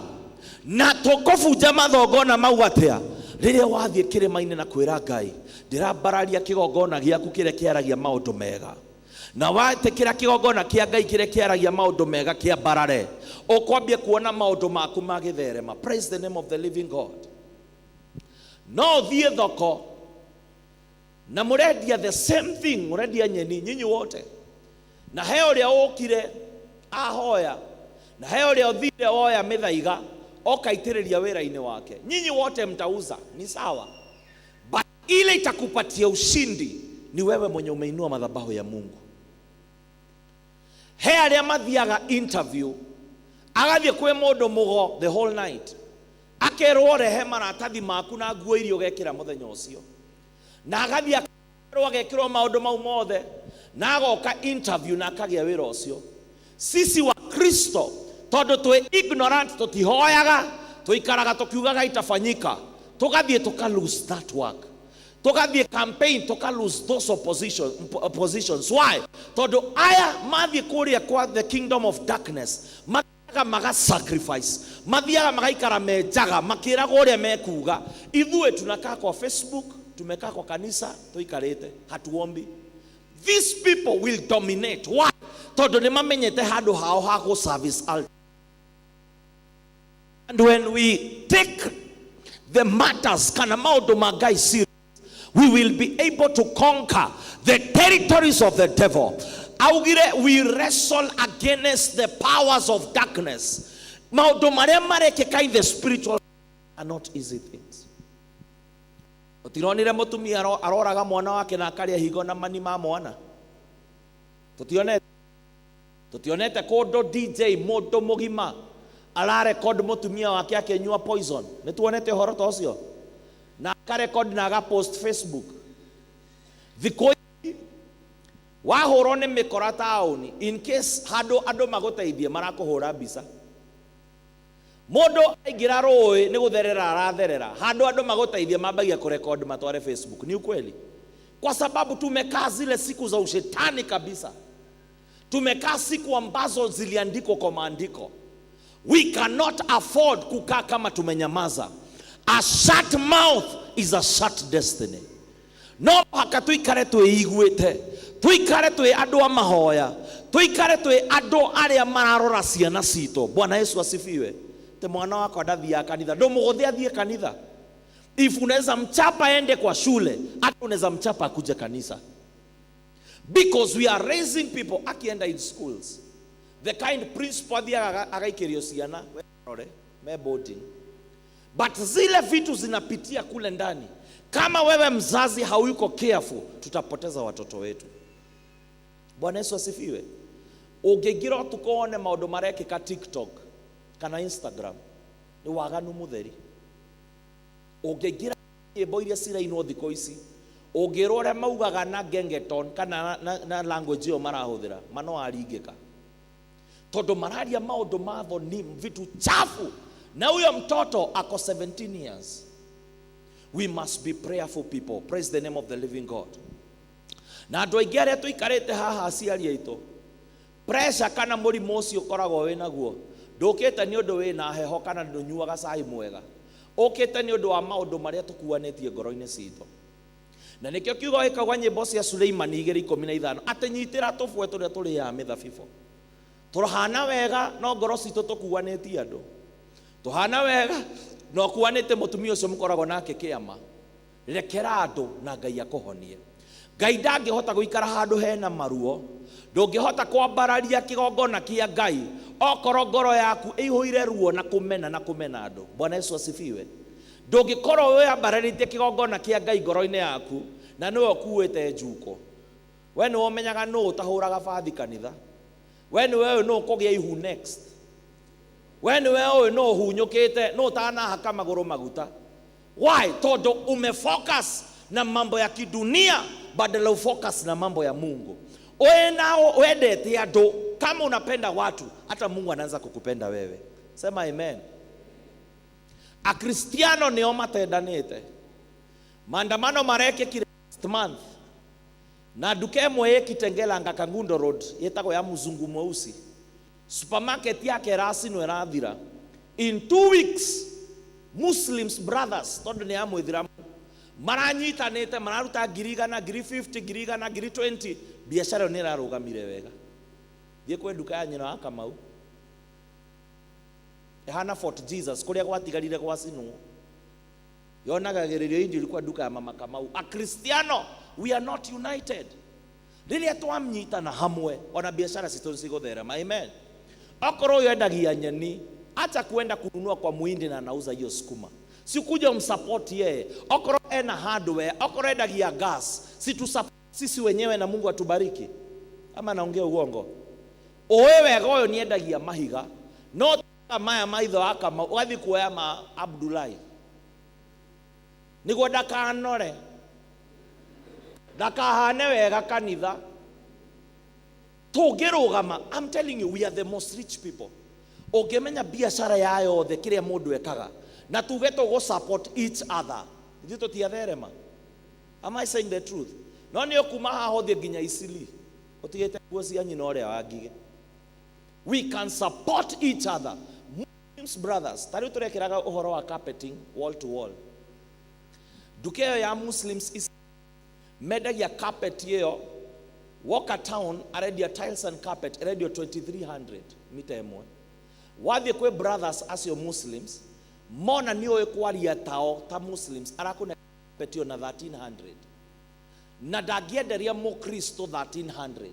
na tũkũbunja mathongona mau. Atĩa rĩrĩa wathiĩ kĩrĩma-inĩ na kwĩra Ngai, ndĩrambararia kĩgongona gĩaku kĩrĩa kĩaragia maũndũ mega, na wetĩkĩra kĩgongona kĩa Ngai kĩrĩa kĩaragia maũndũ mega kĩambarare, ũkwambia kuona maũndũ maku magĩtherema. Praise the name of the living God. No ũthiĩ thoko na mũrendia the same thing, mũrendia nyeni nyinyi wote, na he ũrĩa ũkire ahoya, na he ũrĩa ũthire woya mĩthaiga okaitĩrĩria wĩra-inĩ wake. Nyinyi wote mtauza, ni sawa, but ile itakupatia ushindi ni wewe mwenye umeinua madhabahu ya Mungu. He arĩa mathiaga interview, agathiĩ kwĩ mũndũ mũgo the whole night, akerwo rehe maratathi maku na nguo iria ũgekĩra mũthenya ũcio, na agathiĩ akerwo agekĩrwo maũndũ mau mothe, na agoka interview na akagĩa wĩra ũcio. Sisi wa Kristo, tondũ twĩ ignorant, tũtihoyaga, tũikaraga tũkiugaga itafanyika, tũgathiĩ tũka lose that work, tũgathiĩ campaign tũka lose those oppositions. Why? Tondũ aya mathiĩ kũrĩa kwa the kingdom of darkness, mathiaga maga sacrifice, mathiaga magaikara menjaga makĩragwo ũrĩa mekuga. Ithuĩ tunakaa kwa Facebook, tumekaa kwa kanisa, tũikarĩte hatuombi. These people will dominate. Why? Tondũ nĩ mamenyete handũ hao ha gũ service altar. And when we take the matters kana maũndũ ma Ngai serious, we will be able to conquer the territories of the devil. Augire we wrestle against the powers of darkness. Maũndũ marĩa marekĩka in the spiritual are not easy things. Tũtironire mũtumia aroraga mwana wake na akarĩa higo na mani ma mwana? Tũtionete kũndũ DJ mũndũ mũgima ararekod mũtumia wake akĩnyua poison? Nĩ tuonete ũhoro ta ũcio, na akarekod na agapost Facebook. Thikũ ici wahũrwo nĩ mĩkora taũni, in case handũ andũ magũteithie, marakũhũra mbica. Mũndũ aingĩra rũĩ nĩ gũtherera aratherera, handũ andũ magũteithie mambagia kũrekod matware Facebook. Ni ukweli, kwa sababu tumekaa zile siku za ushetani kabisa, tumekaa siku ambazo ziliandikwa kwa maandiko. We cannot afford kukaa kama tumenyamaza. A shut mouth is a shut destiny. No mũhaka tũikare twĩiguĩte. Tuikare twi andu a mahoya, tuikare twi andu aria mararora ciana citũ. Bwana Yesu asifiwe. Te mwana wakwa ndathiaga kanitha, ndũmũgũthe athiĩ kanitha. If unaweza mchapa ende kwa shule, hata unaweza mchapa akuje kanisa, because we are raising people. Akienda in schools, the kind principal athiaga agaikirio ciana, we rore me boarding, but zile vitu zinapitia kule ndani, kama wewe mzazi hauyuko careful, tutapoteza watoto wetu. Bwana Yesu asifiwe. Ũngĩingĩra ũtukũ wone maũndũ marekĩka TikTok kana Instagram, nĩ waganu mũtheri. Ũngĩingĩra nyĩmbo iria cirainwo thikũ ici, ũngĩrwo ũrĩa maugaga na gengeton kana na language ĩyo marahũthĩra, mano aringĩka, tondũ mararia maũndũ ma thoni, vitu chafu, na huyo mtoto ako 17 years. We must be prayerful people. Praise the name of the living God. Na andũ aingĩ arĩa tũikarĩte haha, aciari aitũ, pressure kana mũrimũ ũcio ũkoragwo wĩ naguo ndũkĩte nĩ ũndũ wĩna heho kana ndũnyuaga cai mwega, ũkĩte nĩ ũndũ wa maũndũ marĩa tũkuanĩtie ngoro-inĩ citũ. Na nĩkĩo kiugo gĩkauga nyĩmbo cia Suleimani 2:15 atĩ nyitĩra tũbwe tũrĩa tũrĩaga mĩthabibũ. Tũhana wega no ngoro citũ tũkuanĩtie andũ, tũhana wega no kuanĩte mũtumia ũcio mũkoragwo nake kĩama. Rekera andũ na Ngai akũhonie. Ngai ndangĩhota gũikara handũ hena maruo. Ndũngĩhota kwambararia kĩgongona kĩa Ngai okorwo ngoro yaku ĩihũire ruo na kũmena na kũmena andũ. Bwana Yesu asifiwe. Ndũngĩkorwo wĩambararĩtie kĩgongona kĩa Ngai ngoro-inĩ yaku na nĩwe ũkuĩte njuko. We nĩwe ũmenyaga nũ ũtahũraga bathi kanitha, we nĩwe ũĩ nũ ũkũgĩa ihu next, we nĩwe ũĩ nũ ũhunyũkĩte, nũ ũtanahaka magũrũ maguta. Why? Tondũ umefocus na mambo ya kidunia badala ufocus na mambo ya Mungu. Wewe wendete andũ, kama unapenda watu, hata Mungu anaanza kukupenda wewe. Sema amen. Akristiano nĩo matendanĩte. Maandamano marekĩkire last month na nduka ĩmwe ĩ Kitengelanga Kangundo Road ĩtagwo ya mzungu mweusi, supermarket yake ĩracinwo, ĩrathira in 2 weeks. Muslims brothers, tondũ nĩ ya mwĩthiramu, maranyitanĩte, mararuta 100,000, 50,000, 100,000, 20,000. Biacara ĩyo nĩ ĩrarũgamire wega. Thiĩ kwĩ nduka ya nyina wa Kamau ĩhana Fort Jesus, kũrĩa gwatigarire gwacinwo, yonagagĩrĩrio indio ilikuwa duka ya mama Kamau. Akristiano, we are not united. Rĩrĩa twanyitana hamwe, ona biashara citũ nĩcigũtherema. Amen. Okorwo ũyũ endagia nyeni, acha kuenda kununua kwa muhindi na anauza hiyo sukuma, si kuja umsupport yeye. Okorwo ena hardware, okorwo endagia gas, si tu sisi wenyewe na Mungu atubariki? Ama naongea uongo? Ũĩ wega ũyũ nĩendagia mahiga, no ta maya maitho wa Kamau ũgathiĩ kuoya ma Abdullahi nĩguo ndakanore, ndakahane wega kanitha. Tũngĩrũgama, I'm telling you, we are the most rich people. Ũngĩmenya biacara ya yothe kĩrĩa mũndũ ekaga na tuge tũgũ support each other, ithuĩ tũtiatherema. Am I saying the truth? No nĩ ũkuma haha ũthiĩ nginya Isili ũtigĩte nguo cia nyina ũrĩa wa ngigĩ. We can support each other. Muslims brothers, ta rĩu tũrekĩraga ũhoro wa carpeting wall to wall. Nduka ĩyo ya Muslims mendagia carpet ĩyo Walker Town, arendia tiles and carpet, arendio 2300 mita ĩmwe. Wathiĩ kwĩ brothers acio Muslims, mona nĩ ũĩ kwaria tao ta Muslims, arakũne carpet ĩyo na 1300, na ndangĩenderia mũkristo 1300,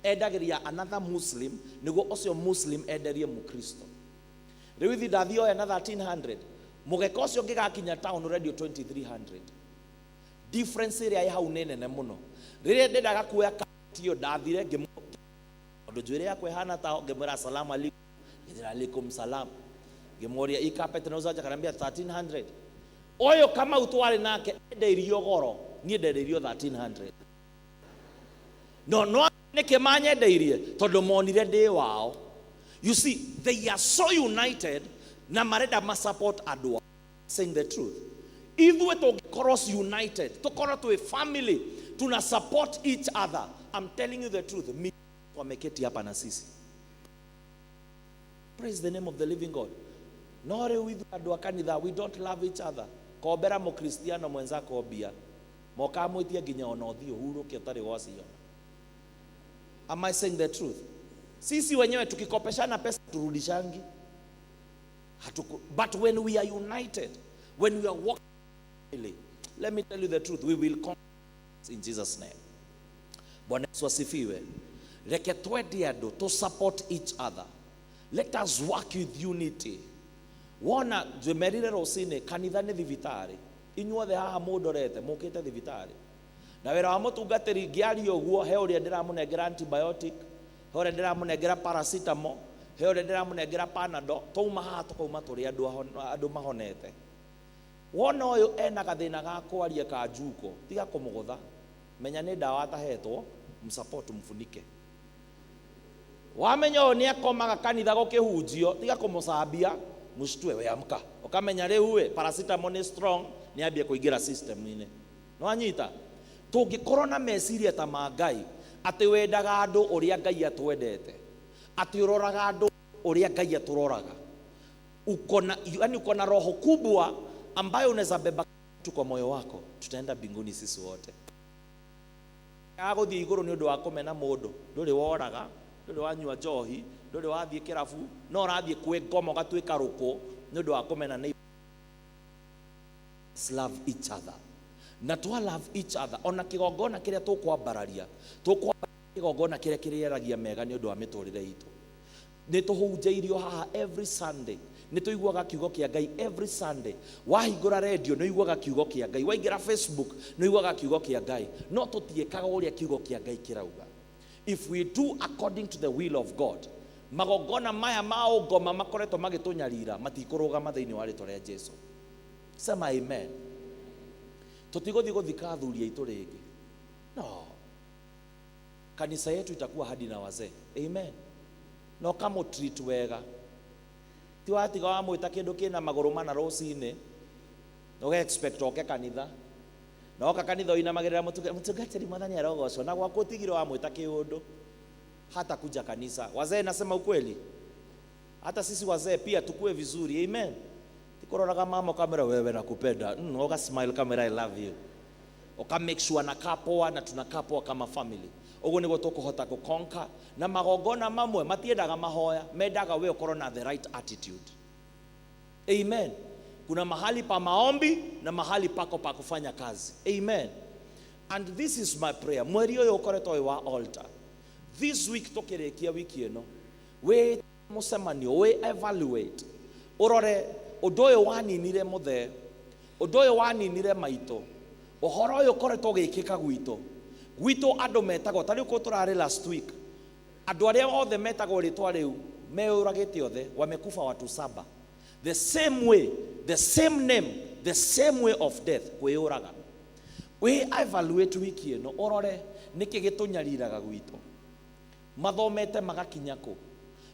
endagĩria another Muslim nĩguo ũcio Muslim enderie mũkristo. Rĩu ithi ndathiĩ oya na 1300, mũgeka ũcio ũngĩgakinya town ũrendio 2300. Difference ĩrĩa ĩ hau nĩ nene mũno. Rĩrĩa ndendaga kuoya carpet ĩyo, ndathire ngĩmũ tondũ njuĩrĩ yakwa ĩhana tao, ngĩmwĩra, "Asalamu alaikum." Ngĩnjĩra, "Alaikum salam." Ngĩmũria, "Hii carpet nauzaje?" Akaniambia 1300. Ũyũ Kamau twarĩ nake endeirio goro, niĩ ndendeirio 1300. No nĩkĩ manyendeirie? Tondũ monire ndĩ wao. You see, they are so united na marenda ma support andũ ao. Saying the truth, ithuĩ tũngĩkorwo united, tũkorwo twĩ family, tuna support each other, I'm telling you the truth, mi wameketi hapa na sisi. Praise the name of the living God. No rĩu ithuĩ andũ a kanitha, we don't love each other. Kombera mũkristiano mwenzako mbia, mokamwĩtie nginya ona ũthiĩ ũhurũke ũtarĩ waciona. Am I saying the truth? Sisi wenyewe tukikopeshana pesa turudishangi. Hatuku, but when we are united, when we are working, let me tell you the truth, we will come in Jesus name. Bwana Yesu asifiwe. Reke twende andũ to support each other. Let us work with unity. Wona njĩmerire rũcinĩ, kanitha nĩ thibitarĩ. Inyuothe haha mũndorete mũkĩte thibitarĩ, na wĩra wa mũtungatĩri ngĩaria ũguo, he ũrĩa ndĩramũnengera antibiotic, he ũrĩa ndĩramũnengera paracetamol, he ũrĩa ndĩramũnengera Panadol. Twauma haha tũkauma tũrĩ andũ mahonete. Wona ũyũ ena gathĩna ga kwaria ka njuko, tiga kũmũgũtha, menya nĩ ndawa atahetwo, msupport, mfunike. Wamenya ũyũ nĩ akomaga kanitha gũkĩhunjio, tiga kũmũcambia, mũcitue, we amka, ũkamenya rĩu ĩ paracetamol nĩ strong, nĩ ambie kũingĩra system-inĩ. Nĩwanyita? Tũngĩkorwo na meciria ta ma Ngai, atĩ wendaga andũ ũrĩa Ngai atwendete, atĩ ũroraga andũ ũrĩa Ngai atũroraga, uko na, yani uko na roho kubwa ambayo unaweza beba tu kwa moyo wako, tutaenda mbinguni sisi wote. Agũthiĩ igũrũ nĩ ũndũ wa kũmena mũndũ, ndũrĩ woraga, ndũrĩ wanyua njohi, ndũrĩ wathiĩ kĩrabu, no ũrathiĩ kwĩ ngoma ũgatuĩka rũkũ nĩ ũndũ wa kũmena. Nĩ love each other, na twa love each other, ona kĩgongona kĩrĩa tũkwambararia, tũkwambararia kĩgongona kĩrĩa kĩrĩaragia mega nĩ ũndũ wa mĩtũrĩre itũ. Nĩ tũhunjĩirio haha every Sunday, nĩ tũiguaga kiugo kĩa Ngai every Sunday. Wahingũra radio nĩ ũiguaga kiugo kĩa Ngai, waingĩra Facebook nĩ ũiguaga kiugo kĩa Ngai, no tũtiĩkaga ũrĩa kiugo kĩa Ngai kĩrauga. If we do according to the will of God, magongona maya ma ũngoma makoretwo magĩtũnyarira matikũrũgama thĩinĩ wa rĩtwa rĩa Jesu. Sema amen. Tũtigũthiĩ gũthika athuri aitũ rĩngĩ. No kanisa yetu itakuwa hadi na wazee. Amen. Na ũkamũtreat wega, ti watiga wamwĩta kĩndũ kĩna magũrũ mana rũcinĩ, ũga expect oke kanitha, na oka kanitha ũinamagĩrĩra mũtungatĩri, Mwathani arogocwo, na gwaku ũtigire wamwĩta kĩũndũ, hata kuja kanisa. Wazee, nasema ukweli, hata sisi wazee pia tukue vizuri. Amen. Tikũroraga mama kamera, wewe nakupenda, uka smile kamera, I love you, uka make sure nakaa poa na tunakaa poa kama family. Ũguo nĩguo tũkũhota gũkonka na magongona mamwe matiendaga mahoya, mendaga we ũkorwo na the right attitude. Amen. Kuna mahali pa maombi na mahali pako pa kufanya kazi. Amen. And this is my prayer. Mweri ũyũ ũkoretwo wĩ wa altar, this week tũkĩrĩkia wiki ĩno, wĩ mũcemanio, wĩ evaluate, ũrore ũndũ ũyũ waninire mũthee, ũndũ ũyũ waninire maitũ, ũhoro ũyũ ũkoretwo ũgĩkĩka gwitũ andũ metagwo ta rĩu kũ tũrarĩ last week, andũ arĩa othe metagwo rĩtwa rĩu meyũragĩte othe, wamekufa watu saba, the same way, the same name, the same way of death, kwĩyũraga. Wĩ evaluate wiki ĩno, ũrore nĩkĩ gĩtũnyariraga gwitũ, mathomete magakinya kũ,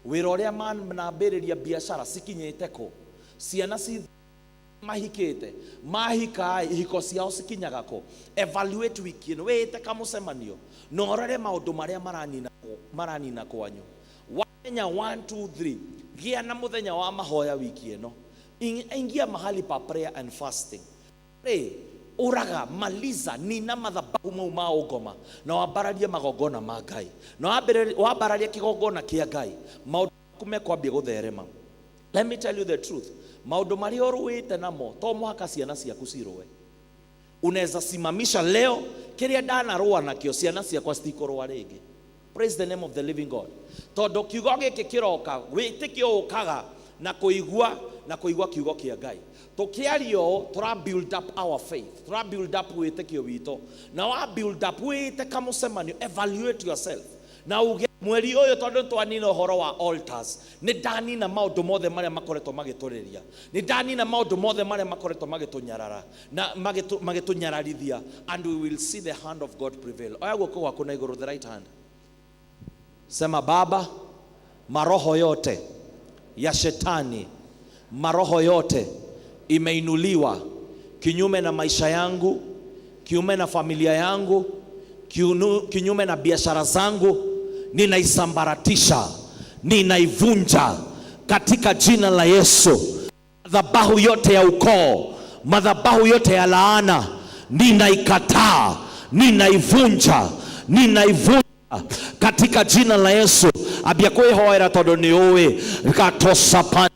wĩra ũrĩa manambĩrĩria, biacara cikinyĩte kũ, ciana ci mahikĩte mahika ihiko ciao cikinyaga kũ. Evaluate wiki ĩno, wĩĩte kamũcemanio na ũrore maũndũ marĩa maranina kwanyu. Wamenya 1 2 3, gĩa na mũthenya wa mahoya wiki ĩno. Ingia mahali pa prayer and fasting. Pray, ũraga, maliza, nina mathabahu mau ma ũngoma na wambararie magongona ma Ngai, na wambararie kĩgongona kĩa Ngai, maũndũ maku mekwambia gũtherema. Let me tell you the truth, maũndũ marĩa ũrũĩte namo to mũhaka ciana ciaku cirũe. Unaweza simamisha leo kĩrĩa ndanarũa nakĩo, ciana ciakwa citikũrũa rĩngĩ. Praise the name of the living God. Tondũ kiugo gĩkĩ kĩroka, wĩtĩkio ũkaga na kũigua, na kũigua kiugo kĩa Ngai. Tũkĩaria ũũ, tũra build up our faith, tũra build up wĩtĩkio witũ, na wa build up, wĩte kamũcemanio, evaluate yourself na uge mweri ũyũ, tondũ twanina ũhoro wa altars, nĩ ndanina maũndũ mothe marĩa makoretwo magĩtũrĩria, nĩ ndanina maũndũ mothe marĩa makoretwo magĩtũnyarara na magĩtũnyararithia, and we will see the hand of God prevail. Oya guoko gwaku na igũrũ, the right hand. Sema, Baba, maroho yote ya shetani, maroho yote imeinuliwa kinyume na maisha yangu, kinyume na familia yangu, kinyume na biashara zangu, ninaisambaratisha, ninaivunja katika jina la Yesu. Madhabahu yote ya ukoo, madhabahu yote ya laana, ninaikataa, ninaivunja, ninaivunja. Katika jina la Yesu, ambia kwĩhoera tondũ nĩ ũĩ gatosapa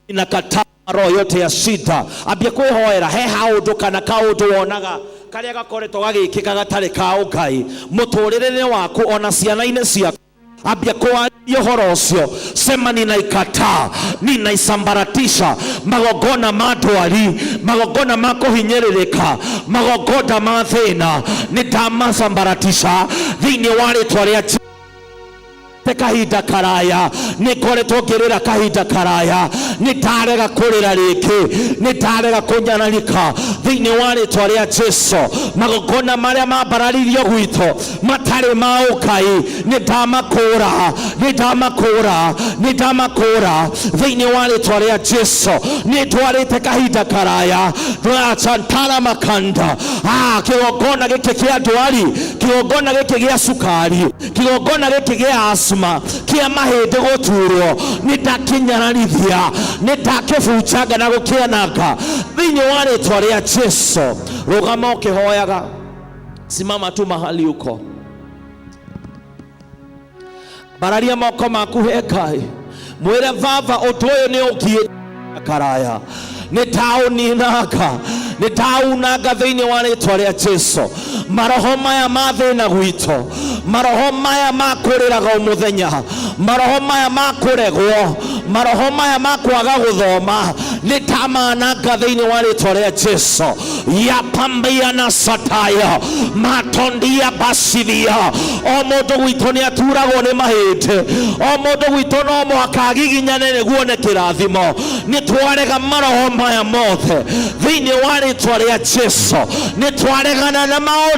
nakataa roho yote ya shida. Ambia kwĩhoera he haũndũ kana kaũndũ wonaga karĩa gakoretwo gagĩkĩka gatarĩ ka ũngai mũtũrĩre-inĩ waku ona ciana-inĩ ciaku. Ambia kuaria ũhoro ũcio, sema ninaikataa, ninaisambaratisha magongona ma ndwari, magongona ma kũhinyĩrĩrĩka, magongona ma thĩna, nĩndamacambaratisha thĩinĩ wa rĩtwa rĩa Jesũ. Kahinda karaya nĩ ngoretwo ngĩrĩra kahinda karaya, nĩ ndarega kũrĩra rĩngĩ, nĩ ndarega kũnyararika thĩinĩ wa rĩtwa rĩa Jesu. Magongona marĩa mambararirio gwitũ matarĩ ma ũngai nĩ ndamakũra, nĩ ndamakũra, nĩ ndamakũra thĩinĩ wa rĩtwa rĩa Jesu. Nĩ ndwarĩte kahinda karaya ndwachantara makanda. Kĩgongona gĩkĩ kĩa ndwari, kĩgongona gĩkĩ gĩa cukari, kĩgongona gĩkĩ gĩa asthma, kĩa mahĩndĩ gũturwo, nĩ ndakinyararithia, nĩ ndakĩbunjanga na gũkĩananga thĩinĩ wa rĩtwa rĩa Jesu. Rũgama ũkĩhoyaga, simama tu mahali uko, bararia moko maku he Ngai, mwĩre Baba ũndũ ũyũ nĩ ũngiĩ karaya, nĩ ndaũninanga, nĩ ndaunanga thĩinĩ wa rĩtwa rĩa Jesu. Maroho maya ma thĩna gwitũ, maroho maya ma kũrĩraga o mũthenya, maroho maya ma kũregwo, maroho maya ma kwaga gũthoma, nĩ ndamananga thĩinĩ wa rĩtwa rĩa Jesu. Yapambia na sataya matondia basivia. O mũndũ gwitũ nĩ aturagwo nĩ mahĩndĩ, o mũndũ gwitũ no mũhaka agiginyane nĩguo nĩ kĩrathimo. Nĩ twarega maroho maya mothe thĩinĩ wa rĩtwa rĩa Jesu. Nĩ twaregana na maũndũ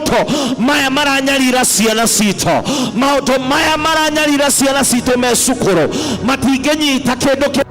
maya maranyarira ciana citũ, maũndũ maya maranyarira ciana citũ me cukuru, matingĩnyita kĩndũ kĩ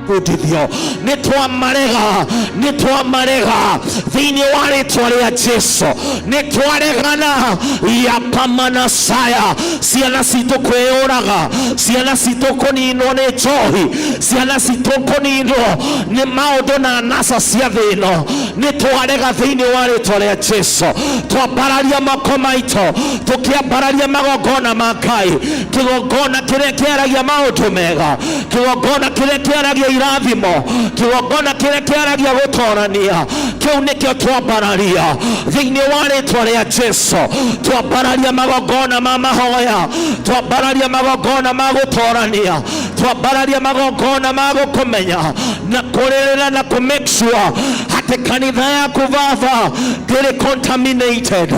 bundithio. Nĩ twamarega, nĩ twamarega thĩinĩ wa rĩtwa rĩa Jesu. Nĩ twaregana yapamana saya, ciana citũ kwĩyũraga, ciana citũ kũninwo nĩ njohi, ciana citũ kũninwo nĩ maũndũ na nasa cia thĩ ĩno. Nĩ twarega thĩinĩ wa rĩtwa rĩa Jesu. Twambararia moko maitũ tũkĩambararia magongona ma Ngai, kĩgongona kĩrĩa kĩaragia maũndũ mega, kĩgongona kĩrĩa kĩaragia irathimo, kĩgongona kĩrĩa kĩaragia gũtorania, kĩu nĩkĩo twambararia thĩinĩ wa rĩtwa rĩa Jesu. Twambararia magongona ma mahoya, twambararia magongona ma gũtorania, twambararia magongona ma gũkũmenya na kũrĩrĩra na kũ make sure atĩ kanitha yaku Baba ndĩrĩ contaminated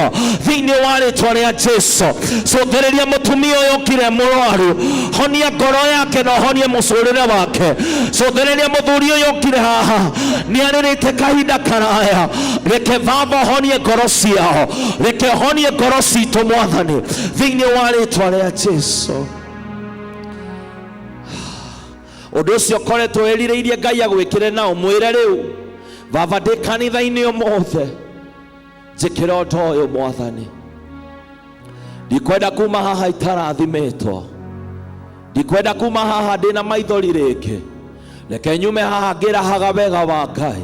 thĩinĩ wa rĩtwa rĩa Jesu. Cũthĩrĩria mũtumia ũyũ ũkire mũrwaru, honia ngoro yake na ũhonie mũcũrĩre wake. Cũthĩrĩria mũthuri ũyũ ũkire haha, nĩ arĩrĩte kahinda karaya, reke Baba ũhonie ngoro ciao, reke ũhonie ngoro citũ Mwathani thĩinĩ wa rĩtwa rĩa Jesu. Ũndũ ũcio ũkoretwo wĩrirĩirie Ngai agwĩkĩre na ũmwĩre rĩu, Baba ndĩ kanitha-inĩ ũmũthĩ, njĩkĩre ũndũ ũyũ Mwathani. Ndikwenda kuma haha itarathimĩtwo, ndikwenda kuma haha ndĩna maithori rĩngĩ. Reke nyume haha ngĩrahaga wega wa Ngai,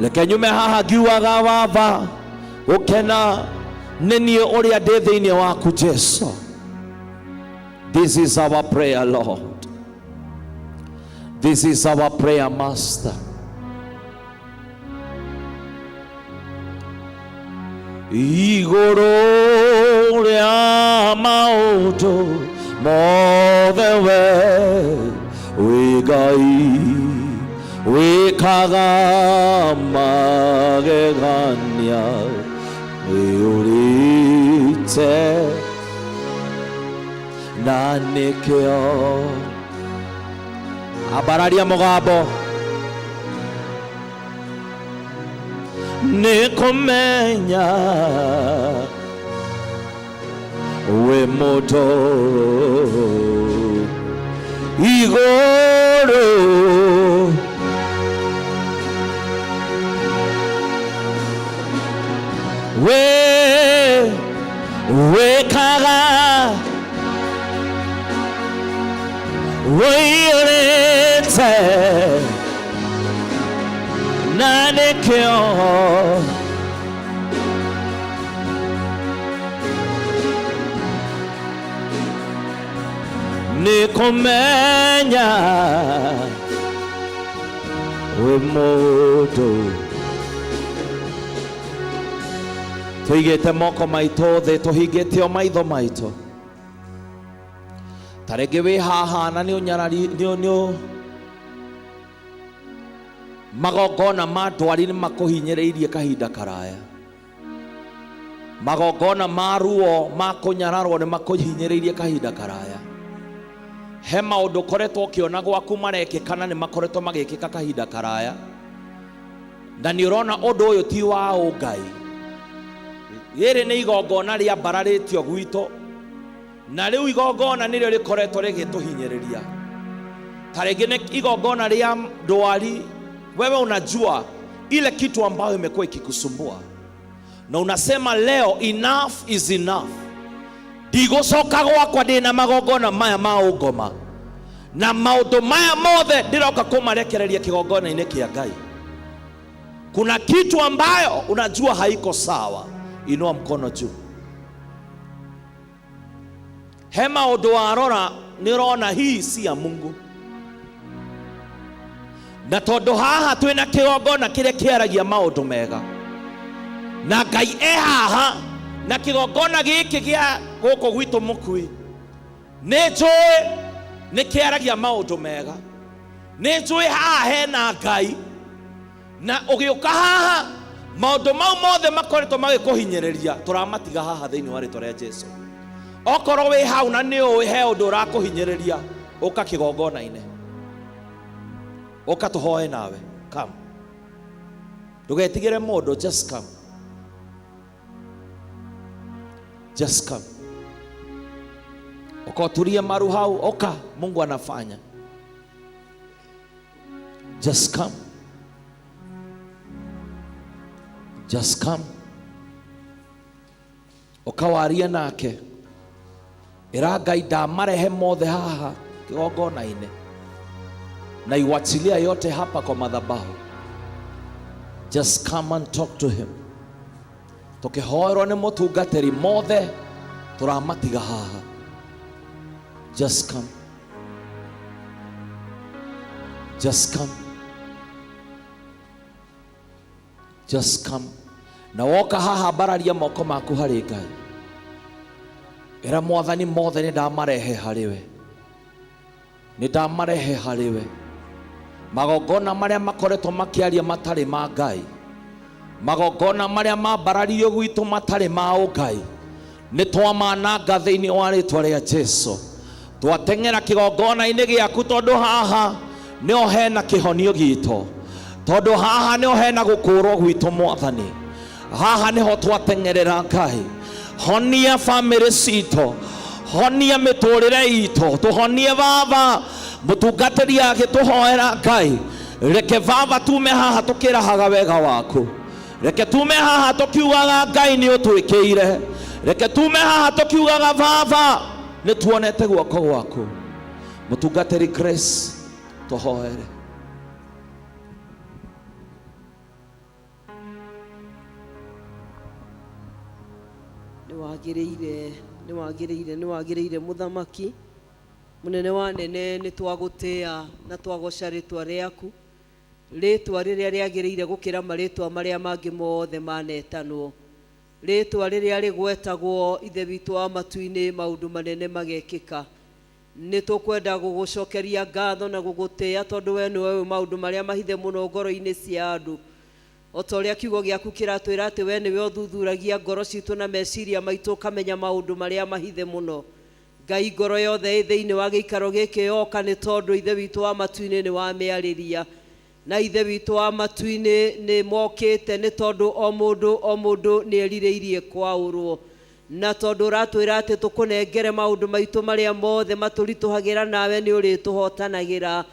reke nyume haha ngiugaga Baba gũkena nĩ niĩ ũrĩa ndĩ thĩinĩ waku Jesu. This is our prayer, Lord. This is our prayer, Master. Igũrũ rĩa maũndũ mothe we wĩ Ngai, wĩkaga magegania, wĩyũrĩte na nĩkĩo. Ambararia mũgambo. Nĩ kũmenya wĩ mũndũ igũrũ wĩ wĩkaga wĩiyũrĩte na nĩkĩo. Nĩ kũmenya wĩ mũndũ. Tũigĩte moko maitũ thĩ, tũhingĩte o maitho maitũ. Ta rĩngĩ wĩ haha na nĩ ũnyarari nĩ nĩ magongona ma ndwari nĩ makũhinyĩrĩirie kahinda karaya. Magongona ma ruo ma kũnyararwo nĩ makũhinyĩrĩirie kahinda karaya. He maũndũ ũkoretwo ũkĩona gwaku marekĩka na nĩ makoretwo magĩkĩka kahinda karaya, na nĩ ũrona ũndũ ũyũ ti wa ũngai. Rĩrĩ nĩ igongona rĩambararĩtio gwitũ, na rĩu igongona nĩrĩo rĩkoretwo rĩgĩtũhinyĩrĩria. Ta rĩngĩ nĩ igongona rĩa ndwari. Wewe unajua ile kitu ambayo imekuwa ikikusumbua na unasema leo enough is enough, ndigũcoka gwakwa ndĩna magongona maya ma ũngoma na maũndũ maya mothe ndĩroka kũmarekereria kĩgongona-inĩ kĩa Ngai. Kuna kitu ambayo unajua haiko sawa, inua mkono juu. He maũndũ warora nĩ ũrona hii si ya Mungu, na tondũ haha twĩna kĩgongona kĩrĩa kĩaragia maũndũ mega na Ngai e haha, na kĩgongona gĩkĩ gĩa gũkũ gwitũ Mũkui nĩ njũĩ nĩ kĩaragia maũndũ mega, nĩ njũĩ haha hena Ngai, na ũgĩũka haha maũndũ mau mothe makoretwo magĩkũhinyĩrĩria tũramatiga haha thĩinĩ wa rĩtwa rĩa Jesu. Okorwo wĩ hau na nĩ ũĩ he ũndũ ũrakũhinyĩrĩria, ũka kĩgongona-inĩ, ũka tũhoe nawe. Come, ndũgetigĩre mũndũ, just come, just come. Ũka ũturie maru hau, ũka, Mungu anafanya. Just come, just come. Ũkawarie nake, ĩra Ngai ndamarehe mothe haha kĩgongona-inĩ na iwachilia yote hapa kwa madhabahu. Just come and talk to him. Tũkĩhoerwo nĩ mũtungatĩri, mothe tũramatiga haha. Just come, just come, just come. Na woka haha, mbararia moko maku harĩ Ngai, ĩra Mwathani mothe nĩ ndamarehe harĩ we, nĩ ndamarehe harĩ we. Magongona marĩa makoretwo makĩaria matarĩ ma Ngai, magongona marĩa mambararirio gwitũ matarĩ ma ũngai, nĩ twamananga thĩinĩ wa rĩtwa rĩa Jesu. Twateng'era kĩgongona-inĩ gĩaku tondũ haha nĩho hena kĩhonio gitũ, tondũ haha nĩho hena gũkũrwo gwitũ. Mwathani, haha nĩho twateng'erera. Ngai, honia bamĩrĩ citũ, honia mĩtũrĩre itũ, tũhonie Baba. Mũtungatĩri agĩtũhoera, Ngai, reke Baba tume haha tũkĩrahaga wega waku, reke tume haha tũkiugaga Ngai nĩ ũtwĩkĩire, reke tume haha tũkiugaga Baba nĩ tuonete guoko gwaku. Mũtungatĩri Grace, tũhoere. Nĩ wagĩrĩire, nĩ wagĩrĩire, nĩ wagĩrĩire, mũthamaki mũnene wa nene. Nĩ twagũtĩa na twagoca rĩtwa rĩaku, rĩtwa rĩrĩa rĩagĩrĩire gũkĩra marĩtwa marĩa mangĩ mothe manetanwo, rĩtwa rĩrĩa rĩgwetagwo, Ithe witũ wa matu-inĩ, maũndũ manene magekĩka. Nĩ tũkwenda gũgũcokeria ngatho na gũgũtĩa tondũ we nĩwe ũĩ maũndũ marĩa mahithe mũno ngoro-inĩ cia andũ, o ta ũrĩa kiugo gĩaku kĩratwĩra atĩ we nĩwe ũthuthuragia ngoro citũ na meciria maitũ, ũkamenya maũndũ marĩa mahithe mũno. Ngai, ngoro yothe ĩ thĩinĩ wa gĩikaro gĩkĩ yoka nĩ tondũ Ithe witũ wa matu-inĩ nĩ wamĩarĩria, na Ithe witũ wa matu-inĩ nĩ mokĩte nĩ tondũ o mũndũ o mũndũ nĩ erirĩirie kwaũrwo, na tondũ ũratwĩra atĩ tũkũnengere maũndũ maitũ marĩa mothe matũritũhagĩra, nawe nĩ ũrĩtũhotanagĩra.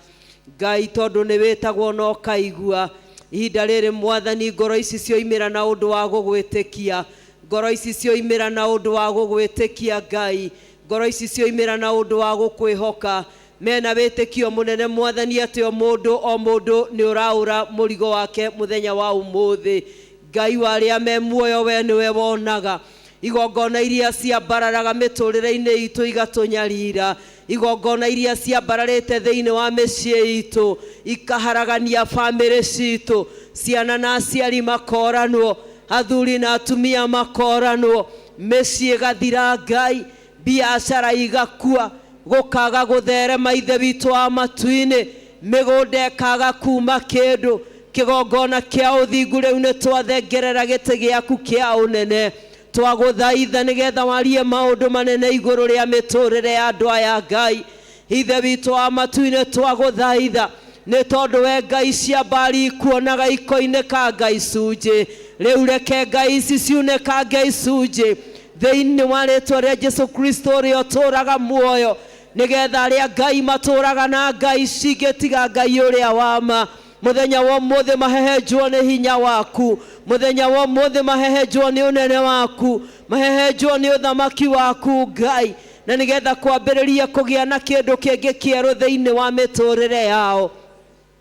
Ngai, tondũ nĩ wĩtagwo na ũkaigua, ihinda rĩrĩ Mwathani, ngoro ici cioimĩra na ũndũ wa gũgwĩtĩkia, ngoro ici cioimĩra na ũndũ wa gũgwĩtĩkia. Ngai, ngoro ici cioimĩra na ũndũ wa gũkwĩhoka, mena wĩtĩkio mũnene Mwathani atĩ o mũndũ o mũndũ nĩ ũraũra mũrigo wake mũthenya wa ũmũthĩ. Ngai wa arĩa me muoyo, we nĩwe wonaga igongona iria ciambararaga mĩtũrĩre-inĩ itũ igatũnyarira. Igongona iria ciambararĩte thĩinĩ wa mĩciĩ itũ ikaharagania bamĩrĩ citũ, ciana na aciari makoranwo, athuri na atumia makoranwo, mĩciĩ ĩgathira Ngai, biacara igakua, gũkaga gũtherema Ithe witũ wa matu-inĩ, mĩgũnda ĩkaga kuma kĩndũ. Kĩgongona kĩa ũthingu rĩu nĩ twathengerera gĩtĩ gĩaku kĩa ũnene, twagũthaitha nĩgetha warie maũndũ manene igũrũ rĩa mĩtũrĩre ya andũ aya Ngai. Ithe witũ wa matu-inĩ twagũthaitha nĩ tondũ we Ngai cia mbari ikuonaga iko-inĩ ka Ngai icunjĩ, rĩu reke Ngai ici ciunĩkange icunjĩ thĩinĩ wa rĩtwa rĩa Jesu Kristo ũrĩa ũtũũraga muoyo, nĩgetha arĩa Ngai matũũraga na Ngai cingĩtiga Ngai ũrĩa wa ma, mũthenya wa ũmũthĩ mahehenjwo nĩ hinya waku, mũthenya wa ũmũthĩ mahehenjwo nĩ ũnene waku, mahehenjwo nĩ ũthamaki waku Ngai, na nĩgetha kwambĩrĩrie kũgĩa na kĩndũ kĩngĩ kĩerũ thĩinĩ wa mĩtũrĩre yao.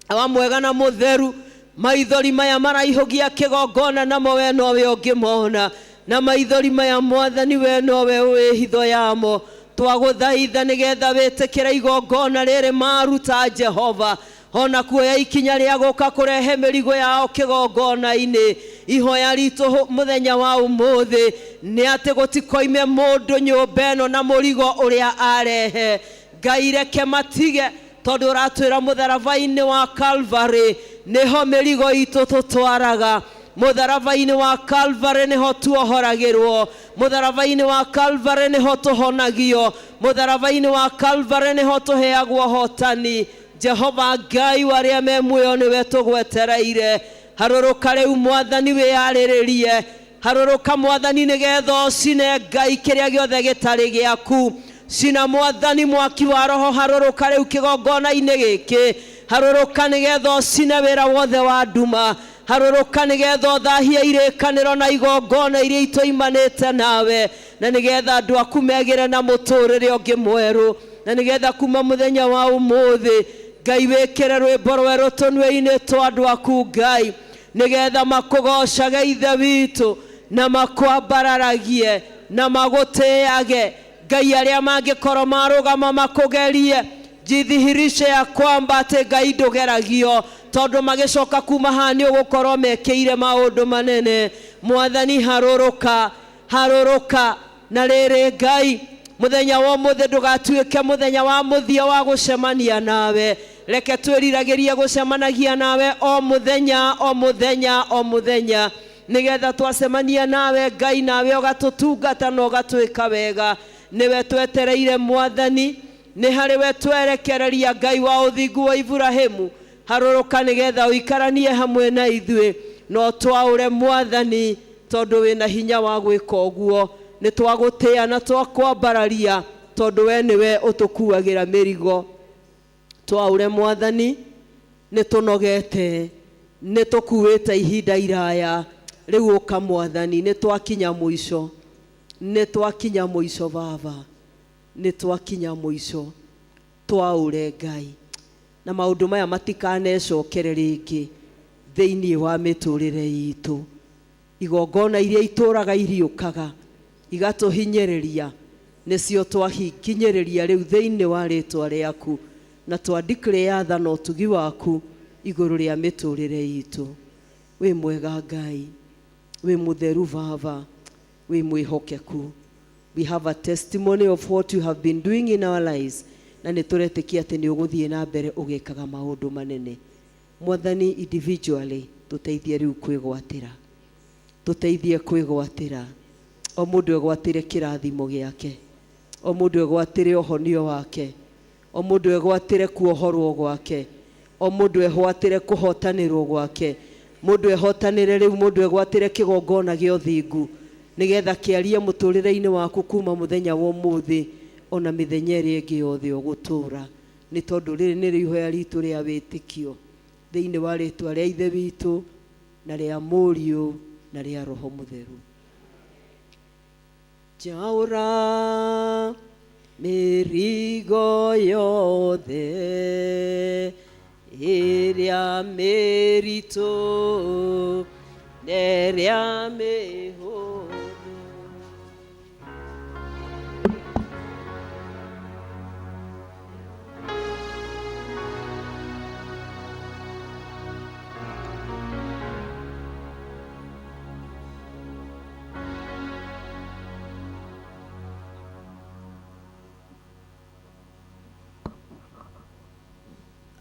Awa mwega na mũtheru, maithori maya maraihũgia kĩgongona namo we nowe ũngĩmona, na maithori maya Mwathani we nowe ũĩ hitho yamo. Twagũthaitha nĩgetha wĩtĩkĩre igongona rĩrĩ maruta Jehova, ona kuoya ikinya rĩa gũka kũrehe mĩrigo yao kĩgongona-inĩ. Ihoya ritũ mũthenya wa ũmũthĩ nĩ atĩ gũtikoime mũndũ nyũmba ĩno na mũrigo ũrĩa arehe. Ngai reke matige, tondũ ũratwĩra mũtharaba-inĩ wa Calvary nĩho mĩrigo itũ tũtwaraga, mũtharaba-inĩ wa Calvary nĩho tuohoragĩrwo, mũtharaba-inĩ wa Calvary nĩho tũhonagio, mũtharaba-inĩ wa Calvary nĩho tũheagwo ũhotani. Jehova Ngai wa arĩa me muoyo nĩwe tũgwetereire. Harũrũka rĩu Mwathani wĩyarĩrĩrie, harũrũka Mwathani nĩgetha ũcine Ngai kĩrĩa gĩothe gĩtarĩ gĩaku. Cina Mwathani mwaki wa roho, harũrũka rĩu kĩgongona-inĩ gĩkĩ, harũrũka nĩgetha ũcine wĩra wothe wa nduma, harũrũka nĩgetha ũthahie irĩkanĩro na igongona iria itũimanĩte nawe, na nĩgetha andũ aku megĩre na mũtũrĩre ũngĩ mwerũ, na nĩgetha kuma mũthenya wa ũmũthĩ Ngai wĩkĩre rwĩmbo rwerũ tũnua-inĩ twa andũ aku Ngai, nĩgetha makũgocage Ithe witũ na makwambararagie na magũtĩage Ngai. Arĩa mangĩkorwo marũgama makũgerie, jidhihirishe ya kwamba atĩ Ngai ndũgeragio, tondũ magĩcoka kuma haha nĩ ũgũkorwo mekĩire maũndũ manene. Mwathani harũrũka, harũrũka. Na rĩrĩ Ngai, mũthenya wa ũmũthĩ ndũgatuĩke mũthenya wa mũthia wa gũcemania nawe, reke twĩriragĩrie gũcemanagia nawe o mũthenya o mũthenya o mũthenya, nĩgetha twacemania nawe Ngai nawe ũgatũtungata na ũgatwĩka wega. Nĩwe twetereire Mwathani, nĩ harĩ we twerekereria Ngai wa ũthingu wa Iburahĩmu. Harũrũka nĩgetha ũikaranie hamwe na ithuĩ, no twaũre Mwathani tondũ wĩna hinya wa gwĩka ũguo. Nĩ twagũtĩĩa na twakwambararia tondũ we nĩwe ũtũkuagĩra mĩrigo. Twaũre Mwathani, nĩ tũnogete, nĩ tũkuĩte ihinda iraya, rĩu ũka Mwathani, nĩ twakinya mũico, nĩ twakinya mũico Baba, nĩ twakinya mũico. Twaũre Ngai, na maũndũ maya matikanecokere rĩngĩ thĩinĩ wa mĩtũrĩre itũ. Igongona iria itũraga iriũkaga igatũhinyĩrĩria nĩcio twahikinyĩrĩria rĩu thĩinĩ wa rĩtwa rĩaku, na twa declare tha na ũtugi waku igũrũ rĩa mĩtũrĩre itũ. Wĩ mwega Ngai, wĩ mũtheru Baba, wĩ mwĩhokeku. We have a testimony of what you have been doing in our lives, na nĩ tũretĩkia atĩ nĩ ũgũthiĩ na mbere ũgĩkaga maũndũ manene. Mwathani, individually tũteithie rĩu kwĩgwatĩra, tũteithie kwĩgwatĩra, o mũndũ egwatĩre kĩrathimo gĩake, o mũndũ egwatĩre ũhonio wake, o mũndũ egwatĩre kuohorwo gwake, o mũndũ egwatĩre kũhotanĩrwo gwake, mũndũ ehotanĩre rĩu, mũndũ egwatĩre kĩgongona gĩa ũthingu, nĩgetha kĩarie mũtũrĩre-inĩ waku kuma mũthenya wa ũmũthĩ ona mĩthenya ĩrĩa ĩngĩ yothe ũgũtũra. Nĩ tondũ rĩrĩ nĩrĩo ihoya ritũ rĩa wĩtĩkio thĩinĩ wa rĩtwa rĩa Ithe witũ na rĩa Mũriũ na rĩa Roho Mũtheru. Njaũra mĩrigo yothe ĩrĩa mĩritũ na ĩrĩa mĩhũthũ.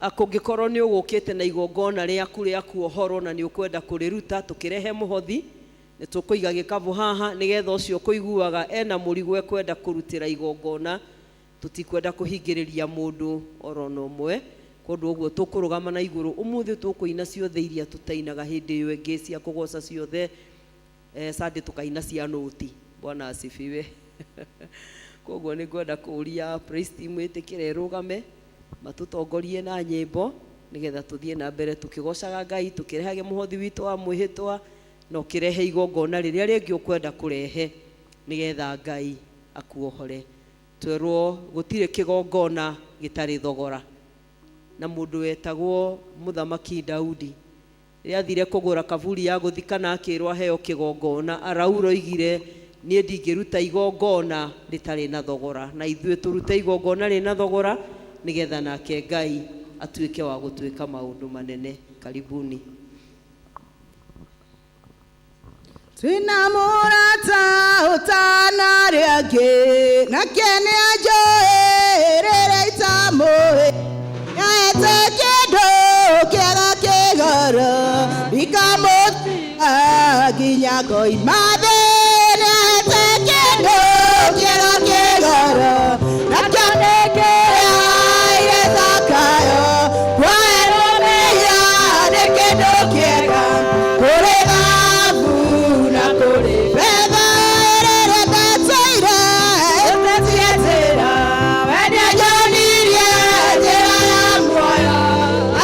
Kũngĩkorwo nĩ ũgũkĩte na igongona rĩaku rĩa kuohorwo na nĩ ũkwenda kũrĩruta, tũkĩrehe mũhothi, nĩ tũkũiga gĩkabũ haha nĩgetha ũcio kũiguaga ena mũrigo ekwenda kũrutĩra igongona. Tũtikwenda kũhingĩrĩria mũndũ oro na ũmwe, kwoguo ũguo tũkũrũgama na igũrũ. Ũmũthĩ tũkũina ciothe iria tũtainaga hĩndĩ ĩyo ĩngĩ cia kũgoca ciothe. Sunday tũkaina cia nũti. Bwana asifiwe. Koguo nĩ ngwenda kũũria praise team ĩtĩkĩre ĩrũgame matũtongorie na nyĩmbo nĩgetha tũthiĩ na mbere tũkĩgocaga Ngai, tũkĩrehage mũhothi witũ wa mwĩhĩtwa na ũkĩrehe igongona rĩrĩa rĩngĩ ũkwenda kũrehe nĩgetha Ngai akuohore. Twerwo gũtirĩ kĩgongona gĩtarĩ thogora. Na mũndũ wetagwo Mũthamaki Daudi rĩrĩa athire kũgũra kaburi ya gũthikana akĩrwo aheo kĩgongona, Araura oigire niĩ ndingĩruta igongona rĩtarĩ na thogora, na ithuĩ tũrute igongona rĩna thogora nĩgetha nake Ngai atuĩke wa gũtuĩka maũndũ manene. Karibuni. Twĩna mũrata ũtanarĩ angĩ, nake nĩ anjũĩ rĩrĩa itamũĩ. Nĩahete kĩndũ kĩega kĩgoro, ikamũtiga nginya ngoima thĩ. Nĩahete kĩndũ kĩega kĩgoro, nakĩo nĩ kĩaire Zakayo. Kuoherwo mehia nĩ kĩndũ kĩega, kũrĩ thahabu na kũrĩ betha. Rĩrĩa ndatũire ĩtetie njĩra, we nĩanyonirie njĩra ya muoyo.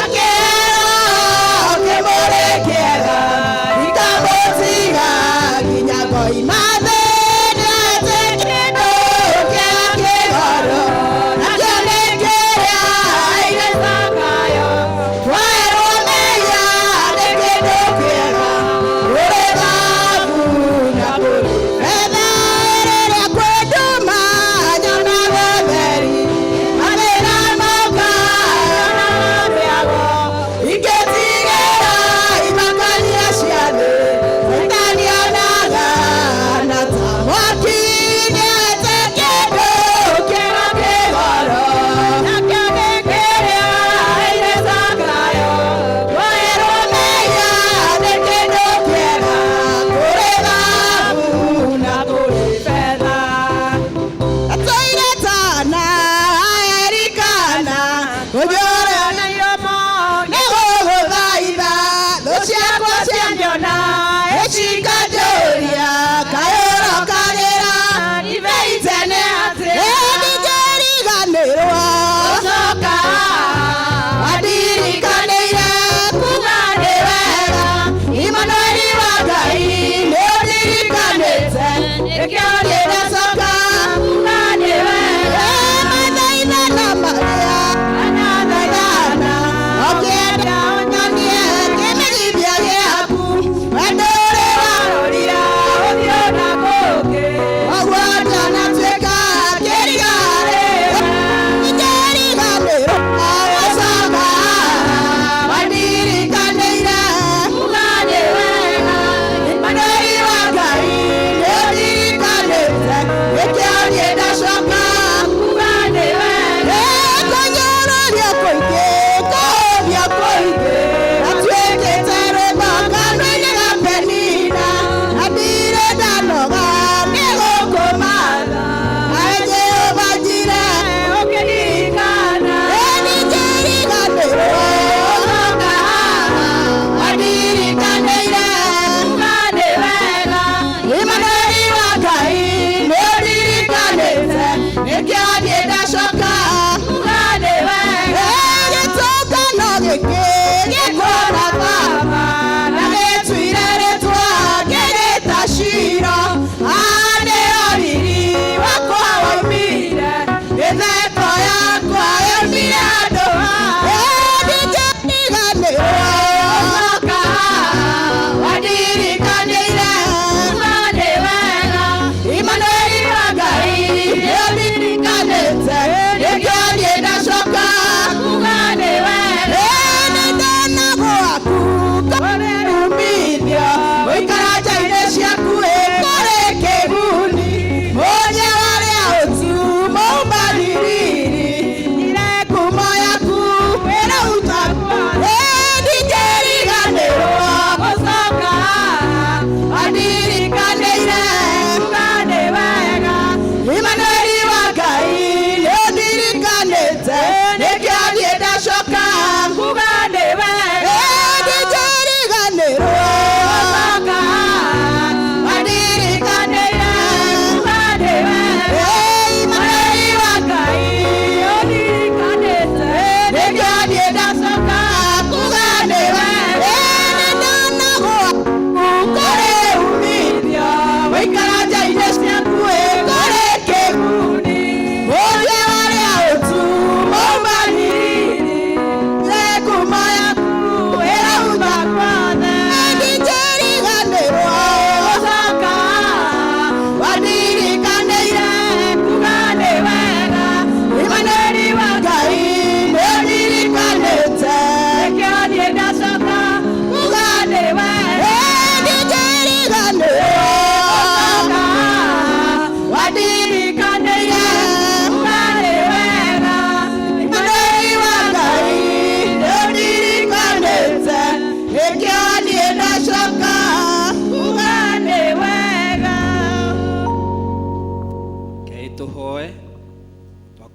Akĩhera kĩmũrĩ kĩega, ikamũtiga nginya ngoima thĩ. Nĩahete kĩndũ kĩega kĩgoro,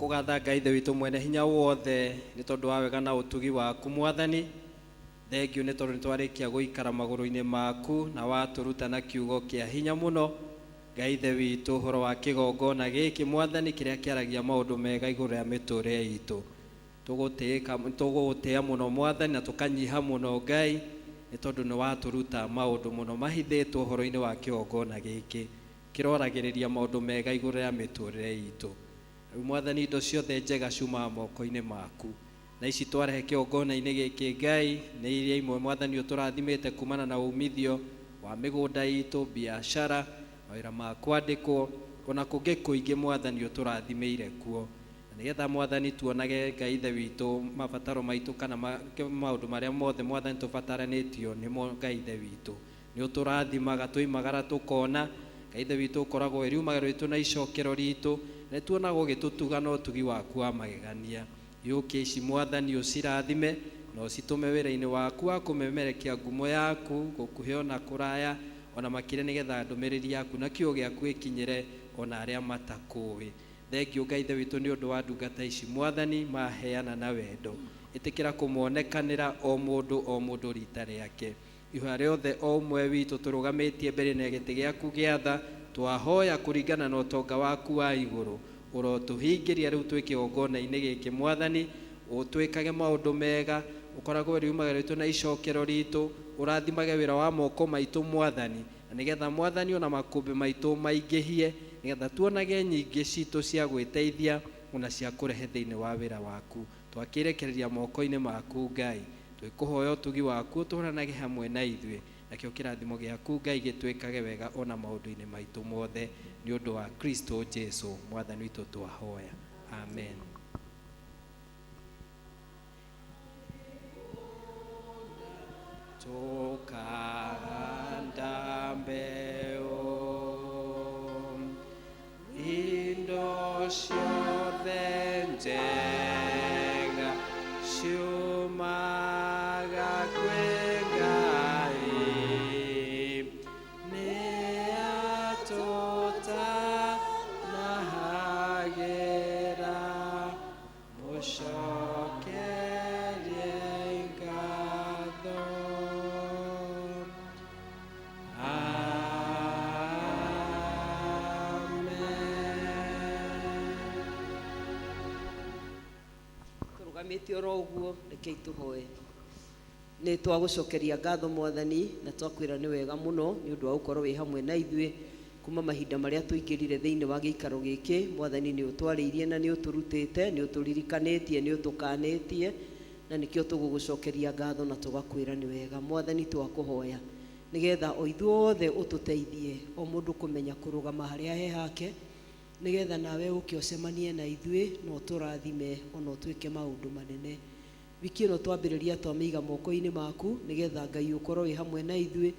Tũkũgatha Ngai Ithe witũ mwene hinya wothe nĩ tondũ wa wega na ũtugi waku Mwathani. Thengiũ nĩ tondũ nĩ twarĩkia gũikara magũrũ-inĩ maku na watũruta na kiugo kĩa hinya mũno. Ngai Ithe witũ ũhoro wa kĩgongona gĩkĩ Mwathani kĩrĩa kĩaragia maũndũ mega igũrũ rĩa mĩtũrĩre itũ. Tũgũgũtĩĩa mũno Mwathani na tũkanyiha mũno Ngai nĩ tondũ nĩ watũruta maũndũ mũno mahithĩtwo ũhoro-inĩ wa kĩgongona gĩkĩ kĩroragĩrĩria maũndũ mega igũrũ rĩa mĩtũrĩre itũ. Rĩu Mwathani indo ciothe njega ciumaga moko-inĩ maku na ici twarehe kĩgongona-inĩ gĩkĩ Ngai nĩ iria imwe Mwathani ũtũrathimĩte kumana na umithio wa mĩgũnda itũ, biacara, mawĩra ma kwandĩkwo ona kũngĩ kũingĩ Mwathani ũtũrathimĩire kuo. Na nĩgetha Mwathani tuonage Ngai Ithe witũ mabataro maitũ kana maũndũ marĩa mothe Mwathani tũbataranĩtio nĩmo Ngai Ithe witũ. Nĩ ũtũrathimaga twoimagara tũkona Ngai Ithe witũ ũkoragwo wĩ riumagĩro ritũ na icokero ritũ na nĩtuonaga ũgĩtũtuga na ũtugi waku wa magegania. Yũkia ici Mwathani ũcirathime na ũcitũme wĩra-inĩ waku wa kũmemerekia ngumo yaku gũkuhĩ ona kũraya ona makĩria nĩgetha ndũmĩrĩri yaku na kiugo gĩaku gĩkinyĩre ona arĩa matakũĩ. Thengiũ Ngai Ithe witũ nĩ ũndũ wa ndungata ici Mwathani maheana na wendo. Ĩtĩkĩra kũmonekanĩra o mũndũ o mũndũ rita rĩake. Ihoya rĩothe o ũmwe witũ tũrũgamĩtie mbere na gĩtĩ gĩaku gĩa tha twahoya kũringana na ũtonga waku wa igũrũ ũrotũhingĩria rĩu twĩ kĩgongona-inĩ gĩkĩ Mwathani ũtwĩkage maũndũ mega ũkoragwo riumagĩro ritũ na icokero ritũ ũrathimage wĩra wa moko maitũ Mwathani na nĩgetha Mwathani ona makũmbĩ maitũ maingĩhie nĩgetha tuonage nyingĩ citũ cia gwĩteithia ona cia kũrehe thĩinĩ wa wĩra waku. Twakĩrekereria moko-inĩ maku Ngai twĩkũhoya ũtugi waku ũtũranage hamwe na ithuĩ nakĩo kĩrathimo gĩaku Ngai gĩtwĩkage wega ona maũndũ-inĩ maitũ mothe nĩ ũndũ wa Kristo Jesu Mwathani witũ twahoya. Amen. Tukahanda mbeu indo ciothe njega ciumaga kwĩ Ngai nĩ atũtanahagĩra mũcokerie ngatho. Amen. Tũrũgamĩte oro ũguo rekei tũhoe. Nĩ twagũcokeria ngatho Mwathani na twakwĩra nĩ wega mũno nĩ ũndũ wa gũkorwo wĩ hamwe na ithuĩ kuma mahinda marĩa tũingĩrire thĩinĩ wa gĩikaro gĩkĩ. Mwathani nĩ ũtwarĩirie na nĩ ũtũrutĩte, nĩ ũtũririkanĩtie, nĩ ũtũkanĩtie na nĩkĩo tũgũgũcokeria ngatho na tũgakwĩra nĩ wega. Mwathani twakũhoya nĩgetha o ithuothe ũtũteithie o mũndũ kũmenya kũrũgama harĩa he hake nĩgetha nawe ũke ũcemanie na ithuĩ na ũtũrathime ona ũtwĩke maũndũ manene. Wiki ĩno twambĩrĩria twamĩiga moko-inĩ maku nĩgetha Ngai ũkorwo wĩ hamwe na ithuĩ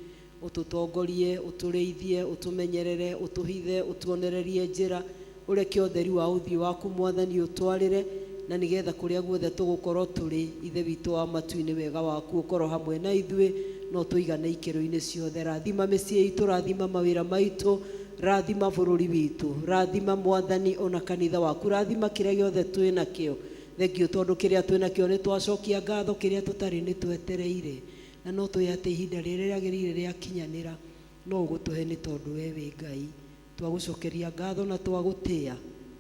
ũtũtongorie, ũtũrĩithie, ũtũmenyerere, ũtũhithe, ũtuonererie njĩra, ũreke ũtheri wa ũthiũ waku Mwathani ũtwarĩre na nĩgetha kũrĩa guothe tũgũkorwo tũrĩ Ithe witũ wa matu-inĩ wega waku ũkorwo hamwe na ithuĩ no tũigane ikĩro-inĩ ciothe. Rathima mĩciĩ itũ, rathima mawĩra maitũ, rathima bũrũri witũ, rathima Mwathani ona kanitha waku, rathima kĩrĩa gĩothe twĩ nakĩo. Thengiũ tondũ kĩrĩa twĩ nakĩo nĩ twacokia ngatho, kĩrĩa tũtarĩ nĩ twetereire na no tũĩ atĩ ihinda rĩrĩa rĩagĩrĩire rĩakinyanĩra no ũgũtũhe nĩ tondũ we wĩ Ngai. Twagũcokeria ngatho na twagũtĩĩa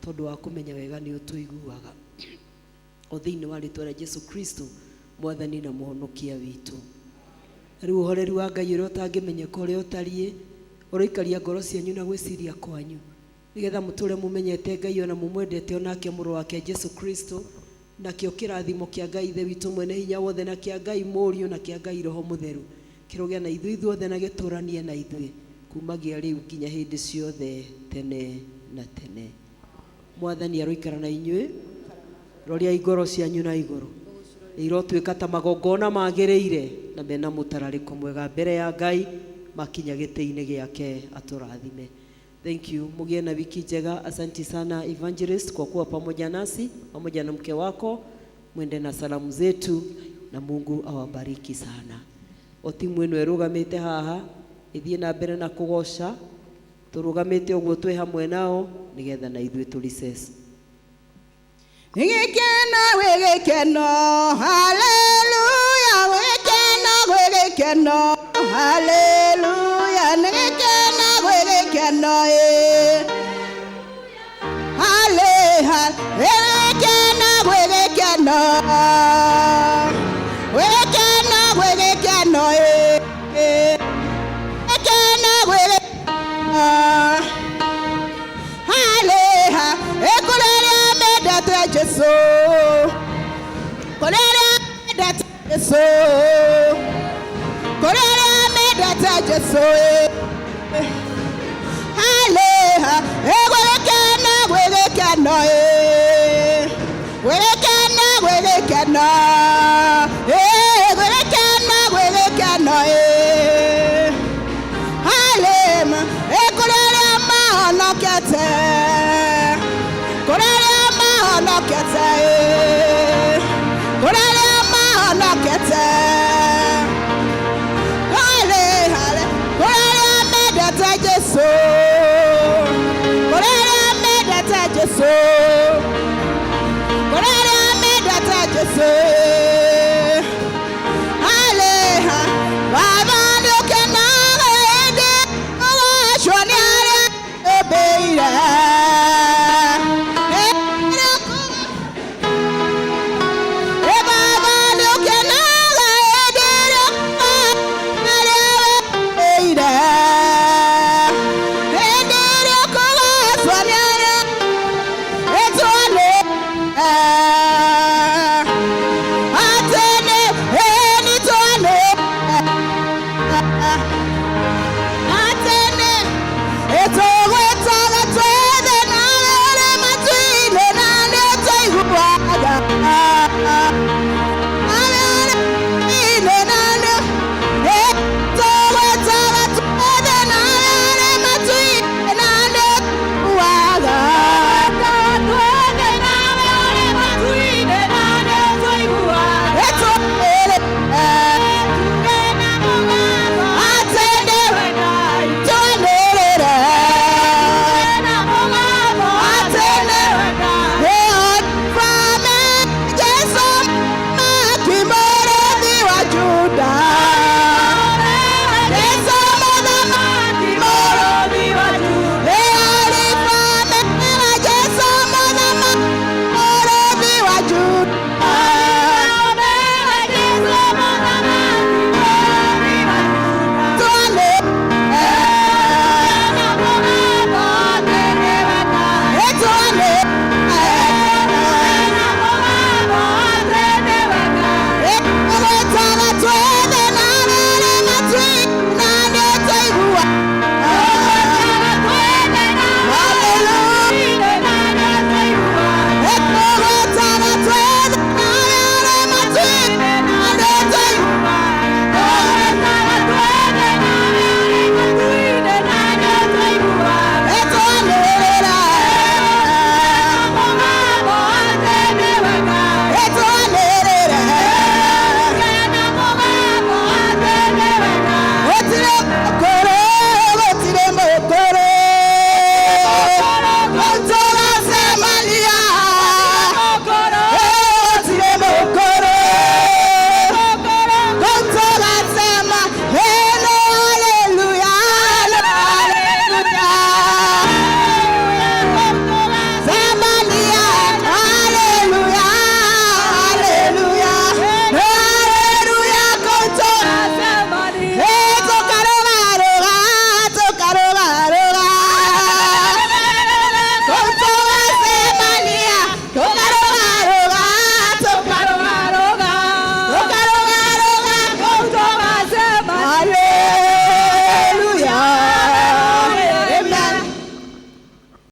tondũ wa kũmenya wega nĩ ũtũiguaga. O thĩinĩ wa rĩtwa rĩa Jesu Kristo Mwathani na Mũhonokia witũ. Rĩu ũhoreri wa Ngai ũrĩa ũtangĩmenyeka ũrĩa ũtariĩ ũroikaria ngoro cianyu na gwĩciria kwanyu nĩgetha mũtũre mũmenyete Ngai ona mũmwendete onake mũrũ wake Jesu Kristo nakĩo kĩrathimo kĩa Ngai Ithe witũ mwene hinya wothe na kĩa Ngai Mũriũ na kĩa Ngai Roho Mũtheru kĩrogĩa na ithuĩ ithuothe na gĩtũranie na ithuĩ kumagia rĩu nginya hĩndĩ ciothe tene na tene. Mwathani aroikara na inyuĩ, roriai ngoro cianyu na igũrũ irotuĩka ta magongona magĩrĩire na mena mũtararĩko mwega mbere ya Ngai makinya gĩtĩ-inĩ gĩake atũrathime. Thank you. Mugie na wiki njega. Asante sana Evangelist kwa kuwa pamoja nasi pamoja na mke wako. Mwende na salamu zetu na Mungu awabariki sana. O timu ĩno ĩrũgamĩte haha ĩthiĩ na mbere na kũgoca tũrũgamĩte ũguo twĩ hamwe nao nĩgetha na ithuĩ tũ recess. Nĩgĩkeno gwĩgĩkeno haleluya gwĩgĩkeno gwĩgĩkeno haleluya nĩgĩkeno gwĩgĩkeno ĩ hale gwĩgĩkeno gwĩgĩkeno gwĩgĩkeno gwĩgĩkeno ĩ gwĩgĩkeno gwĩgĩkeno haleha ekũrĩrĩa mendete Jesũ kũrĩrĩa mendete Jesũ kũrĩrĩa mendete Jesũ haleha egwĩgĩkeno gwĩgĩkeno ĩ gwĩgĩkeno gwĩgĩkeno ĩ gwĩgĩkeno gwĩgĩkeno ĩ halema ekũrĩrĩa mahonokete kũrĩrĩa mahonokete ĩ.